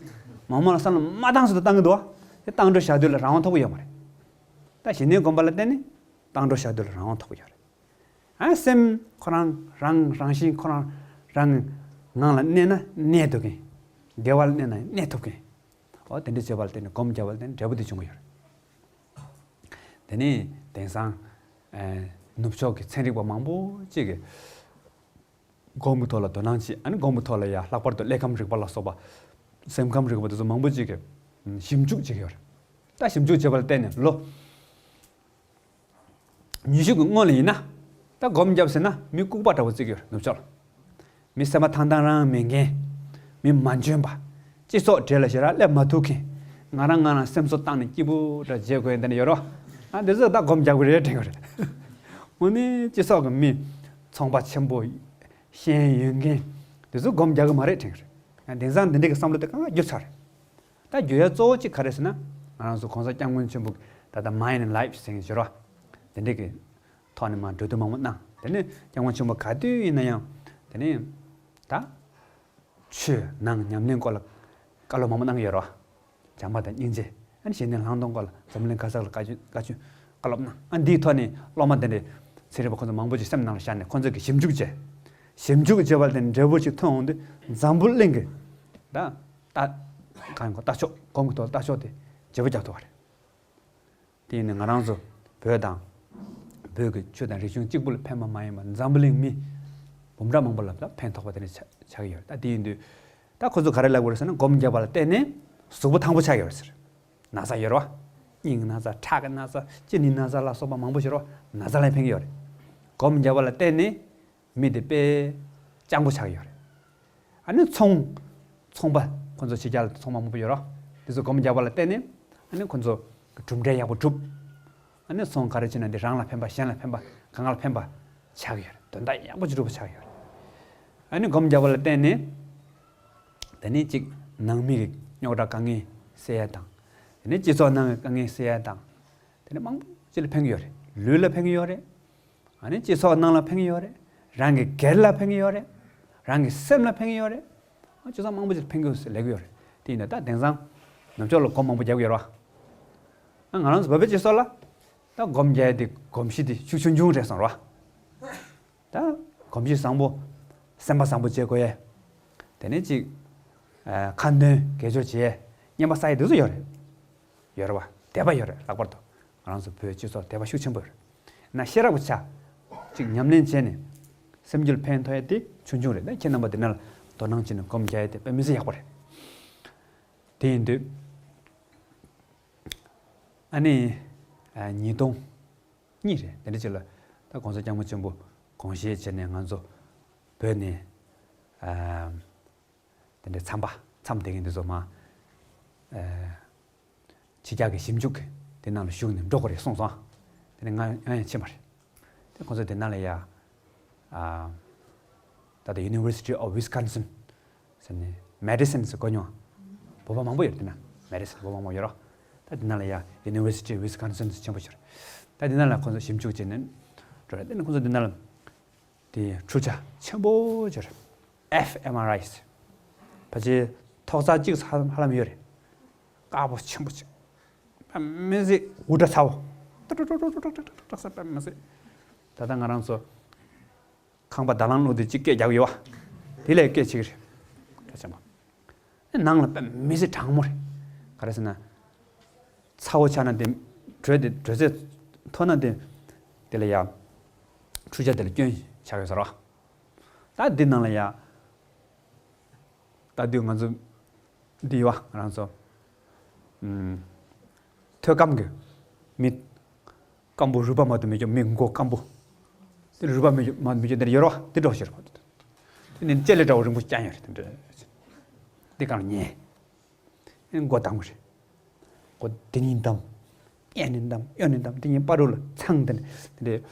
མོག་མོག་ལ་བསམ་བློ་མ་བཏང་ཟེར་བཏང་གི་འདུག་བ། དེ་བཏང་འགྲོ་བཞག་དུས་ལ་རང་དབང་ཐོབ་ཀྱི་ཡོད་མ་རེད། ད་ཞི་གནས་སྒོམ་པ་ལ་བརྟེན་ནས་བཏང་འགྲོ་བཞག་དུས་ལ་རང་དབང་ཐོབ་ཀྱི་ཡོད་རེད། ཨ། སེམས་ཁོ་རང་རང་རང་བཞིན་ཁོ་རང་རང་གི་ངང་ལ་གནས་ན་གནས་ཐུབ་མཁན། བདེ་བ་ལ་གནས་ན་གནས་ཐུབ་མཁན། འོ་དེ་འདྲ་བྱེད་པ་ལ་བརྟེན་ནས་སྒོམ་རྒྱབ་པ་ལ་བརྟེན་ནས་འབྲས་བུ་དེ་འབྱུང་གི་ཡོད་རེད། དེ་ནས་དེང་སང་། ཨ། ནུབ་ཕྱོགས་ཀྱི་ཚན་རིག་པ་མང་པོ་ཅིག་གིས་སྒོམ་གྱི་ཐོག་ལ་དོ་སྣང་བྱེད། ཨ་ནི་སྒོམ་གྱི་ཐོག་ལ་ཡ་ལྷག་པར་དུ་ཀླད་ཁམས་རིག་པ་ལ་སོགས་པ། སེམས་ཁམས་རིག་པ་དེ་ཚོ་མང་པོ་ཅིག་གིས་ཞིབ་འཇུག་བྱེད་ཀྱི་ཡོད་རེད། ད་ཞིབ་འཇུག་བྱེད་པ་ལ་བརྟེན་ནས་ལོ་ཉི་ཤུ་གི་སྔོན་ལ་ཡིན་ན། ད་སྒོམ་བརྒྱབ་ཟེར་ན་མི་ལྐུགས་པ་འདྲ་བོ་བརྩི་གི་ཡོད་རེད། ནུབ་ཕྱོགས་ལ། མི་སེམས་པ་ཐང་ཐང་རང་མེད་མཁན། མི་མ་འཇོན་པ། སྤྱི་ཚོགས་གྲས་ལ་ཞེ་དྲག་སླེབས་མ་ཐུབ་མཁན། ང་རང་ང་རང་སེམས་གསོ་བཏང་ནས་སྐྱིད་པོ་འདྲ་བྱེད་དགོས་ཡ་འདི་འདྲ་ཡོད་རེད་བ། ཨ། འདི་ཚོ་ད་སྒོམ་རྒྱག་གི་རེད་དྲན་གི་རེད། དངོས་གནས་སྤྱི་ཚོགས་ཀྱི་མི་ཚོང་པ་ཆེན་པོ་ཤེས་ཡོན་ཡོད་མཁན་འདི་ཚོ་སྒོམ་རྒྱག་གི་མ་རེད་དྲན་གི་རེད། ཡང་དེང་སང་འདི་འདྲ་གི་བསམ་བློ་དེ་གང་ག་འགྱུར་ཚར་རེད། ད་འགྱུར་ཡ་གཙོ་བོ་གཅིག་ག་རེ་ཟེར་ན། ང་རང་ཚོ་གོང་ས་སྐྱབས་མགོན་ཆེན་པོ་ད་ལྟ་Mind and Life་ཟེར་མཁན་ཞིག་ཡོད་རེད་བ། དེ་འདྲ་གི་ཐོག་ནས་མར་གྲོས་བསྡུར་མང་པོ་གནང་། དེ་ནས་སྐྱབས་མགོན་ཆེན་པོ་ག་དུས་ཡིན་ན་ཡང་། དེ་ནས་ད་ཆོས་ནང་ཉམས་ལེན་སྐོར་ལ་བཀའ་སློབ་མང་པོ་གནང་གི་ཡོད་རེད་བ། བྱམས་པ་དང་སྙིང་རྗེ། ཨ་ནི་ཞི་གནས་ལྷག་མཐོང་སྐོར་ལ་འཛམ་གླིང་ག་ས་ལ་བཀའ་བཀའ་བཀའ་སློབ་གནང་། ཨ། འདིའི་ཐོག་ནས་སློབ་མ་དེ་འདྲའི་ཚན་རིག་པ་ཁོང་ཚོ་མང་པོ་ཅིག་སེམས་ནང་ལ་བཞག་ནས་ཁོང་ཚོ་གིས་ཞིབ་འཇུག་བྱས། ཞིབ་འཇུག་བྱས་པ་ལ་བརྟེན་ནས་འབྲས་བུ་ཞིག་ཐོན་འོང་དུས་འཛམ་བུ་གླིང་གི། ད་ལྟ་གང་གོ་ལྟ་ཕྱོགས། སྒོམ་གྱི་ཐོག་ལ་ལྟ་ཕྱོགས་དེ་བརྗེ་པོ་རྒྱག་ཐུབ་པ་རེད། དེ་ཡིན་ན་ང་རང་ཚོ་བོད་དང་། བོད་ཀྱི་ཆོས་དང་རིག་གཞུང་གཅིག་པུ་ལ་ཕན་པ་མ་ཡིན་པར་འཛམ་བུ་གླིང་མི་འབུམ་ཕྲག་མང་པོ་ལ་ད་ཕན་ཐོགས་པ་དེ་འདྲ་ཆགས་ཆགས་ཀྱི་ཡོད་རེད། ད་དེ་ཡིན་དུས། ད་ཁོ་ཚོ་ག་རེ་ལབ་དགོས་རེད་ཟེར་ན། སྒོམ་རྒྱབ་པ་ལ་བརྟེན་ནས་གཟུགས་པོ་ཐང་པོ་ཆགས་ཀྱི་ཡོད་རེད་ཟེར། ན་ཚ་ཡོད་རེད་བ། སྙིང་ན་ཚ། ཁྲག་གི་ན་ཚ། གཅིན་སྙི་ན་ཚ་ལ་སོགས་པ་མང་པོ་ཞིག་ཡོད་རེད་བ། ན་ཚ་ལ་ཕན་གྱི་ཡོད་རེད། སྒོམ་རྒྱབ་པ་ལ་བརྟེན་ནས་མི་དེ་དཔེ་སྤྱང་པོ་ཆགས་ཀྱི་ཡོད་རེད། ཨ་ནི་ཚོང་། ཚོང་པ། ཁོ་ཚོ་ཕྱི་རྒྱལ་ལ་ཚོང་པ་མང་པོ་ཡོད་རེད་བ། དེ་ཚོ་སྒོམ་རྒྱབ་པ་ལ་བརྟེན་ནས། ཨ་ནི་ཁོ་ཚོ་གྲུབ་འབྲས་ཡག་པོ་གྲུབ། ཨ་ནི་ཚོང་ག་རེ་བྱས་ན་འདི་རང་ལ་ཕན་པ། གཞན་ལ་ཕན་པ། གང་ག་ལ་ཕན་པ་ཆགས་ཀྱི་ཡོད་རེད། དོན་དག་ཡག་པོ་ཅིག་འགྲུབ་པ་ཆགས་ཀྱི་ཡོད་རེད། ཨ་ནི་སྒོམ་རྒྱབ་པ་ལ་བརྟེན་ནས། དེ་ནས་གཅིག་ནང་མི་གི་རྙོག་དྲ་དཀའ་ངལ་སེལ་ཡ་དང་། དེ་ནས་སྤྱི་ཚོགས་ནང་གི་དཀའ་ངལ་སེལ་ཡ་དང་། དེ་ནས་མང་པོ་ཅིག་ལ་ཕན་གྱི་ཡོད་རེད། ལུས་ལ་ཕན་གྱི་ཡོད་རེད། ཨ་ནི་སྤྱི་ཚོགས་ནང་ལ་ཕན་གྱི་ཡོད་རེད། རང་གི་སྒེར་ལ་ཕན་གྱི་ཡོད་རེད། རང་གི་སེམས་ལ་ཕན་གྱི་ཡོད་རེད། ཨ། སྤྱི་ཚོགས་མང་པོ་ཅིག་ལ་ཕན་གྱི་ཡོད་ཟེར་ལབ་ཀྱི་ཡོད་རེད། དེ་ཡིན་ན་ད་དེང་སང་ནུབ་ཕྱོགས་ལ་སྒོམ་མང་པོ་རྒྱབ་ཀྱི་ཡོད་རེད་བ། ཨ། ང་རང་ཚོ་བོད་པའི་སྤྱི་ཚོགས་ལ་ད་སྒོམ་རྒྱག་ཡ་དེ་གོམས་གཤིས་དེ་ཤུགས་ཆུང་ཆུང་རེད་བསམ་རེད་བ། ད་གོམས་གཤིས་བཟང་པོ། སེམས་པ་བཟང་པོ་བྱེད་དགོས་ཡས། དེ་ནས་ཅིག་ཨ། ཁ་འདོན་དགེ་སྦྱོར་བྱེད་ཡས། བསྙེན་པ་བསགས་ཡས་དེ་ཚོ་ཡོད་རེད། ཡོད་རེད་བ། དད་པ་ཡོད་རེད། ལྷག་པར་དུ་ང་རང་ཚོ་བོད་སྤྱི་ཚོགས་དད་པ་ཤུགས་ཆེན་པོ་ཡོད་རེད། ན་ཤེས་རབ་ཀྱི་ཆ་ཅིག་ཉམས་ལེན་བྱས་ནས་སེམས་རྒྱུད་ཕན་ཐོགས་ཡས་དེ་ཆུང་ཆུང་རེད། ད་ཁྱེད་རྣམ་པ་འདི་ན་ལ་དོ་སྣང་བྱས་ནས་སྒོམ་རྒྱག་ཡས་དེ་དཔེ་མི་སྲིད་ཡག་པོ་རེད། དེ་ཡིན་དུས། ཨ་ནི། ཨ། ཉིས་སྟོང་གཉིས་རེད། དེ་འདྲ་ཅིག་ལ་ད་གོང་ས་སྐྱབས་མགོན་ཆེན་པོ་དགོངས་བཞེས་བྱས་ནས་ང་ཚོ་བོད་ནས། ཨ། དེ་འདྲའི་མཚམས་པ། མཚམས་བསྡད་མཁན་དེ་ཚོ་མར། ཨ། ཕྱི་རྒྱལ་གྱི་ཞིབ་འཇུག་གི་ དེ་ནང་ལ་ཞུགས་ནས་འགྲོ་དགོས་རེད་གསུངས་སོང་། དེ་ནས་ང་ང་ཡང་ཕྱིན་པ་རེད། དེ་ཁོང་ཚོ་དེ་ནང་ལ་ཡ། ཨ། ད་ལྟ་University of Wisconsin ཟེར་ནས་Madison ཟེར་གོ་མྱོང་། བོད་པ་མང་པོ་ཡོད་དེ་ན། Madison བོད་པ་མང་པོ་ཡོད་རོགས། ད་དེ་ནང་ལ་ཡ་University of Wisconsin ཆེན་པོ་ཞིག་རེད། ད་དེ་ནང་ལ་ཁོང་ཚོ་ཞིབ་འཇུག་བྱས་ནས་འགྲོ་རེད། དེ་ནས་ཁོང་ཚོ་དེ་ནང་ལ་དེ་འཕྲུལ་ཆས་ཆེན་པོ་ཞིག་རེད། ཕ་ཇེ་ཐོག་ཚད་གཅིག་ཧ་ཧ་ལམ་ཡོད་རེད། དཀར་པོ་ཆེན་པོ་ཅིག་མི་སྲིད། འུར་སྒྲ་ཚ་བོ། ཏག་ཏག་ས་པ་མི་སྲིད། ད་ལྟ་ང་རང་ཚོ་ཁང་པ་ད་ལང་བླུགས་དེ་གཅིག་སྐད་རྒྱག་ཡོད་བ། དེ་ལས་སྐད་ཆིག་རེད། ད་ཆེན་པོ། ནང་ལ་པ་མི་སྲིད་གྲང་མོ་རེད། ག་རེ་ཟེར་ན། ཚ་བོ་ཆགས་ན་དེ། དྲོད་དེ་དྲོད་ཚད་མཐོ་ན་དེ། དེ་ལ་ཡ། འཕྲུལ་ཆས་དེ་ལ་སྐྱོན་ཆགས་ཡོད་ས་རེད་བ། ད་འདི་ནང་ལ་ཡ། ད་དུས་ང་ཚོ་འདི་ཡོད་བ་ང་རང་ཚོ། ཨུམ། ཐོད་སྐམ་གི་མི། སྐམ་པོ་རུས་པ་མ་གཏོགས་མེད་ཀྱང་མི་མགོ་སྐམ་པོ། དེ་རུས་པ་མེད་ཀྱང་མ་མེད་ཀྱང་དེར་ཡོད་རོ་དེ་འགྲོ་ཤེར་བ། དེ་ནི་ལྕེ་ལེ་འདྲ་བོ་རིང་པོ་ཅང་ཡོད་རེད་དེ་འདྲ། དེ་གང་ཉེ། མགོ་དང་པོ་རེད། མགོ་དེ་ཉིན་དམ། གཡས་ནས་དམ་གཡོན་ནས་དམ་དེ་ཉིན་པ་རུ་ལ་ཚང་དེ་ནི་དེ་འདྲ།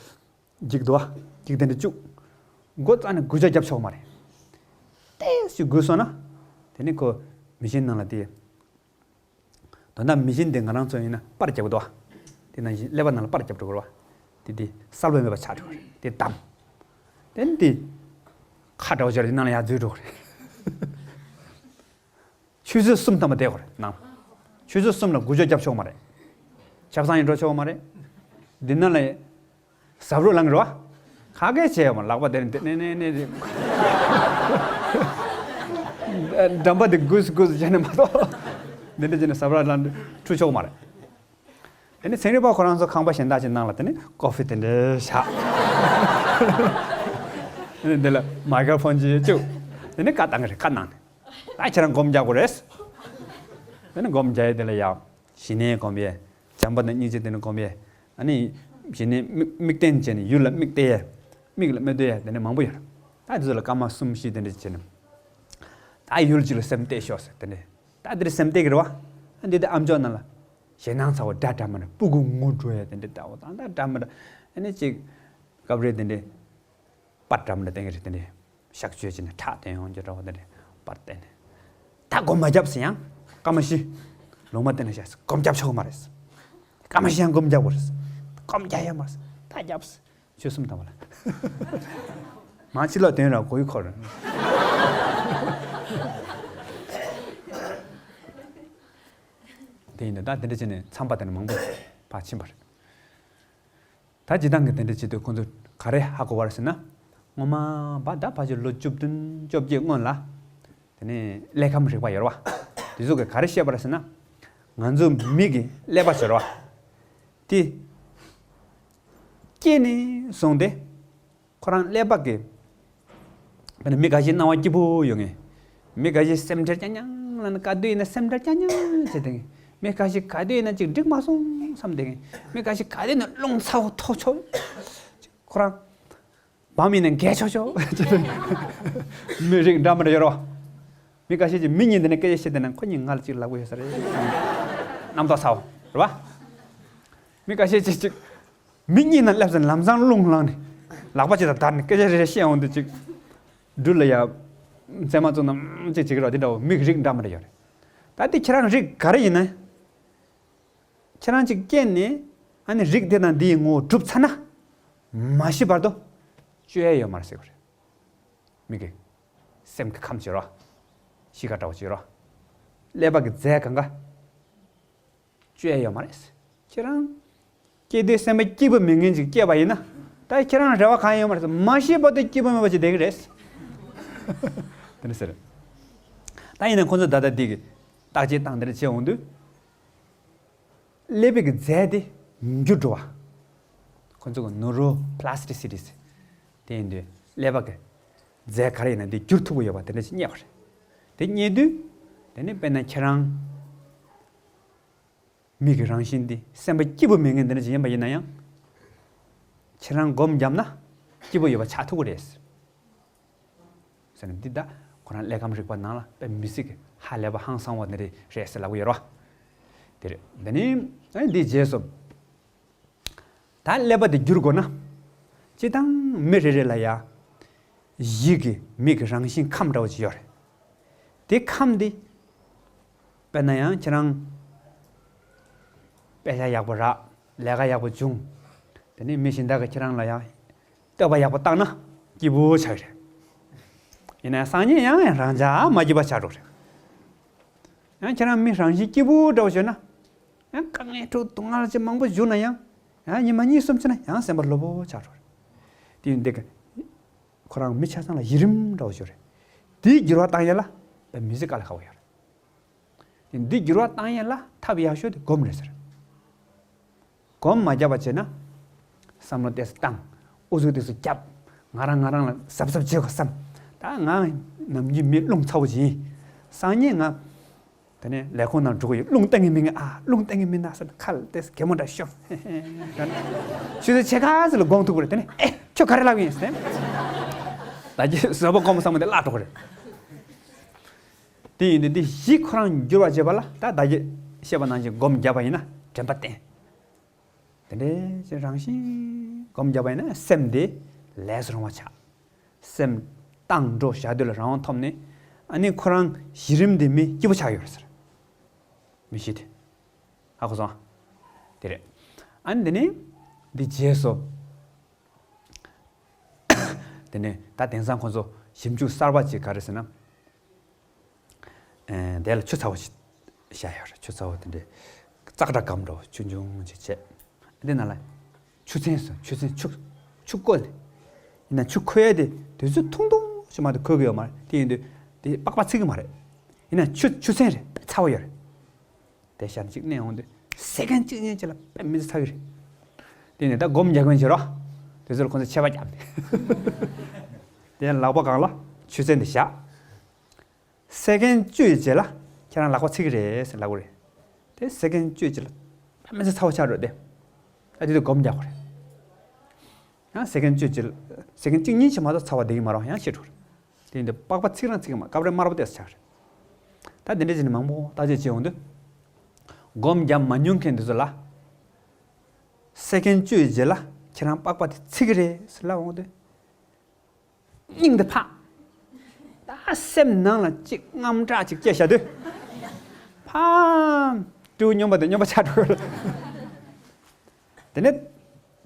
འཇིག་འདུག་ཨ། འཇིག་རྟེན་འདི་བཅུག་མགོ་རྩ་ནས་འགུལ་སྐྱོད་རྒྱབ་ཆོག་མ་རེད། ཏོག་ཙམ་འགུལ་སོང་ན། དེ་ནི་ཁོ་མི་ཤིན་ནང་ལ་དེ། ད་ལྟ་མི་ཤིན་དེ་ང་རང་ཚོ་ཡིན་ན་པར་རྒྱབ་འདུག་ཨ། དེ་ནང་བཞིན་ཀླད་པ་ནང་ལ་པར་རྒྱབ་འགྲོ་གི་རེད་བ། དེ་དེ་གསལ་པོ་མེད་པ་ཆགས་འགྲོ་གི་རེད་དེ་དམ། དེ་ནི་དེ། ཁ་འདྲ་བོ་ཅིག་རེད་དེ་ནང་ལ་ཡར་འཛུལ་འགྲོ་གི་རེད། ཆུ་ཚོད་གསུམ་ཐམ་པ་བསྡད་དགོས་རེད་ནང་། ཆུ་ཚོད་གསུམ་ལ་འགུལ་སྐྱོད་རྒྱབ་ཆོག་མ་རེད། ཆབ་གསང་ཡང་འགྲོ་ཆོག་མ་རེད། འདི་ནང་ལ་ཟབ་རོ་ལངས་རོ། ཁ་སྐད་བྱས་མ་ལག་པ་དེ་ནས་དེ་ནས་ནས་ནས་འགྲམ་པ་དེ་གུས་གུས་བྱས་ནས་མ་གཏོགས། འདི་འདྲ་བྱས་ནས་ཟབ་རོ་ལངས་འཁྲུ་ཆོག་མ་རེད། དེ་ནས་ཚན་རིག་པ་ཁོ་རང་ཚོ་ཁང་པ་གཞན་དག་ཅིག་ནང་ལ་དེ་ནས་ཀོ་ཧྥི་དེ་འདྲ་བཞག་དེ་ནས་འདི་ལ་མའི་ཀྲོ་ཕོན་ཅིག་བཅུག་དེ་ནས་བཀའ་བཏང་གི་རེད་བཀའ་གནང་ནས། ད་ཁྱེད་རང་སྒོམ་རྒྱག་དགོས་རེད། དེ་ནས་སྒོམ་རྒྱག་ཡས་དེ་ལ་ཡ། ཞི་གནས་སྒོམ་ཡས། བྱམས་པ་དང་སྙིང་རྗེ་དེ་ནས་སྒོམ་ཡས། ཨ་ནི། ཞི་གནས་དམིགས་དམིགས་རྟེན་བྱས་ནས་ཡུལ་ལ་དམིགས་ཏེ་ཡས། མིག་ལ་མི་ལྟོས་ཡས་དེ་འདྲ་མང་པོ་ཡོད་རེད། ད་དེ་ཚོ་ལ་སྐར་མ་གསུམ་བཞི་དེ་འདྲ་བྱས་ནས། ད་ཡུལ་གཅིག་ལ་སེམས་གཏད་ཤོག་ཟེར་དེ་འདྲ། ད་དེ་འདྲ་སེམས་གཏད་ཀྱི་རེད་བ། ཨ་འདི་ད་ཨ་མཆོག་ནང་ལ། ཞེད་སྣང་ཚ་བོ་འདྲ་འདྲ་མི་འདྲ་སྤུ་གུ་ངུ་འགྲོ་ཡས་དེ་འདྲ་འདྲ་བོ་དང་ད་འདྲ་མི་འདྲ། ཨ་ནི་གཅིག་སྐབས་རེ་དེ་འདྲ། པར་འདྲ་མི་འདྲ་བསྟན་གྱི་རེད་དེ་འདྲ། གཤག་བཅོས་བྱས་ནས་ཁྲག་བཏོན་ཡོང་རྒྱུ་འདྲ་བོ་དེ་འདྲ་པར་བསྟན་ནས། ད་སྒོམ་མ་རྒྱབ་ཟེར་ཡང་སྐར་མ་བཞི། ལུང་མ་བསྟན་ན་བཞག་སྒོམ་རྒྱབ་ཆོག་གི་མ་རེད། སྐར་མ་བཞི་ཡང་སྒོམ་རྒྱབ་དགོས་རེད། སྒོམ་རྒྱག་ཡ་མ་རེད། ད་རྒྱབ། ཆུ་གསུམ་དང་བ་ལ། མ་ཕྱི་ལོགས་དོན་ར་གོ་ཡུ་འཁོར། དེ་ཡིན་ད་ད་དེ་འདྲ་བྱས་ནས་མཚམས་པ་དེ་ནས་མང་པོ་ཕར་ཕྱིན་པ་རེད། ད་སྤྱིར་བཏང་གི་དེ་འདྲ་བྱེད་དུས་ཁོང་ཚོ་ག་རེ་ཧ་གོ་བ་རེད་ཟེར་ན། སྔོན་མ་བ་ད་ཕལ་ཆེར་ལོ་བཅུ་བདུན་བཅོ་བརྒྱད་སྔོན་ལ། དེ་ནས་ཀླད་ཁམས་རིག་པ་ཡོད་རེད་བ། དེ་ཚོ་གིས་ག་རེ་བཤད་པ་རེད་ཟེར་ན། ང་ཚོ་མི་གི་ཀླད་པ་ཟེར་བ། དེ། སྐྱེས་ནས་བཟུང་སྟེ། ཁོ་རང་ཀླད་པ་གི། དཔེར་ན་མི་འགའ་ཞིག་སྣང་བ་སྐྱིད་པོ་ཡོང་ངེས། མི་འགའ་ཞིག་སེམས་ཁྲལ་རྐྱང་རྐྱང་ལ་ནི་ག་དུས་ཡིན་ན་སེམས་ཁྲལ་རྐྱང་རྐྱང་བྱེད་དེ། མི་འགའ་ཞིག་ག་དུས་ཡིན་ན་ཅིག་འགྲིག་མ་སོང་བསམ་དེ། མི་འགའ་ཞིག་ག་དུས་ཡིན་ན་རླུང་ཚ་བོ་ཐོག་ཆོག་ཁོ་རང་། བམ་ཡིན་ན་འགས་ཆོག་ཆོག་མི་རིགས་འདྲ་མི་འདྲ་ཡོད་རོ། མི་འགའ་ཤས་ཀྱིས་མི་གཉིས་འདི་ནས་སྐད་ཆ་བཤད་དེ་ན་ཁོ་གཉིས་ང་ལ་ཅིག་ལབ་གི་ཡོད་ས་རེད། རྣམ་རྟོག་ཚ་བོ་རེད་བ། མི་འགའ་ཤས་ཅིག་ཅིག་མི་གཉིས་ནང་སླེབས་ཚེ་ལམ་སང་རླུང་ལངས་ནས་ལག་པ་ཅིག་དང་བརྡར་ནས་སྐད་ཆ་རེ་རེ་བཤད་འོང་དུས་ཅིག་སྦྲུལ་ལ་ཡ། མཚན་མ་བཙུགས་ན་ཅིག་བྱེད་ཀྱི་རོགས་དེ་འདྲ་བོ་མི་རིགས་འདྲ་མི་འདྲ་ཡོད་རེད། ད་དེ་ཁྱེད་རང་རིགས་ག་རེ་ཡིན་ན། ཁྱེད་རང་ཅིག་སྐྱེས་ནས་ཨ་ནི་རིགས་དེ་དང་འདི་ཡི་ངོ་བོ་གྲུབ་ཚར་ན། མ་ཤི་བར་དུ་བཅོས་ཡས་ཡོད་མ་རེད་ཟེར་གྱི་རེད། མི་གི་སེམས་ཀྱི་ཁམས་བྱེད་རོགས། གཤིས་ཀ་འདྲ་བོ་བྱེད་རོགས། ཀླད་པ་གི་རྫས་གང་ག་བཅོས་ཡས་ཡོད་མ་རེད། ཁྱེད་རང་སྐྱེ་དུས་སེམས་པ་སྐྱིད་པོ་མེད་མཁན་ཅིག་སྐྱེས་པ་ཡིན་ན། ད་ཁྱེད་རང་རེ་བ་གང་ཡོད་མ་རེད། མ་ཤི་བར་དུ་སྐྱིད་པོ་མེད་པ་ཅིག་བསྡད་ཀྱི་རེད། དེ་འདྲ་ཟེར། ད་ཡིན་ན་ཁོ་ཚོ་ད་ལྟ་འདི་གི་བརྟག་དཔྱད་བཏང་དེ་འདྲ་བྱེད་འོང་དུས། ཀླད་པའི་གི་རྫས་དེ་འགྱུར་འགྲོ་བ། ཁོ་ཚོ་གི་neuroplasticity ཟེར། དེ་ཡིན་དུས་ཀླད་པ་གི་རྫས་ག་རེ་ཡིན་ན་དེ་འགྱུར་ཐུབ་ཀྱི་ཡོད་པ་དེ་འདྲ་ཞིག་རྙེད་པ་རེད། དེ་རྙེད་དུས། དེ་ནི་དཔེར་ན་ཁྱེད་རང་མི་གི་རང་བཞིན་དེ་སེམས་པ་སྐྱིད་པོ་མེད་མཁན་དེ་འདྲ་ཞིག་ཡིན་པ་ཡིན་ན་ཡང་། ཁྱེད་རང་སྒོམ་བརྒྱབ་ན་སྐྱིད་པོ་ཡོད་པ་ཆགས་ཐུབ་ཀྱི་རེད། ཟེར་ན་འདི་ད་ཁོ་རང་ཀླད་ཁམས་རིག་པ་ནང་ལ་དཔེ་མི་སྲིད་ཀྱི་ཧ་ལས་པ་ཧང་སང་བ་འདི་རེད་རེད་ཟེར་ལབ་ཀྱི་ཡོད་རེད་བ། དེ་རེད། དེ་ནི་ཨ་འདིའི་རྗེས་སུ། ད་ཀླད་པ་དེ་བསྒྱུར་དགོས་ན། སྤྱིར་བཏང་མི་རེ་རེ་ལ་ཡ། གཞི་གི་མིག་གི་རང་བཞིན་ཁམས་འདྲ་བོ་ཅིག་ཡོད་རེད། དེ་ཁམས་དེ། དཔེར་ན་ཡང་ཁྱེད་རང་། དཔེ་ཆ་ཡག་པོ་རག་ལས་ཀ་ཡག་པོ་བྱུང་། དེ་ནས་མི་གཞན་དག་གིས་ཁྱེད་རང་ལ་ཡང་། བསྟོད་པ་ཡག་པོ་བཏང་ན་སྐྱིད་པོ་ཆགས་ཀྱི་རེད། ཡིན་ན་སང་ཉིན་ཡང་ཡང་རང་ཅག་མ་སྐྱིད་པ་ཆགས་འགྲོ་གི་རེད། ཡང་ཁྱེད་རང་མི་རང་བཞིན་སྐྱིད་པོ་འདྲ་བོ་བྱུང་ན། ཡང་དཀའ་ངལ་འཕྲད་སྡུག་བསྔལ་ཅིག་མང་པོ་བྱུང་ན་ཡང་། ཡང་ཉི་མ་གཉིས་གསུམ་ཕྱིན་ན་ཡང་སེམས་པ་སློབ་པོ་ཆགས་འགྲོ་གི་རེད། དེ་ཡིན་དུས། ཁོ་རང་མི་ཆ་ཚང་ལ་གཞི་རིམ་འདྲ་བོ་ཅིག་ཡོད་རེད། དེའི་འགྱུར་བ་བཏང་ཡ་ལ་དཔེ་མི་སྲིད་དཀའ་ལས་ཁག་པོ་ཡོད་རེད། དེ་འདི་འགྱུར་བ་བཏང་ཡ་ལ་ཐབས་ཡག་ཤོས་དེ་སྒོམ་རེད་ཟེར། སྒོམ་མ་བརྒྱབ་པ་བྱས་ན། བསམ་བློ་ཏོག་ཙམ་བཏང་། ཨུ་ཚུགས་ཏོག་ཙམ་བརྒྱབ། ང་རང་ང་རང་ལ་གཟབ་གཟབ་བྱེད་དགོས་བསམ། ད་ང་ནམ་རྒྱུན་མི་རླུང་ཚ་བོ་ཅིག་ཡིན། སང་ཉིན་ང་། དེ་ནས་ལས་ཁུངས་ནང་འགྲོ་གི་ཡོད། རླུང་བཏང་གི་མིན་ཨ། རླུང་བཏང་གི་མིན་ན་ཟེར་ནས་ཁ་ལ་ཏོག་ཙམ་གད་མོ་འདྲ་ཤོར། ཆུ་ཚོད་ཕྱེད་ཀ་ཙམ་ལ་དགོང་ཐུག་པ་རེད། དེ་ནས་ཨེ་ཁྱོད་ག་རེ་ལབ་ཡིན་ཟེར་ནས། ད་ཅི་བཟོད་པ་སྒོམ་བསམ་གི་དེ་བརླག་འགྲོ་གི་རེད། དེ་ཡིན་དུས་འདི་གཞི་ཁོ་རང་འགྱུར་བ་བྱེད་པ་ལ་ད་ད་གིན་བཤད་པ་ནང་བཞིན་སྒོམ་བརྒྱབ་པ་ཡིན་ན་དྲན་པ་བརྟན། དེ་འདྲའི་ཅིག་རང་བཞིན་སྒོམ་བརྒྱབ་པ་ཡིན་ན་སེམས་དེ་ལས་སུ་རུང་བ་ཆགས། སེམས་བཏང་འགྲོ་བཞག་དུས་ལ་རང་དབང་ཐོབ་ནས། ཨ་ནི་ཁོ་རང་གཞི་རིམ་དེ་མི་སྐྱིད་པོ་ཆགས་ཡོད་རེད་ཟེར། མི་གཞི་དེ། ཧ་གོ་སོང་ཨ། དེ་རེད། ཨ་ནི་དེ་ནས་འདི་རྗེས་སུ། དེ་ནས་ད་དེང་སང་ཁོང་ཚོ་ཞིབ་འཇུག་གསར་པ་ཅིག་ག་རེ་ཟེར་ན། ཨེ། དེ་ལ་ཆུ་ཚ་བོ་ཞིག་བཞག་ཡོད་རེད། ཆུ་ཚ་བོ་དེ་འདྲའི་ཙག་སྒྲ་སྒམ་འདྲ་བོ་ཆུང་ཆུང་ཅིག་བྱས། འདི་ནང་ལ་ཆུ་ཚན་ཟེར། ཆུ་ཚན་ཆུ་ཆུ་བསྐོལ་ཏེ། ཡིན་ན་ཆུ་ཁོལ་ཡ་དེ་དུས་ཚོད་ཐུང་ཐུང་ཞིག་མ་གཏོགས་ཁོལ་གི་ཡོད་མ་རེད། དེ་ཡིན་དུས་དེ་པགས་པ་ཚིག་གི་མ་རེད། ཡིན་ན་ཆུ་ཆུ་ཚན་རེད། ཚ་བོ་ཡོད་རེད། དེ་ཤར་གཅིག་གནས་འོང་དུས་སེ་ཀན་གཅིག་གཉིས་ཅིག་ལ་དཔེ་མི་སྲིད་ཚ་གི་རེད། དེ་ནས་ད་སྒོམ་རྒྱག་མཁན་བྱེད་རོགས། དེ་ཚོར་ཁོང་ཚོས་ཆད་པ་བརྒྱབ་ནས། དེ་ནས་ལག་པ་སྒང་ལ་ཆུ་ཚན་དེ་བཞག་སེ་ཀན་བཅུའི་རྗེས་ལ་ཁྱེད་རང་ལག་པ་ཚིག་གི་རེད་ཟེར་ལབ་དགོས་རེད། དེ་སེ་ཀན་བཅུའི་རྗེས་ལ་དཔེ་མི་སྲིད་ཚ་བོ་ཆགས་འགྲོ་དེ། ཨ་དེ་དུས་སྒོམ་རྒྱག་དགོས་རེད། ཡང་སེ་ཀན་བཅུའི་རྗེས་ལ་སེ་ཀན་གཅིག་གཉིས་ཅིག་མ་གཏོགས་ཚ་བ་བསྡད་ཀྱི་མ་རེད། ཡང་ཤི་འགྲོ་རེད། དེ་ཡིན་དུས་པགས་པ་ཚིག་རང་ཚིག་གི་མ། སྐབས་རེ་དམར་པོ་ཏོག་ཙམ་ཆགས་རེད། ད་དེ་འདྲ་བྱས་ནས་མང་པོ་བརྟག་དཔྱད་བྱས་ཡོང་དུས། སྒོམ་བརྒྱབ་མ་མྱོང་མཁན་དེ་ཚོ་ལ། སེ་ཀན་བཅུའི་རྗེས་ལ་ཁྱེད་རང་པགས་པ་དེ་ཚིག་གི་རེད་ཟེར་ལབ་འོང་དུས། སྙིང་དེ་འཕར། ད་སེམས་ནང་ལ་ཅིག་དངངས་སྐྲག་ཅིག་སྐྱེས་བཞག་དུས། ཕམ། སྤྲེའུ་སྨྱོན་པ་དེ་སྨྱོན་པ་ཆགས་འགྲོ་གི་རེད། དེ་ནས་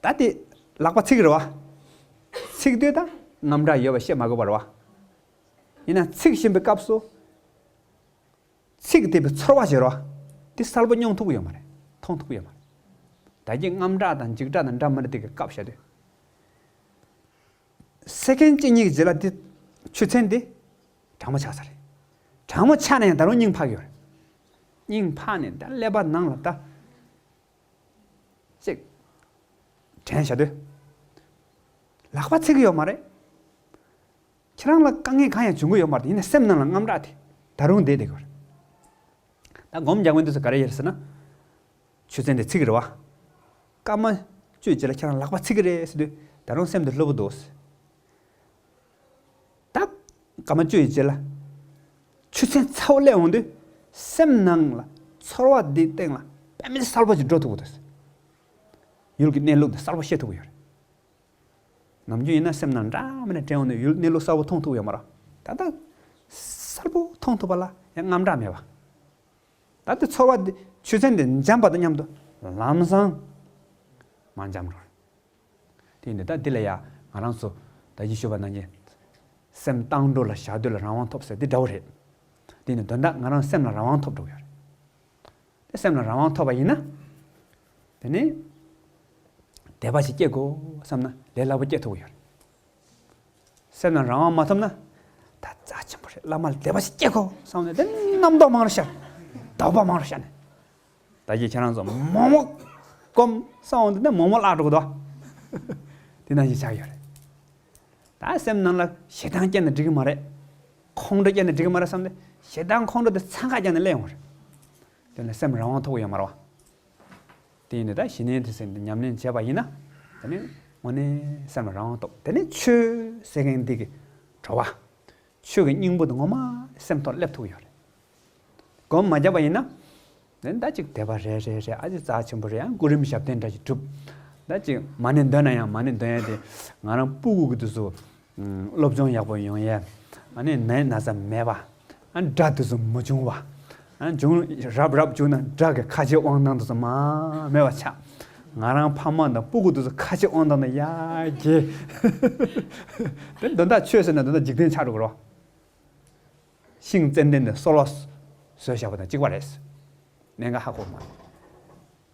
ད་དེ་ལག་པ་ཚིག་གི་རེད་བ། ཚིག་དུས་ད་དངངས་སྐྲག་ཡོད་པ་བཤད་མ་དགོས་པ་རེད་བ། ཡིན་ན་ཚིག་བཞིན་པའི་སྐབས་སུ། ཚིག་དེ་བའི་ཚོར་བ་བྱེད་རོགས། དེ་གསལ་པོ་མྱོང་ཐུབ་ཀྱི་ཡོད་མ་རེད། མཐོང་ཐུབ་ཀྱི་ཡོད་མ་རེད། ད་གིན་དངངས་སྐྲག་དང་འཇིགས་སྐྲག་དང་འདྲ་མི་འདྲ་དེ་གི་སྐབས་བཤད་དུས། སེ་ཀན་གཅིག་གཉིས་ཀྱི་རྗེས་ལ་དེ་ཆུ་ཚན་དེ་གྲང་མོ་ཆགས་ས་རེད། གྲང་མོ་ཆགས་ནས་ཡང་ད་རུང་སྙིང་འཕར་གྱི་ཡོད་རེད། སྙིང་འཕར་ནས་ད་ཀླད་པ་ནང་ལ་ད། ཅིག་དྲན་བྱ་དུས། ལག་པ་ཚིག་གི་ཡོད་མ་རེད། ཁྱེད་རང་ལ་དཀའ་ངལ་གང་ཡང་འབྱུང་གི་ཡོད་མ་རེད། ཡིན་ན་སེམས་ནང་ལ་དངངས་སྐྲག་དེ་ད་རུང་བསྡད་བསྡད་ཀྱི་ཡོད་རེད། ད་སྒོམ་རྒྱག་མཁན་དེ་ཚོ་ག་རེ་ཡོད་རེད་ཟེར་ན། ཆུ་ཚན་དེ་ཚིག་གི་རེད་བ། སྐར་མ་བཅུའི་རྗེས་ལ་ཁྱེད་རང་ལག་པ་ཚིག་གི་རེད་ཟེར་དུས་ད་རུང་སེམས་དེ་སླུ་བོ་འདུག་ད་སྐར་མ་བཅུའི་རྗེས་ལ་ཆུ་ཚན་ཚ་བོ་སླེབས་འོང་དུས་སེམས་ནང་ལ་ཚོར་བ་འདིའི་སྟེང་ལ་དཔེ་མི་སྲིད་གསལ་པོ་ཞིག་འགྲོ་ཐུབ་ཀྱི་འདུག་ཡུལ་གྱི་གནས་ལུགས་འདི་གསལ་པོ་ཤེས་ཐུབ་ཀྱི་ཡོད་རེད། ནམ་རྒྱུན་ཡིན་ན་སེམས་ནང་འདྲ་མི་འདྲ་དྲན་འོང་དུས་ཡུལ་གནས་ལུགས་གསལ་པོ་མཐོང་ཐུབ་ཀྱི་ཡོད་མ་རེད། ད་ལྟ་གསལ་པོ་མཐོང་ཐུབ་པ་ལ་ཡང་དངངས་སྐྲག་མེད་པ། ད་ལྟ་ཚོར་བ་འདི་ཆུ་ཚན་འདི་འཇམ་པ་དང་མཉམ་དུ་ལམ་སང་མར་འཇམ་འགྲོ། དེ་ཡིན་དུས་ད་འདི་ལ་ཡ་ང་རང་ཚོ་ད་གིན་ཞུས་པ་ནང་བཞིན་སེམས་བཏང་འགྲོ་ལ་བཞག་དུས་ལ་རང་དབང་ཐོབ་ཟེར་འདི་འདྲ་བོ་རེད། དེ་ཡིན་དུས་དོན་དག་ང་རང་སེམས་ལ་རང་དབང་ཐོབ་འགྲོ་གི་ཡོད་རེད། དེ་སེམས་ལ་རང་དབང་ཐོབ་པ་ཡིན་ན། དེ་ནི། དད་པ་ཞིག་སྐྱེ་དགོས་བསམ་ན་ལས་སླ་པོ་སྐྱེ་ཐུབ་ཀྱི་ཡོད་རེད། སེམས་ལ་རང་དབང་མ་ཐོབ་ན། ད་རྩ་ཆེན་པོ་རེད། བླ་མ་ལ་དད་པ་ཞིག་སྐྱེ་དགོས་བསམ་ནས་དེ་རྣམ་རྟོག་མང་རུ་ཤར། དོགས་པ་མང་རུ་ཤར་ནས། ད་གིན་ཁྱེད་རང་ཚོ་མོག་མོག་སྒོམ་བསམ་འོང་དུས་ནས་མོག་མོག་བརླག་འགྲོ་གི་འདུག་དེ་ནང་བཞིན་ཆགས་ཡོད་རེད། ད་སེམས་ནང་ལ་ཞེ་སྡང་སྐྱེས་ན་འགྲིག་གི་མ་རེད། ཁོང་ཁྲོ་སྐྱེས་ན་འགྲིག་གི་མ་རེད་བསམ་སྟེ་ཞེ་སྡང་ཁོང་ཁྲོ་དེ་འཚང་ཁ་རྒྱག་ནས་སླེབས་ཡོང་བ་རེད། དེ་ནས་སེམས་རང་དབང་ཐོབ་ཀྱི་ཡོད་མ་རེད་བ། དེ་ཡིན་དུས་ད་ཞི་གནས་དེ་སེམས་དེ་ཉམས་ལེན་བྱས་པ་ཡིན་ན། དེ་ནི་དངོས་གནས་སེམས་ལ་རང་དབང་ཐོབ། དེ་ནི་ཆོས་ཟེར་མཁན་འདི་གི་བྲོ་བ། ཆོས་ཀྱི་སྙིང་པོ་དེ་ངོ་མ་སེམས་ཐོག་སླེབས་ཐུབ་ཀྱི་ཡོད་རེད། སྒོམ་མ་བརྒྱབ་པ་ཡིན་ན། ནས་ད་ཅིག་དད་པ་རེད་རེད་རེད། ཨ་ཅེ་རྩ་ཆེན་པོ་རེད། ཡང་སྐུ་རིམ་ཞབས་བརྟན་འདྲ་ཞིག་སྒྲུབ། ད་ཅིག་མ་ཎི་འདོན་ན་ཡང་མ་ཎི་འདོན་ཡ་དེ་ང་རང་སྤུ་གུ་གི་དུས་སུ་སློབ་སྦྱོང་ཡག་པོ་ཡོང་ཡས། ཨ་ནི་ནད་ན་ཚ་མེད་པ། ཨ་དགྲ་དེ་ཚོ་མ་བྱུང་བ། ཨ་བྱུང་རབ་རབ་བྱུང་ན་དགྲ་གི་ཁ་ཆེ་དབང་ཐང་དེ་ཚོ་མ་མེད་པ་ཆགས། ང་རང་ཕ་མ་དང་སྤུ་གུ་དེ་ཚོ་ཁ་ཆེ་དབང་ཐང་དང་ཡར་རྒྱས། དེ་དོན་དག་ཆོས་ཟེར་ན་དོན་དག་འཇིག་རྟེན་ཆགས་འགྲོ་གི་རེད། ཤིང་ཙན་དན་དེ་སོལ་བ་བཟོས་བཞག་པ་དང་གཅིག་པ་རེད། གནད་འགག་ཧ་གོ་མ་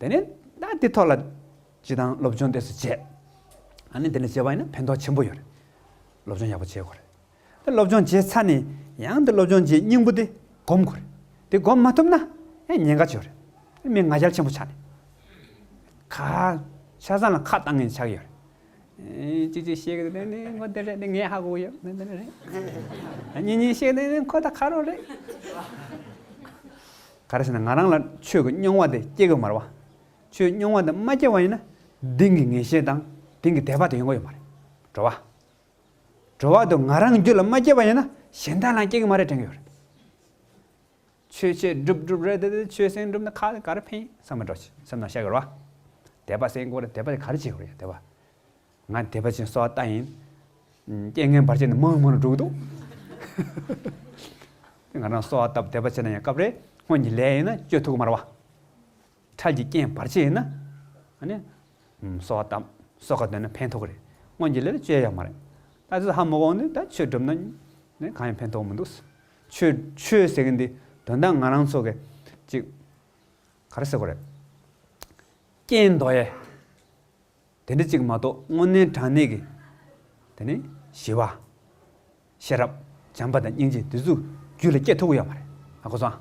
རེད། དེ་ནས་ད་དེ་ཐོག་ལ་སྤྱི་བཏང་སློབ་སྦྱོང་དེ་ཚོ་བྱས། ཨ་ནི་དེ་འདྲ་བྱས་པ་ཡིན་ན་ཕན་ཐོགས་ཆེན་པོ་ཡོད་རེད། སློབ་སྦྱོང་ཡག་པོ་བྱེད་དགོས་རེད། དེ་སློབ་སྦྱོང་བྱས་ཚར་ནས་ཡང་དེ་སློབ་སྦྱོང་བྱེད་སྙིང་པོ་དེ་སྒོམ་དགོས་རེད། དེ་སྒོམ་མ་ཐུབ་ན་ཡང་ཉེན་ཁ་ཆེ་བ་རེད། མི་ང་རྒྱལ་ཆེན་པོ་ཆགས་ནས། ཁ། ཆ་ཚང་ལ་ཁ་བཏང་ངེས་ཆགས་ཡོད་རེད། ཨེ་ཅི་ཅི་བཤད་གི་འདུག་ནི་ཁོ་དེ་རེད། ནི་ངས་ཧ་གོ་ཡོད། ནི་འདི་རེད། ཨ་གཉིས་གཉིས་བཤད་གི་འདུག་ནི་ཁོ་ད་ཁ་རོག་རེད། ག་རེ་ཟེར་ན་ང་རང་ལ་ཆོས་ཀྱི་མྱོང་བ་དེ་སྐྱེ་གི་མ་རེད་བ། ཆོས་མྱོང་བ་དེ་མ་སྐྱེ་བ་ཡིན་ན་གདེང་གི་ངེས་ཤེས་དང་གདེང་གི་དད་པ་དེ་ཡོང་གི་ཡོད་མ་རེད། འགྲོ་བ། འགྲོ་བ་དེ་ང་རང་རྒྱུད་ལ་མ་སྐྱེ་བ་ཡིན་ན་གཞན་དག་ལ་སྐྱེ་གི་མ་རེད་དྲན་གི་ཡོད་རེད། ཆོས་བྱེད་སྒྲུབ་སྒྲུབ་རེད་དེ། དེ་ཆོས་སེམས་སྒྲུབ་ན་ཁ་ག་རེ་ཕན་ཡིན་བསམ་པ་འགྲོ་ཆེ་སེམས་ནང་བཤད་དགོས་རེད་བ། དད་པ་སེམས་དགོས་རེད། དད་པ་དེ་ག་རེ་བྱེད་དགོས་རེད། དད་པ། ང་དད་པ་ཅན་གསོལ་བ་བཏབ་ཡིན། རྐྱེན་ངན་བར་ཆད་ནི་མང་མང་འགྲོ་གི་འདུག་ང་རང་གསོལ་བ་བཏབ་དད་པ་བྱས་ན་ཡང་སྐབས་རེ་སྔོན་གྱི་ལས་ཡིན་ན་བཅོས་ཐུབ་ཀྱི་མ་རེད་བ། འཕྲལ་གྱི་རྐྱེན་བར་ཆད་ཡིན་ན། ཨ་ནི། ཨུམ། གསོལ་བ་བཏབ། གསོལ་ཁ་འདོན་ན་ཕན་ཐོགས་ཀྱི་རེད། སྔོན་གྱི་ལས་ལ་བཅོས་ཡག་མ་རེད། ད་ཚོད་ཧ་མ་གོ་ནི་ད་ཆོས་སྒྲུབ་ན་ནི་གང་ཡང་ཕན་ཐོགས་མི་འདུག་ཆོས་ཆོས་ཟེར་གྱི་འདི་དོན་དག་ང་རང་ཚོ་གི་ཅིག་ག་རེ་ཟེར་དགོས་རེད། རྐྱེན་འདོགས་ཡས། དེ་འདྲ་ཅིག་མ་གཏོགས་དངོས་གནས་དྲང་གནས་ཀྱི། དེ་ནི་ཞི་བ། ཤེས་རབ། བྱམས་པ་དང་སྙིང་རྗེ་དེ་ཚོ་རྒྱུད་ལ་སྐྱེ་ཐུབ་ཀྱི་ཡོད་མ་རེད། ཧ་གོ་སོང་ཨ།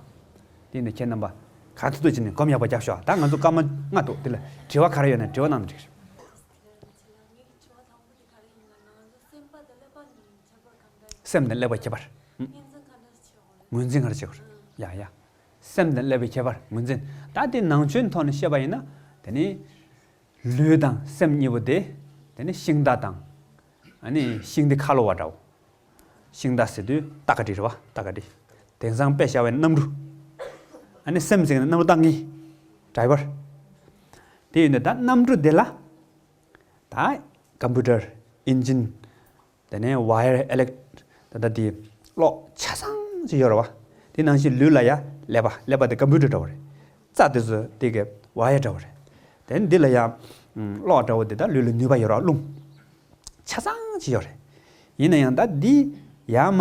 དེ་ནི་ཁྱེད་རྣམ་པ་ག་ཚོད་ཐུབ་ཅིག་ནས་སྒོམ་ཡག་པོ་རྒྱབ་ཤོག་ད་ང་ཚོ་སྐར་མ་ལྔ་འདུག་དེ་ལ་དྲི་བ་ག་རེ་ཡོད་ན་དྲི་བ་གནང་ན་འགྲིག་རེད། སེམས་དང་ཀླད་པ་ཁྱད་པར། ངོས་འཛིན་ག་རེ་བྱེད་དགོས་རེད། ཡ་ཡ། སེམས་དང་ཀླད་པའི་ཁྱད་པར་ངོས་འཛིན། ད་དེ་ནང་ཆོས་ཐོག་ནས་བཤད་པ་ཡིན་ན། དེ་ནི། ལུས་དང་སེམས་གཉིས་པོ་དེ། དེ་ནི་ཤིང་རྟ་དང་། ཨ་ནི་ཤིང་འདི་ཁ་ལོ་བ་འདྲ་བོ། ཤིང་རྟ་ཟེར་དུས་ཏ་ཀ་ཏི་རེད་བ། ཏ་ཀ་ཏི། དེང་སང་དཔེ་བཞག་པའི་གནམ་གྲུ། ཨ་ནི་སེམས་ཟེར་ན་གནམ་གྲུ་བཏང་མཁན། ཌ་རའི་ཝར། དེ་ཡིན་དུས་ད་གནམ་གྲུ་དེ་ལ། ད་ཀམ་པུ་ཊར། ཨིན་ཇིན། དེ་ནས་ཝ་ཡར་ཨི་ལེག་ད་ལྟ་དེ་གློག་ཆ་ཚང་ཅིག་ཡོད་རེད་བ། དེ་ནང་བཞིན་ལུས་ལ་ཡ་ཀླད་པ། ཀླད་པ་དེ་ཀམ་པུ་ཊར་འདྲ་བོ་རེད། རྩ་དེ་ཚོ་དེ་གི་ཝ་ཡར་འདྲ་བོ་རེད། དེ་འདི་ལ་ཡ་གློག་འདྲ་བོ་དེ་ད་ལུས་ལ་ནུས་པ་ཡོད་རེད་བ། རླུང་ཆ་ཚང་ཅིག་ཡོད་རེད། ཡིན་ན་ཡང་ད་འདི་ཡ་མ་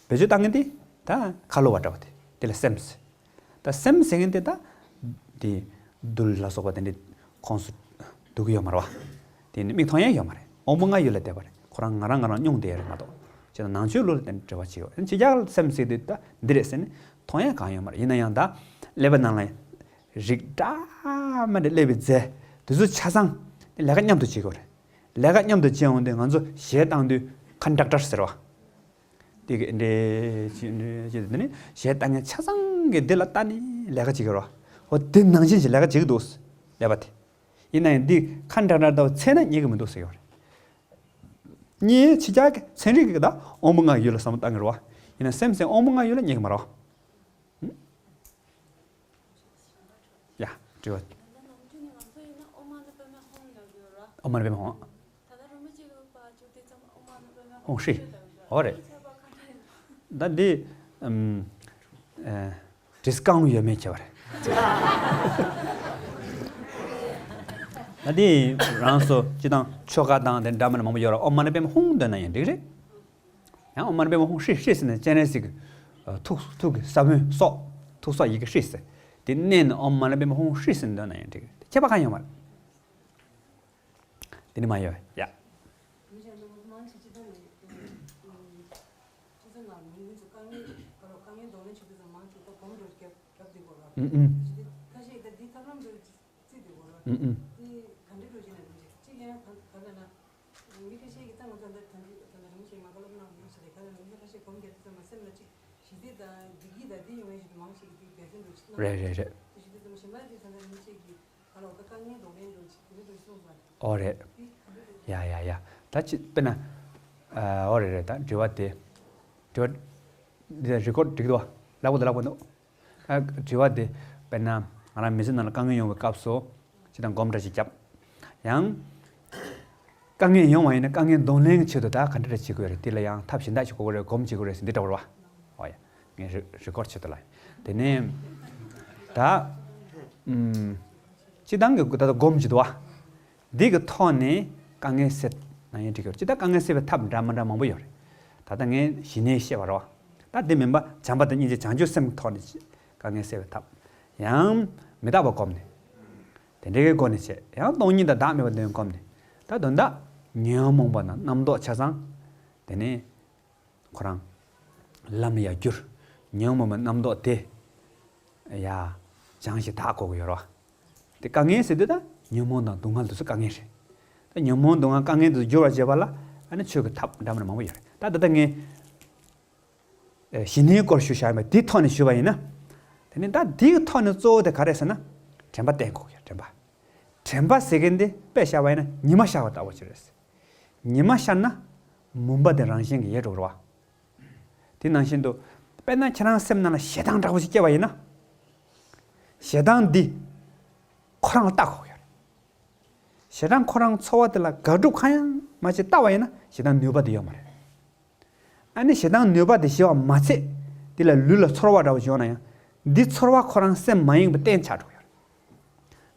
བེད་སྤྱོད་བཏང་མཁན་དེ་ད་ཁ་ལོ་བ་འདྲ་བོ་དེ། དེ་ལ་སེམས་ཟེར། ད་སེམས་ཟེར་མཁན་དེ་ད། དེ། རྡུལ་ལ་སོགས་པ་དེ་འདྲའི་ཁོངས་སུ་འདུ་གི་ཡོད་མ་རེད་བ། དེ་ནི་མིག་མཐོང་ཡས་ཡོད་མ་རེད། དབང་པོ་ལྔ་ཡུལ་ལ་བསྡད་པ་རེད། ཁོ་རང་ང་རང་ང་རང་མྱོང་བསྡད་ཡས་རེད་མ་གཏོགས། བྱས་ན་ནང་ཆོས་ལུགས་ལ་དེ་འདྲ་འབྲེལ་བ་བྱེད་ཡོད། ཕྱི་རྒྱལ་སེམས་ཟེར་དུས་ད་འདི་རེད་ཟེར་ནས་མཐོང་ཡས་གང་ཡོད་མ་རེད། ཡིན་ན་ཡང་ད། ཀླད་པའི་ནང་ལ་རིགས་འདྲ་མི་འདྲ་ཀླད་པའི་རྫས་དེ་ཚོ་ཆ་ཚང་ལས་ཀ་མཉམ་དུ་བྱེད་ཀྱི་ཡོད་རེད། ལས་ཀ་མཉམ་དུ་བྱེད་འོང་དུས་ང་ཚོ་གཞས་བཏང་དུས་ཀོན་ཌག་ཊར་ཟེར་བ། དེ་གི་འདྲེ་ཅི་འདྲེ་ཅི་དེ་ནི་གཞས་བཏང་མཁན་ཆ་ཚང་གི་འདི་ལ་ལྟ་ནས་ལས་ཀ་བྱེད་ཀྱི་རོ། འོ་དེ་ནང་བཞིན་གྱི་ལས་ཀ་བྱེད་ཀྱི་འདུག་ཀླད་པ་དེ། ཡིན་ན་ཡང་འདི་ཀོན་ཌག་ཊར་ལྟ་བུ་ཚད་ན་རྙེད་ཀྱི་མི་འདུག་ཟེར་གྱི་རེད། ངས་ཕྱི་རྒྱལ་གྱི་ཚན་རིག་གི་ད་དབང་པོ་ལྔ་ཡུལ་ལ་བསམ་བློ་བཏང་གི་རོ། ཡིན་ན་སེམས་སེམས་དབང་པོ་ལྔ་ཡུལ་ལ་རྙེད་ཀྱི་མ་རོ། ཡ། དྲི་བ། ཨོཾ་མ་ཎི་པདྨེ་ཧཱུྃ། ཧཱུྃ་ཧྲཱིཿ། འོ་རེད། ད་འདི། ཨམ། ཨེ། འདི་སྐང་ཡོད་མེད་ཁྱད་པར། ད་འདི་རང་སོ་སྤྱི་དང་ཆོ་ག་དང་དེ་འདྲ་མི་འདྲ་མང་པོ་ཡོད་ར། ཨོཾ་མ་ཎི་པདྨེ་ཧཱུྃ་འདོན་ན་ཡང་འགྲིག་རེད། ཡང་ཨོཾ་མ་ཎི་པདྨེ་ཧཱུྃ་ཧྲཱིཿ་ཧྲཱིཿ་ཟེར་ནས་སྤྱན་རས་གཟིགས་ཀྱི་ཐུགས་ཐུགས་ཀྱི་ས་བོན་སོགས་ཐུགས་སྲོག་ཡི་གེ་ཧྲཱིཿ་ཟེར། དེ་མནན་ནས་ཨོཾ་མ་ཎི་པདྨེ་ཧཱུྃ་ཧྲཱིཿ་ཟེར་འདོན་ན་ཡང་འགྲིག་ཁྱད་པར་གང་ཡོད་མ་རེད། དེ་ནི་མ་ཡོད་ཡ། ཨུ་ཨུ། ཨུ་ཨུ། མི་ཁ་ཤས་ཀྱིས་ད་ང་ཚོ་འདི་ཐབས་ལམ་འདི་རིམ་པ་བྱེད་མ་ག་ལབ་ན་རིམ་པ་བྱེད་ག་ལ་རིམ་པ་ཁ་ཤས་གོམས་རྒྱག་དུས་ཙམ་པ་སེམས་ལ་ཅིག་ཞི་བདེ་དང་བདེ་སྐྱིད་དང་འདི་ཡོང་ཡས་ཞིག་ཏུ་མང་ཞིག་གིས་འབད་བརྩོན་འགྲོ་ཅིག་གནང་། རེད་རེད་རེད། དེ་ཞུ་དུས་ཙམ་པ་གཞན་པ་དེ་ད་ལྟ་རིམ་པ་བྱེད་ཀྱི་ག་ལ་འོ་ད་དཀའ་ངལ་གདོང་ལེན་འགྲོ་ཅིག་དེ་འདྲ་འགྲོ་གསུངས་པ། ཨོ་རེད། ཡ་ཡ་ཡ། ད་ཅི་དཔེར་ན། ཨ། ཨོ་རེད་རེད། ད་དྲི་བ་དེ། དྲི་བ། འདི་རི་ཀོཌ་འགྲིག་འདུག་བ། ལག་པ་འདི་ལག་པ་འདུག་ཨ། དྲི་བ་དེ། དཔེར་ན་ང་རང་མི་ཚེ་ནང་ལ་དཀའ་ངལ་ཡོང་བའི་སྐབས་སུ་ཅི་དང་སྒོམ་འདྲ་ཞིག་བརྒྱབ། ཡང་དཀའ་ངལ་ཡོང་བ་ཡིན་ན་དཀའ་ངལ་གདོང་ལེན་གྱི་ཆེད་དུ་ད་ག་འདྲ་འདྲ་བྱེད་དགོས་རེད། དེ་ལ་ཡང་ཐབས་གཞན་དག་ཅིག་དགོས་ཀྱི་རེད། སྒོམ་བྱེད་དགོས་རེད་ཟེར་འདི་འདྲ་བོ་རེད་བ། ཨོ་ཡ། ངས་རི་རི་ཀོར་ཌི་བྱེད་དུ་ལ། དེ་ནས་ད་ཨུམ། སྤྱི་བཏང་གི་ད་ལྟ་སྒོམ་བྱེད་དུ་བ། འདི་གི་ཐོག་ནས་དཀའ་ངལ་སེལ་ན་ཡང་འགྲིག་གི་རེད། སྤྱི་ད་དཀའ་ངལ་སེལ་བའི་ཐབས་འདྲ་མི་འདྲ་མང་པོ་ཡོད་རེད། ད་ལྟ་ངས་གཞི་ནས་བཤད་པ་རེད་བ། ད་འདི་མིན་པ་བྱམས་པ་དང་སྙིང་རྗེ་བྱང་ཆུབ་སེམས་ཀྱི་ཐོག་ནས་དཀའ་ངལ་སེལ་བའི་ཐབས་ཡང་མི་རྟག་པ་སྒོམ་ནས། དེ་འདྲའི་སྒོ་ནས་བྱས། ཡང་སྟོང་ཉིད་དང་བདག་མེད་པ་དོན་སྒོམ་ནས། ད་དོན་དག་ཉོན་མོངས་པ་དང་རྣམ་རྟོག་ཆ་ཚང་། དེ་ནས་ཁོ་རང་ལམ་ལ་ཡར་བསྒྱུར། ཉོན་མོངས་པའི་རྣམ་རྟོག་དེ་ཡ་སྦྱང་ཞིང་དག་དགོས་ཀྱི་ཡོད་རེད་བ། དེ་དཀའ་ངལ་ཟེར་དུས་ད་ཉོན་མོངས་དང་སྡུག་བསྔལ་དེ་ཚོ་དཀའ་ངལ་རེད། ད་ཉོན་མོངས་སྡུག་བསྔལ་དཀའ་ངལ་དེ་ཚོ་བསྒྱུར་བར་བྱེད་པ་ལ་ཨ་ནི་ཆོས་ཀྱི་ཐབས་འདྲ་མི་འདྲ་མང་པོ་ཡོད་རེད། ད་ད་ལྟ་ངས་ཨེ་ཞི་གནས་སྐོར་ཞུ་བཞག་ཡིན་པ་དེའི་ཐོག་ནས་ཞུས་པ་ཡིན་ན། དེ་ནི་ད་དེའི་ཐོག་ནས་གཙོ་བོ་དེ་ག་རེ་ཟེར་ན། དྲན་པ་བསྟེན་དགོས་ཀྱི་རེད། དྲན་པ། དྲན་པ་ཟེར་མཁན་དེ་དཔེ་བཞག་པ་ཡིན་ན་ཉི་མ་ཤར་བ་ལྟ་བུ་ཅིག་རེད། ཉི་མ་ཤར་ན་མུན་པ་དེ་རང་བཞིན་གྱིས་ཡལ་འགྲོ་གི་རེད་བ། དེ་ནང་བཞིན་དུ་དཔེར་ན་ཁྱེད་རང་སེམས་ནང་ལ་ཞེ་སྡང་འདྲ་བོ་ཞིག་སྐྱེས་པ་ཡིན་ན། ཞེ་སྡང་འདི་ཁོ་རང་ལ་བལྟ་དགོས་ཀྱི་རེད། ཞེ་སྡང་ཁོ་རང་ཚོར་བ་དེ་ལ་དགག་སྒྲུབ་གང་ཡང་མ་བྱས་བལྟ་བ་ཡིན་ན་ཞེ་སྡང་ནུས་པ་དེ་ཡོད་མ་རེད། ཨ་ནི་ཞེ་སྡང་ནུས་པ་དེ་ཞི་བ་མ་ཚད། དེ་ལ་ལུས་ལ་ཚོར་བ་འདྲ་བོ་ཞིག་ཡོང་ན་ཡང་། འདི་ཚོར་བ་ཁོ་རང་སེམས་མ་ཡེངས་པའི་རྟེན་ཆགས་འགྲོ་གི་ཡོད་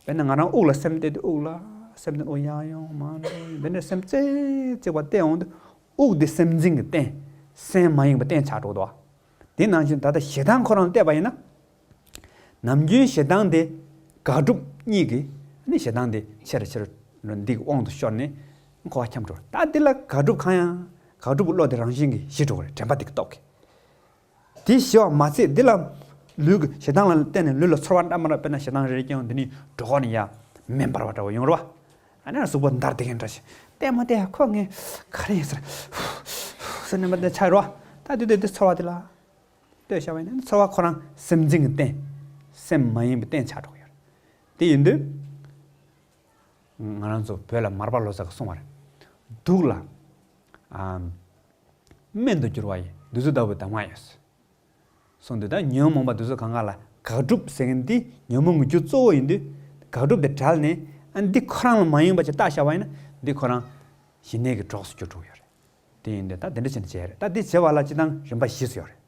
རེད། དཔེར་ན་ང་རང་དབུགས་ལ་སེམས་གཏད་དུས་དབུགས་ལ་སེམས་གཏད་དུས་དབུགས་ཡར་ཡོང་མར་འགྲོ་འདི་འདྲ་སེམས་རྩེ་གཅིག་པ་གཏད་འོང་དུས་དབུགས་འདི་སེམས་འཛིན་གྱི་རྟེན། སེམས་མ་ཡེངས་པའི་རྟེན་ཆགས་འགྲོ་གི་འདུག་བ། དེ་ནང་བཞིན་ད་ལྟ་ཞེ་སྡང་ཁོ་རང་བལྟས་པ་ཡིན་ན། ནམ་རྒྱུན་ཞེ་སྡང་དེ་དགག་སྒྲུབ་གཉིས་ཀྱིས་ནི་ཞེ་སྡང་དེ་ཆེ་རུ་ཆེ་རུ་འདི་གི་དབང་དུ་ཤོར་ནས་འཁོར་བ་འཁྱམས་འགྲོ། ད་འདི་ལ་དགག་སྒྲུབ་གང་ཡང་དགག་སྒྲུབ་ཀྱི་བློ་དེ་རང་བཞིན་གྱིས་ཞི་འགྲོ་གི་རེད། དྲན་པ་དེ་གི་སྟོབས་ཀྱིས། དེ་ཞི་བ་མ་ཚད་འདི་ལ་ལུས་ཀྱི་ཞེ་སྡང་ལ་བརྟེན་ནས་ལུས་ལ་ཚོར་བ་འདྲ་མི་འདྲ་དཔེར་ན་ཞེ་སྡང་རེ་རེ་སྐྱེ་ཡོང་དུས་འདི་ནི་གྲོད་ཁོག་ནས་ཡ་མེ་འབར་བ་འདྲ་བོ་ཡོང་རེད་བ། ཨ་ནི་གཟུགས་པོ་འདར་བསྡད་མཁན་འདྲ་ཞིག་བལྟས་མ་བལྟས་ཡ་ཁོ་ངས་ག་རེ་ཡིན་ཟེར་ཧུ་ཧུ་ཟེར་ནས་མ་བལྟས་ཆགས་རེད་བ། ད་དེ་དུས་དེ་ཚོར་བ་དེ་ལ། ལྟོས་བྱ་བ་ཡིན་ན་ཚོར་བ་ཁོ་རང་སེམས་འཛིན་གྱི་རྟེན། སེམས་མ་ཡེངས་པའི་རྟེན་ཆགས་འགྲོ་གི་ཡོད་རེད། དེ་ཡིན་དུས། ང་རང་ཚོ་བོད་ལ་མར་པ་ལོ་ཙཱ་གིས་གསུངས་པ་རེད། དུག་ལ། ཨ། སྨན་དུ་འགྱུར་བ་ཡི། དུག་རྫས་ལྟ་བུའི་གདམས་ངག་ཡོད། གསུངས་དུས་ད་ཉོན་མོངས་པ་དེ་ཚོ་གང་ག་ལ་དགག་སྒྲུབ་ཟེར་མཁན་འདི་ཉོན་མོངས་ཀྱི་རྒྱུ་གཙོ་བོ་ཡིན་དུས། དགག་སྒྲུབ་དེ་བྲལ་ནས་ཨ་འདི་ཁོ་རང་ལ་མ་ཡེངས་པ་ཅིག་བལྟས་བྱ་བ་ཡིན་ན་འདི་ཁོ་རང་ཞི་གནས་ཀྱི་གྲོགས་སུ་གྱུར་འགྲོ་གི་ཡོད་རེད། དེ་ཡིན་དུས་ད་དེ་འདྲ་བྱས་ནས་བྱས་རེད། ད་འདི་བྱེད་པ་ལ་སྤྱི་བཏང་རིམ་པ་བཞི་ཙམ་ཡོད་རེད།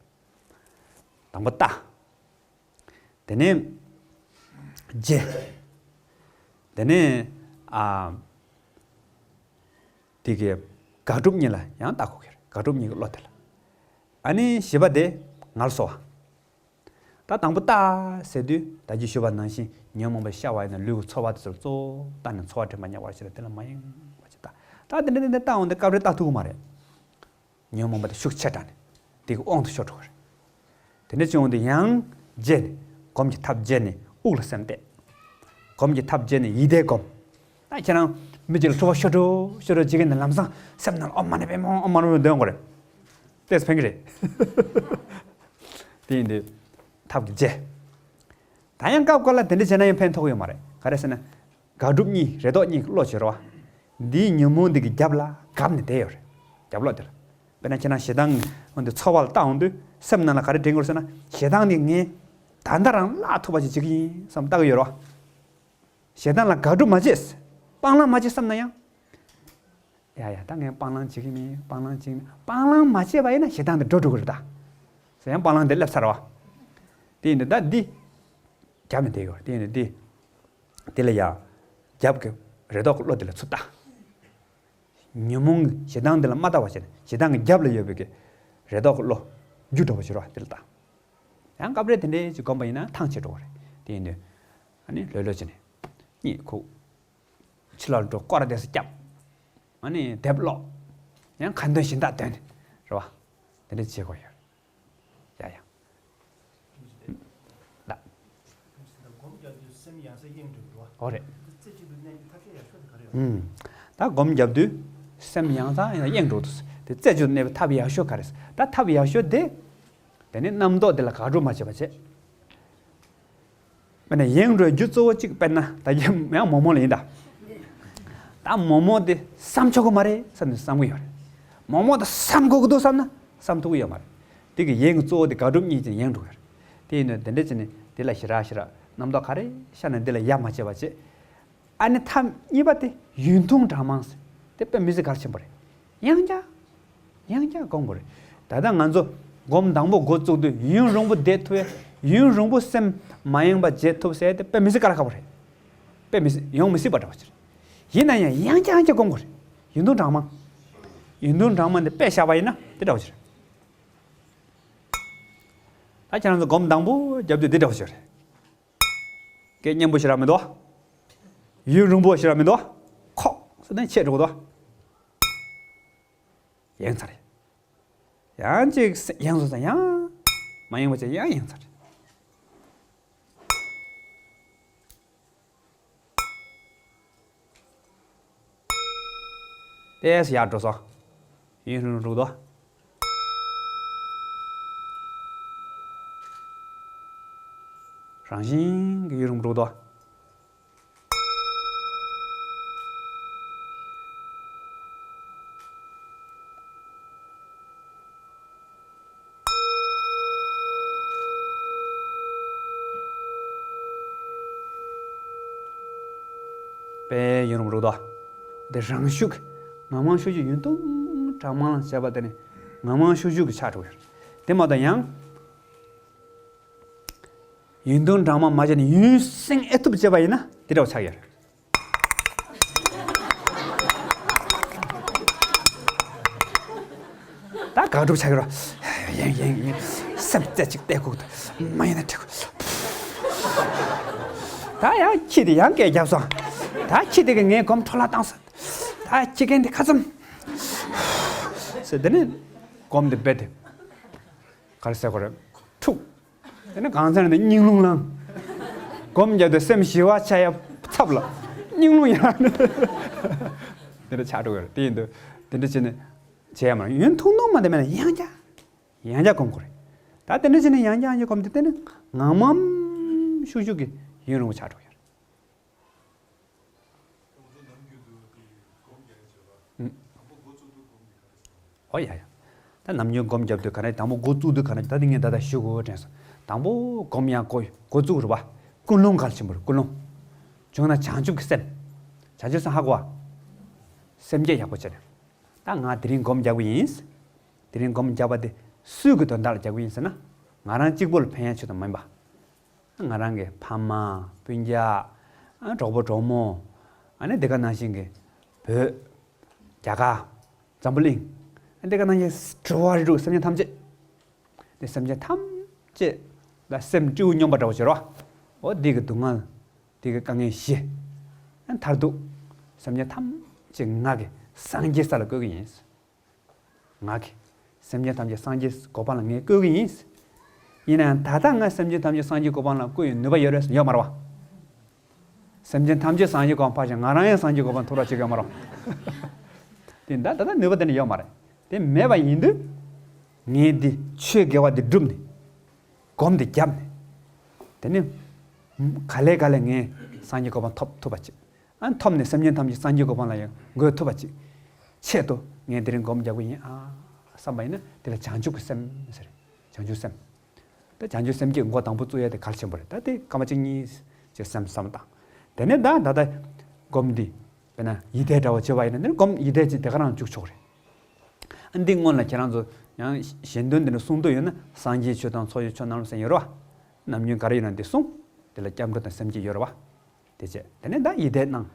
དང་པོ་ལྟ། དེ་ནས་བརྗེ། དེ་ནས་ཨ། དེ་གི་དགག་སྒྲུབ་གཉིས་ལ་ཡང་ལྟ་དགོས་ཀྱི་རེད། དགག་སྒྲུབ་གཉིས་ཀྱི་བློ་དེ་ལ། ཨ་ནི་བཞི་པ་དེ་ངལ་གསོ་བ། ད་དང་པོ་ལྟ་ཟེར་དུས་ད་གིན་ཞུས་པ་ནང་བཞིན་ཉོན་མོངས་པ་ཤར་བ་ཡིན་ན་ལུས་ཀྱི་ཚོར་བ་དེ་ཚོར་གཙོ་བོ་ལྟ་ནས་ཚོར་བ་དྲན་པ་ཉེ་བར་བྱེད་ལ་དེ་ལ་མ་ཡེངས་པ་ཅིག་ལྟ། ད་དེ་འདྲ་དེ་འདྲ་ལྟ་འོང་དུས་སྐབས་རེ་ལྟ་ཐུབ་ཀྱི་མ་རེད། ཉོན་མོངས་པ་དེ་ཤུགས་ཆེ་དྲགས་ནས་དེ་གི་དབང་དུ་ཤོར་འགྲོ་གི་རེད། དེ་འདྲ་བྱུང་དུས་ཡང་བརྗེ་ནས་སྒོམ་གྱི་ཐབས་བརྗེ་ནས་དབུགས་ལ་སེམས་གཏད། སྒོམ་གྱི་ཐབས་བརྗེ་ནས་ཡིད་བདེ་སྒོམ། ད་ཁྱེད་རང་མི་གཅིག་ལ་འཁྲུལ་པ་ཤོར་འགྲོ་ཤོར་འགྲོ་བྱེད་ཀྱི་ནས་ལམ་སང་སེམས་ནང་ལ་ཨོཾ་མ་ཎི་པདྨེ་ཧཱུྃ་ཨོཾ་མ་ཎི་པདྨེ་ཧཱུྃ་འདོན་དགོས་རེད། ཏོག་ཙམ་ཕན་གྱི་རེད། དེ་ཡིན་དུས་ཐབས་ཀྱི་བརྗེ། ད་ཡང་སྐབས་འགའ་ལ་དེ་འདྲ་བྱས་ན་ཡང་ཕན་ཐོགས་ཡོད་མ་རེད། ག་རེ་ཟེར་ན། དགག་སྒྲུབ་གཉིས་རེ་དོགས་གཉིས་ཀྱི་བློ་བྱེད་རོགས། འདིའི་ཉོན་མོངས་འདི་གི་རྒྱབ་ལ་བརྒྱབ་ནས་བསྡད་ཡོད་རེད། རྒྱབ་ལོགས་དེ་ལ། དཔེར་ན་ཁྱེད་རང་ཞེ་སྡང་འོང་དུས་ཚོར་བ་ལ་ལྟ་འོང་དུས་སེམས་ནང་ལ་ག་རེ་དྲན་དགོས་ཟེར་ན། ཞེ་སྡང་འདི་ངས་ད་ལྟ་རང་བརླག་ཐུབ་པ་ཞིག་བྱེད་ཀྱི་ཡིན་བསམ་ལྟ་གི་ཡོད་རོགས། ཞེ་སྡང་ལ་དགག་སྒྲུབ་མ་བྱེད། སྤང་བླང་མ་བྱེད་བསམ་ན་ཡང་། ཡ་ཡ་ད་ངས་སྤང་བླང་བྱེད་ཀྱི་མིན། སྤང་བླང་བྱེད་ཀྱི་མིན། སྤང་བླང་མ་བྱས་པ་ཡིན་ན་ཞེ་སྡང་དེ་འགྲོ་འགྲོ་གི་རེད་ད། ཟེར་ཡང་སྤང་བླང་དེ་སླེབས་ཚར་བ། དེ་ཡིན་དུས་ད་འདི་རྒྱབ་ནས་བསྡད་ཡོད་རེད། དེ་ཡིན་དུས་འདི། དེ་ལ་ཡ། རྒྱབ་ཀྱི་རེ་དོགས་ཀྱི་བློ་དེ་ལ་ཚུར་ལྟ། ཉོན་མོངས་ཀྱི་ཞེ་སྡང་དེ་ལ་མ་ལྟ་བ་བྱས་ནས་ཞེ་སྡང་གི་རྒྱབ་ལ་ཡོད་པའི་གི་རེ་དོགས་ཀྱི་བློ། རྒྱུ་འགྲོ་བ་བྱེད་རོགས་དེ་ལ་ལྟ། ཡང་སྐབས་རེ་དེ་འདྲའི་ཅིག་སྒོམ་པ་ཡིན་ན་ཐང་ཆད་འགྲོ་བ་རེད། དེ་ཡིན་དུས། ཨ་ནི་ལྷོད་ལྷོད་བྱས་ནས། གཉིད་ཁུག་ཕྱི་ལོགས་འགྲོ་སྐོར་ར་དེ་སུ་བརྒྱབ། ཨ་ནི་དེབ་ཀློག་ཡང་ཁ་འདོན་གཞན་དག་འདོན། རེད་བ། དེ་འདྲ་བྱེད་དགོས་ཡོད། ཡ་ཡ། ལ། སྒོམ་རྒྱག་དུས་སེམས་ཡང་སེ་གཡེང་འགྲོ་འདུག་བ། འོ་རེད། དེ་རྩེ་གཅིག་ཏུ་གནས་པའི་ཐབས་ཤེས་ཡག་ཤོས་དེ་ག་རེ་ཡོད། ཨུམ། ད་སྒོམ་རྒྱབ་དུས་སེམས་ཡང་སེ་གཡེང་འགྲོ་འདུག་དེ་རྩེ་གཅིག་ཏུ་གནས་པའི་ཐབས་ཡག་ཤོས་ག་རེ། ད་ཐབས་ཡག་ཤོས་དེ། དེ་ནི་རྣམ་རྟོག་དེ་ལ་དགག་སྒྲུབ་མ་བྱེད་པ་བྱེད། དཔེར་ན་གཡེང་འགྲོའི་རྒྱུ་གཙོ་བོ་གཅིག་དཔེར་ན་ད་ཡང་མོག་མོག་ལ་ཡིན་ད། ད་མོག་མོག་དེ་བསམ་ཆོག་གི་མ་རེད་བསམ་ནས་བསམ་གི་ཡོད་རེད། མོག་མོག་དེ་བསམ་དགོས་ཀྱི་འདུག་བསམ་ན་བསམ་ཐུབ་ཀྱི་ཡོད་མ་རེད། དེ་གི་གཡེང་གི་གཙོ་བོ་དེ་དགག་སྒྲུབ་གཉིས་ཀྱིས་གཡེང་འགྲོ་གི་རེད། དེ་ཡིན་དུས་དེ་འདྲ་བྱས་ནས་དེ་ལ་ཞེ་དྲག་ཞེ་དྲག་ རྣམ་རྟོག་ག་རེ་ཤར་ནས་འདི་ལ་ཡ་མ་བྱས་པ་བྱེད། ཨ་ནི་མཐའ་གཉིས་པ་དེ་ཡུན་ཐུང་གྲངས་མང་ཟེར། དེ་དཔེ་མི་སྲིད་གལ་ཆེན་པོ་རེད། ཡང་བསྐྱར། ཡང་བསྐྱར་སྒོམ་དགོས་རེད། ད་ལྟ་ང་ཚོ་སྒོམ་དང་པོ་འགོ་བཙུགས་དུས་ཡུན་རིང་པོ་བསྡད་ཐུབ་ཡས། ཡུན་རིང་པོ་སེམས་མ་ཡེངས་པ་བྱེད་ཐུབ་ཟེར་དེ་དཔེ་མི་སྲིད་དཀའ་ལས་ཁག་པོ་རེད། དཔེ་མི་སྲིད་ཡོང་མི་སྲིད་པ་འདྲ་བོ་ཅིག་རེད། ཡིན་ན་ཡང་ཡང་བསྐྱར་ཡང་བསྐྱར་སྒོམ་དགོས་རེད། ཡུན་ཐུང་གྲངས་མང་། ཡུན་ཐུང་གྲངས་མང་དེ་དཔེ་བཞག་པ་ཡིན་ན་དེ་འདྲ་བོ་ཅིག་རེད། ད་ཁྱེད་རང་ཚོ་སྒོམ་དང་པོ་རྒྱབ་དུས་འདི་འདྲ་བོ་ཞིག་རེད། སྐད་སྙན་པོ་ཞིག་ར་མི་འདུག་ཡུན་རིང་པོ་ཞིག་ར་མི་འདུག་ཁོག་ཟེར་ནས་ཆད་འགྲོ་གི་འདུག་ཡེངས་ཚར་རེད། ཡང་ཅིག་ཡེངས་སོང་ཙང་ཡང་མ་ཡེངས་པ་བྱས། ཡང་ཡེངས་ཚར་རེད། ཏོག་ཙམ་ཡར་འགྲོ་སོང་། ཡུན་རིང་རུ་འདུག་རང་བཞིན་གྱིས་ཡུན་རིང་རུ་འདུག་དཔེ་ཡུན་རིང་པོ་འགྲོ་གི་འདུག་དེ་རང་ཤུགས་ངང་མང་ཤུགས་ཀྱིས་ཡུན་ཐུང་གྲངས་མང་ལ་བྱས་པ་དེ་ནི་ངང་མང་ཤུགས་ཤུགས་ཀྱིས་ཆགས་འགྲོ་གི་ཡོད་རེད། དེ་མ་གཏོགས་ཡང་ཡུན་ཐུང་གྲངས་མང་མ་བྱས་ནས་ཡུན་བསྲིང་ཨེ་ཐུབ་བྱས་པ་ཡིན་ན་དེ་འདྲ་བོ་ཆགས་ཀྱི་ཡོད་རེད། ད་དགག་སྒྲུབ་བྱ་གི་རོ། ཡིན་ཡིན་ཡིན། སེམས་རྩེ་གཅིག་གཏད་དགོས་འདུག་མ་ཡིན་ན་འགྲིག་གི་ད་ཡང་ཁྱི་དེ་ཡང་སྐད་བརྒྱབ་སོང་། ད་ཁྱི་དེ་གིས་ངའི་སྒོམ་འཕྲོ་བརླག་བཏང་སོང་། ད་ཁྱི་རྒན་དེ་ཁ་ཚུམ་ཟེར། དེ་ནས་སྒོམ་དེ་རྦད་དེ་ག་རེ་ཟེར་དགོས་རེད། འཁྲུག་དེ་ནས་གང་ཚར་ནས་སྙིང་རླུང་ལངས། སྒོམ་རྒྱབ་དུས་སེམས་ཞི་བ་ཆགས་ཡ་ཚབ་ལ་སྙིང་རླུང་ཡང་དེ་འདྲ་ཆགས་འགྲོ་གི་རེད། དེ་ཡིན་དུས་དེ་འདྲ་བྱས་ནས་བྱས་ཡ་མ་རེད། ཡུན་ཐུང་ཐུང་མ་དེ་མེད་ན་ཡང་བསྐྱར་ཡང་བསྐྱར་སྒོམ་དགོས་རེད། ད་དེ་འདྲ་བྱས་ནས་ཡང་བསྐྱར་ཡང་བསྐྱར་སྒོམ་དུས་དེ་ནི་ངང་མང་ཤུགས་ཤུགས་ཀྱིས་ཡུན་རིང་པོ་ཆགས་འགྲོ་གི་རེད། ཨུམ། ཨོ་ཡ་ཡ། ད་ནམ་རྒྱུན་སྒོམ་རྒྱབ་དུས་ག་རེ། དང་པོ་འགོ་བཙུགས་དུས་ག་རེ། ད་དེ་ངས་ད་ལྟ་ཞུ་དགོས་དྲན་སོང་། དང་པོ་སྒོམ་ཡང་འགོ་འགོ་བཙུགས་རེད་པ། ཀུན་སློང་གལ་ཆེན་པོ་རེད། ཀུན་སློང་། བྱུང་ན་བྱང་ཆུབ་ཀྱི་སེམས། བྱང་ཆུབ་སེམས་ཧ་གོ་བ། སེམས་བསྐྱེད་ཡག་པོ་བྱས་ནས། ད་ང་དེ་རིང་སྒོམ་རྒྱག་གི་ཡིན། དེ་རིང་སྒོམ་རྒྱག་པ་དེ་སུའི་གི་དོན་དག་ལ་རྒྱག་གི་ཡིན་ཟེར་ན། ང་རང་གཅིག་པོ་ལ་ཕན་ཡ་ཆེད་དུ་མིན་པ། ང་རང་གི་ཕ་མ། སྤུན་ཀྱག་ཨ། གྲོགས་པོ་གྲོགས་མོ། ཨ་ནི་དེ་ག་ནང་བཞིན་གྱི་བོད། རྒྱ་གར། འཛམ་བུ་གླིང་། ཨ་ནི་དེ་ག་ནང་བཞིན་འགྲོ་བ་རིགས་དྲུག་སེམས་ཅན་ཐམས་ཅད། དེ་སེམས་ཅན་ཐམས་ཅད་ལ་སེམས་སྤྲེའུ་སྨྱོན་པ་འདྲ་བོ་བྱེད་རོགས། འོ་འདི་གི་སྡུག་བསྔལ། འདི་གི་དཀའ་ངལ་ཞི། ཨ་ནི་མཐར་ཐུག་སེམས་ཅན་ཐམས་ཅད་ང་གིས་སངས་རྒྱས་ས་ལ་བཀོད་ཀྱི་ཡིན། ང་གིས་སེམས་ཅན་ཐམས་ཅད་སངས་རྒྱས་གོ་འཕང་ལ་ངས་བཀོད་ཀྱི་ཡིན། ཡིན་ན་ཡང་ད་ལྟ་ང་སེམས་ཅན་ཐམས་ཅད་སངས་རྒྱས་གོ་འཕང་ལ་བཀོད་ཡོད་ནུས་པ་ཡོད་རེད། ཡོད་མ་རེད་པ། སེམས་ཅན་ཐམས་ཅད་སངས་རྒྱས་གོ་འཕང་ཕར་ཕྱིན། ང་རང་ཡང་སངས་རྒྱས་གོ་འཕང་ཐོབ་ར་བྱེད་ཀྱི་ཡོད་མ་རེད་པ། དེ་ད་ད་ལྟ་ནུས་པ་དེ་འདྲ་ཡོད་མ་རེད། དེ་མེད་པ་ཡིན་དུས། ངས་འདི་ཆོས་དགེ་བ་འདི་བསྒྲུབས་ནས། སྒོམ་འདི་བརྒྱབ་ནས། དེ་ནས་ག་ལེ་ག་ལེ་ངས་སངས་རྒྱས་གོ་འཕང་ཐོབ་ཐུབ་པ་བྱེད། ཨ། ཐོབ་ནས་སེམས་ཅན་ཐམས་ཅད་སངས་རྒྱས་གོ་འཕང་ལ་ཡང་འགོད་ཐུབ་པ་ཅིག་ཆེད་དུ་ངས་དེ་རིང་སྒོམ་རྒྱག་གི་ཡིན་ཨ་བསམ་པ་ཡིན་ན། དེ་ལ་བྱང་ཆུབ་ཀྱི་སེམས་ཟེར། བྱང་ཆུབ་སེམས། ད་བྱང་ཆུབ་སེམས་བསྐྱེད་འགོ་དང་པོ་བཙུགས་ཡ་དེ་གལ་ཆེན་པོ་རེད། ད་དེ་སྐར་མ་གཅིག་གཉིས་ཅིག་སེམས་བསམ་བཏང་། དེ་ནས་ད་ད་ལྟ་སྒོམ་འདི་དཔེར་ན་ཡིད་བཟླས་འདྲ་བོ་བྱེད་པ་ཡིན་ན། དེ་ནས་སྒོམ་ཡིད་བཟླས་ཅིག་དེ་ག་རང་བཅུག་ཆོག་རེད། ཨ། འདི་སྔོན་ལ་ཁྱེད་རང་ཚོ་ཡང་ཞལ་འདོན་འདི་འདྲ་གསུང་འདོད་ཡོད་ན། སངས་རྒྱས་ཆོས་དང་ཚོགས་ཀྱི་མཆོག་རྣམས་ལ་ཟེར་ཡོད་རེད་པ། ནམ་རྒྱུན་ག་རེ་ཡོད་ན་འདི་གསུང་། དེ་ལ་སྐྱབས་འགྲོ་དང་སེམས་བསྐྱེད་ཡོད་རེད་པ། དེ་བྱས། དེ་ནས་ད་ཡིད་བཟླས་གནང་།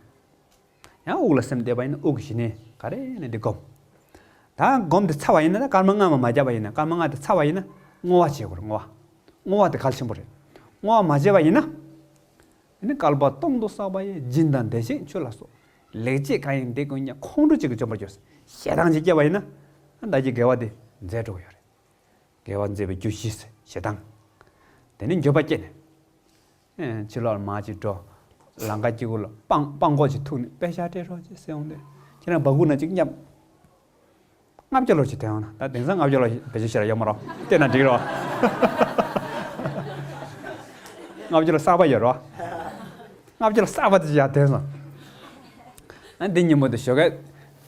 ཡང་དབུགས་ལ་སེམས་གཏད་པ་ཡིན་ན་དབུགས་ཀྱི་གཞི་ནས་ག་རེ་ནས་འདི་སྒོམ། ད་སྒོམ་འདི་ཚར་བ་ཡིན་ན། ད་སྐར་མ་ལྔ་མ་མ་བརྒྱབ་པ་ཡིན་ན། སྐར་མ་ལྔ་འདི་ཚར་བ་ཡིན་ན་བསྔོ་བ་བྱེད་དགོས་རེད། བསྔོ་བ། བསྔོ་བ་དེ་གལ་ཆེན་པོ་རེད། བསྔོ་བ་མ་བྱས་པ་ཡིན་ན། དེ་ནི་བསྐལ་པ་སྟོང་དུ་བསགས་པ་ཡི། སྦྱིན་དང་བདེ་གཤེགས་མཆོད་ལ་སོགས། ལེགས་སྤྱད་གང་ཡིན་དེ་ཀུན་ཀྱང་། ཁོང་ཁྲོ་གཅིག་གིས་འཇོམས་པར་འགྱུར། ཞེ་སྡང་གཅིག་སྐྱེས་པ་ཡིན་ན། ད་ཀྱི་དགེ་བ་དེ་འཛད་འགྲོ་གི་ཡོད་རེད། དགེ་བ་མཛད་པའི་རྒྱུ་བཞི་ཟེར་ཞེ་སྡང་། དེ་ནས་འགྱོད་པ་སྐྱེས་ནས། ཨེ། ཕྱི་ལོགས་ལ་མར་ཅིག་འགྲོ། ལམ་ཁ་དཀྱིལ་འཁོར་ལ་སྤང་སྤང་སྒོ་ཅིག་ཐུག་ནས་པེ་ཤག་སྤྲད་རོགས་ཅིག་ཟེར་འོང་དུས། ཁྱེད་རང་སྦ་ཁུག་ནང་ཅིག་བསྙབས། ལྔ་བརྒྱ་ལོར་ཅིག་ཐོན་འོང་ན། ད་དེང་སང་ལྔ་བརྒྱ་ལོར་བེད་སྤྱོད་བྱེད་ཡ་ཡོད་མ་རེད། སྤྲད་ན་འགྲིག་རེད་པ། ལྔ་བརྒྱ་ལོར་གསར་པ་ཡོད་རེད་པ། ལྔ་བརྒྱ་ལོར་གསར་པ་དེ་ཅིག་ཡར་ཐོན་སོང་། ཨ། འདི་ཉིན་མོ་དེ་ཞོགས་ཀས་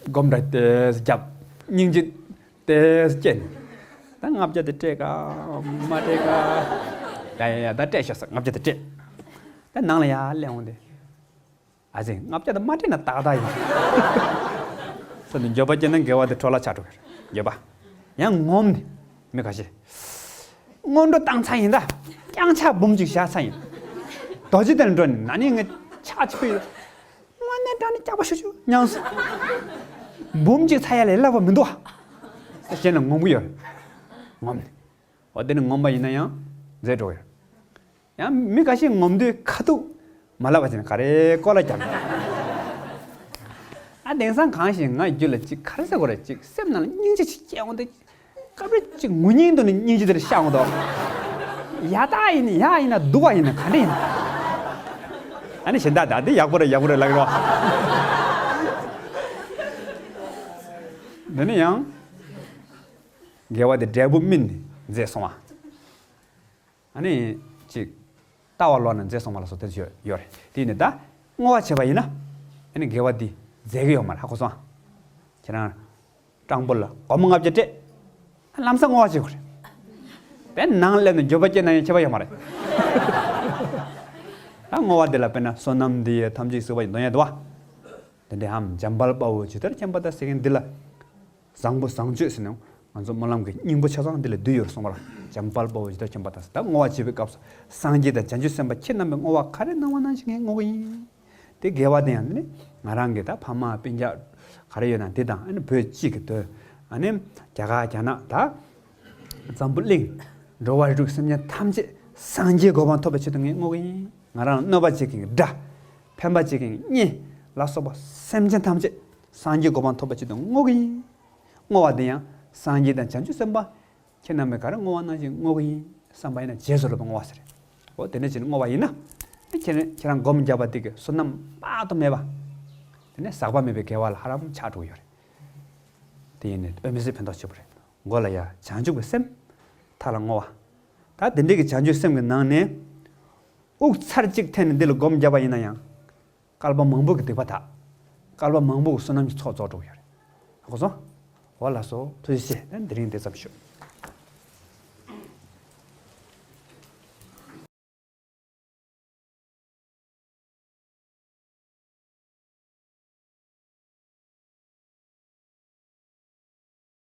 སྒོམ་འདྲ་ཏོག་ཙམ་བརྒྱབ། སྙིང་རྗེ་ཏོག་ཙམ་སྐྱེས་ནས། ད་ལྔ་བརྒྱ་དེ་སྤྲད་ག་མ་སྤྲད་ག་ཡ་ཡ་ཡ། ད་སྤྲད་ཤོག་ཟེར། ལྔ་བརྒྱ་དེ་སྤྲད། ད་ནང་ལ་ཡར་སླེབས་འོང་དེ། ཨ་ཙི། ལྔ་བརྒྱ་དང་མ་སྤྲད་ན་ཏག་ཏག་ཡིན། ས་དེ་འགྱོད་པ་སྐྱེས་ན་དགེ་བ་དེ་འཕྲོ་བརླག་ཆགས་འགྲོ་གི་རེད། འགྱོད་པ། ཡང་ངོམ་ནི། མི་ཁ་ཤས། སྔོན་འགྲོ་བཏང་ཚར་ཡིན་ད། རྐྱང་ཕྱག་འབུམ་གཅིག་བཞག་ཚར་ཡིན། རྡོ་རྗེ་གདན་འགྲོ་ནས་ན་ནིང་ངས་ཕྱག་ཕྱི་ཕུད་ཡོད། དངོས་གནས་དྲང་ནས་སྐྱག་པ་ཤུ་ཤུ་མྱངས་སོང་། འབུམ་གཅིག་ཚར་ཡ་ལས་སླ་པོ་མི་འདུག་ཨ། ཟེར་བཤད་ནས་ངོམ་གི་ཡོད་རེད། ངོམ་ནི། འོ་དེ་ནི་ངོམ་པ་ཡིན་ན་ཡང་མཛེས་འགྲོ་གི་རེད། ཡང་མི་འགའ་ཤས་ངོམ་དུས་ཁ་ཐུག་མ་ལབ་པ་བྱས་ནས་ག་རེ་ཀོ་ལ་རྒྱབ། ཨ། དེང་སང་གང་ཞིག་ང་རྒྱུད་ལ་ཅིག་ག་རེ་ཟེར་དགོས་རེད། ཅིག་སེམས་ནང་ལ་སྙིང་རྗེ་ཅིག་སྐྱེ་འོང་དུས། སྐབས་རེ་ཅིག་ངུ་སྙིང་འདོད་ནས་སྙིང་རྗེ་དེར་ཤར་འོང་དོ། ཡ་ད་ཡིན་ཡ་ཡིན་ན་སྡུག་པ་ཡིན་ན་ག་འདྲ་ཡིན། ཨ་ནི་གཞན་དག་ད་འདི་ཡག་པོ་རེད་ཡག་པོ་རེད་ལབ་ཀྱི་རོ། འདི་ནི་ཡང་། དགེ་བ་དེ་འབྲས་བུ་སྨིན་ནས་མཛེས་སོང་བ། ཨ་ནི། ཅིག་ལྟ་བ་ལོག་ནས་མཛེས་སོང་བ་ལ་སོགས་དེ་ཚོ་ཡོད་རེད། དེ་ཡིན་ནི་ད་བསྔོ་བ་བྱས་པ་ཡིན་ན། ཨ་ནི་དགེ་བ་འདི་མཛེས་ཀྱི་ཡོད་མ་རེད། ཧ་གོ་སོང་ཨ། ཁྱེད་རང་། སྤྲང་པོ་ལ་སྒོར་མོ་ལྔ་བརྒྱ་སྤྲད། ལམ་སང་བསྔོ་བ་བྱེད་དགོས་རེད། དཔེ་ནང་སླེབས་ནས་འགྱོད་པ་སྐྱེས་ན་ཡང་ཁྱད་པར་ཡོད་མ་རེད། ད་བསྔོ་བ་འདི་ལ་དཔེར་ན་བསོད་ནམས་འདི་ཡིས་ཐམས་ཅད་གཟིགས་པ་ཡི་འདོན་ཡ་འདུག་བ། དེ་འདྲའི་འམ་འཇམ་དཔལ་དཔའ་བོས་ཇི་ལྟར་མཁྱེན་པ་དང་ཟེར་མཁན་འདི་ལ། བཟང་པོ་བཟང་སྤྱོད་ཟེར་ནས་ང་ཚོ་སྨོན་ལམ་གྱི་སྙིང་པོ་ཆ་ཚང་འདི་ལ་འདུས་ཡོད་རེད་གསུངས་པ་ལ། འཇམ་དཔལ་དཔའ་བོས་ཇི་ལྟར་མཁྱེན་པ་དང་ཟེར། ད་བསྔོ་བ་བྱེད་པའི་སྐབས་སུ་སངས་རྒྱས་དང་བྱང་ཆུབ་སེམས་དཔའ་ཁྱེད་རྣམ་པས་བསྔོ་བ་ག་རེ་གནང་བ་ནང་བཞིན་ངས་བསྔོ་གི་ཡིན། དེ་དགེ་བ་དེ་ཡང་ནི་ང་རང་གི་ད་ཕ་མ་སྤུན་ཀྱག་ག་རེ་ཡོད་ན་དེ་དང་། ཨ་ནི་བོད་སྤྱི་གི་དོན། ཨ་ནི་རྒྱ་གར་རྒྱ་ནག་ད་འཛམ་བུ་གླིང་འགྲོ་བ་རིགས་དྲུག་སེམས་ཅན་ཐམས་ཅད་སངས་རྒྱས་གོ་འཕང་ཐོབ་པའི་ཆེད་དུ་ངས་བསྔོ་གི་ཡིན། ང་རང་གནོད་པ་བྱེད་མཁན་གྱི་དགྲ། ཕན་པ་བྱེད་མཁན་གྱི་གཉེན་ལ་སོགས་པ་སེམས་ཅན་ཐམས་ཅད་སངས་རྒྱས་གོ་འཕང་ཐོབ་པའི་ཆེད་དུ་བསྔོ་གི་ཡིན། བསྔོ་བ་དེ་ཡང་སངས་རྒྱས་དང་བྱང་ཆུབ་སེམས་དཔའ་ཁྱེད་རྣམ་པས་ག་རེ་བསྔོ་བ་ནང་བཞིན་བསྔོ་གི་ཡིན་བསམ་པ་ཡིན་ན་རྗེས་སུ་སློབ་པའི་བསྔོ་བ་ཟེར། འོ་དེ་འདྲ་བྱས་ནས་བསྔོ་བ་ཡིན་ན། དེ་ཁྱེད་ཁྱེད་རང་སྒོམ་བརྒྱབ་པ་དེ་གི་བསོད་ནམས་དཔག་ཏུ་མེད་པ། དེ་ནས་ཟག་པ་མེད་པའི་དགེ་བ་ལ་ཧ་ལམ་ཆགས་འགྲོ་གི་ཡོད་རེད། དེ་ཡིན་ནས་དབུ་མའི་ལྗོན་ཕན་ཐོགས་ཆེ་པོ་རེད། མགོ་ལ་ཡ་བྱང་ཆུབ་ཀྱི་སེམས། མཐའ་ལ་བསྔོ་བ། ད་དེ་འདྲའི་གི་བྱང་ཆུབ་སེམས་ཀྱི་ནང་ནས། དབུགས་ཚར་གཅིག་འཐེན་ནས་འདི་ལ་སྒོམ་བརྒྱབ་པ་ཡིན་ན་ཡང་། བསྐལ་པ་མང་པོ་གི་སྡིག་པ་དག། བསྐལ་པ་མང་པོ་གི་བསོད་ནམས་ཀྱི་ཚོགས་རྫོགས་འགྲོ་གི་ཡོད་རེད། ཧ་གོ་སོང་། འོ་ལགས་སོ། ཐུགས་རྗེ་ཆེ། ད་དེ་རིང་འདི་ཙམ་ཞུ།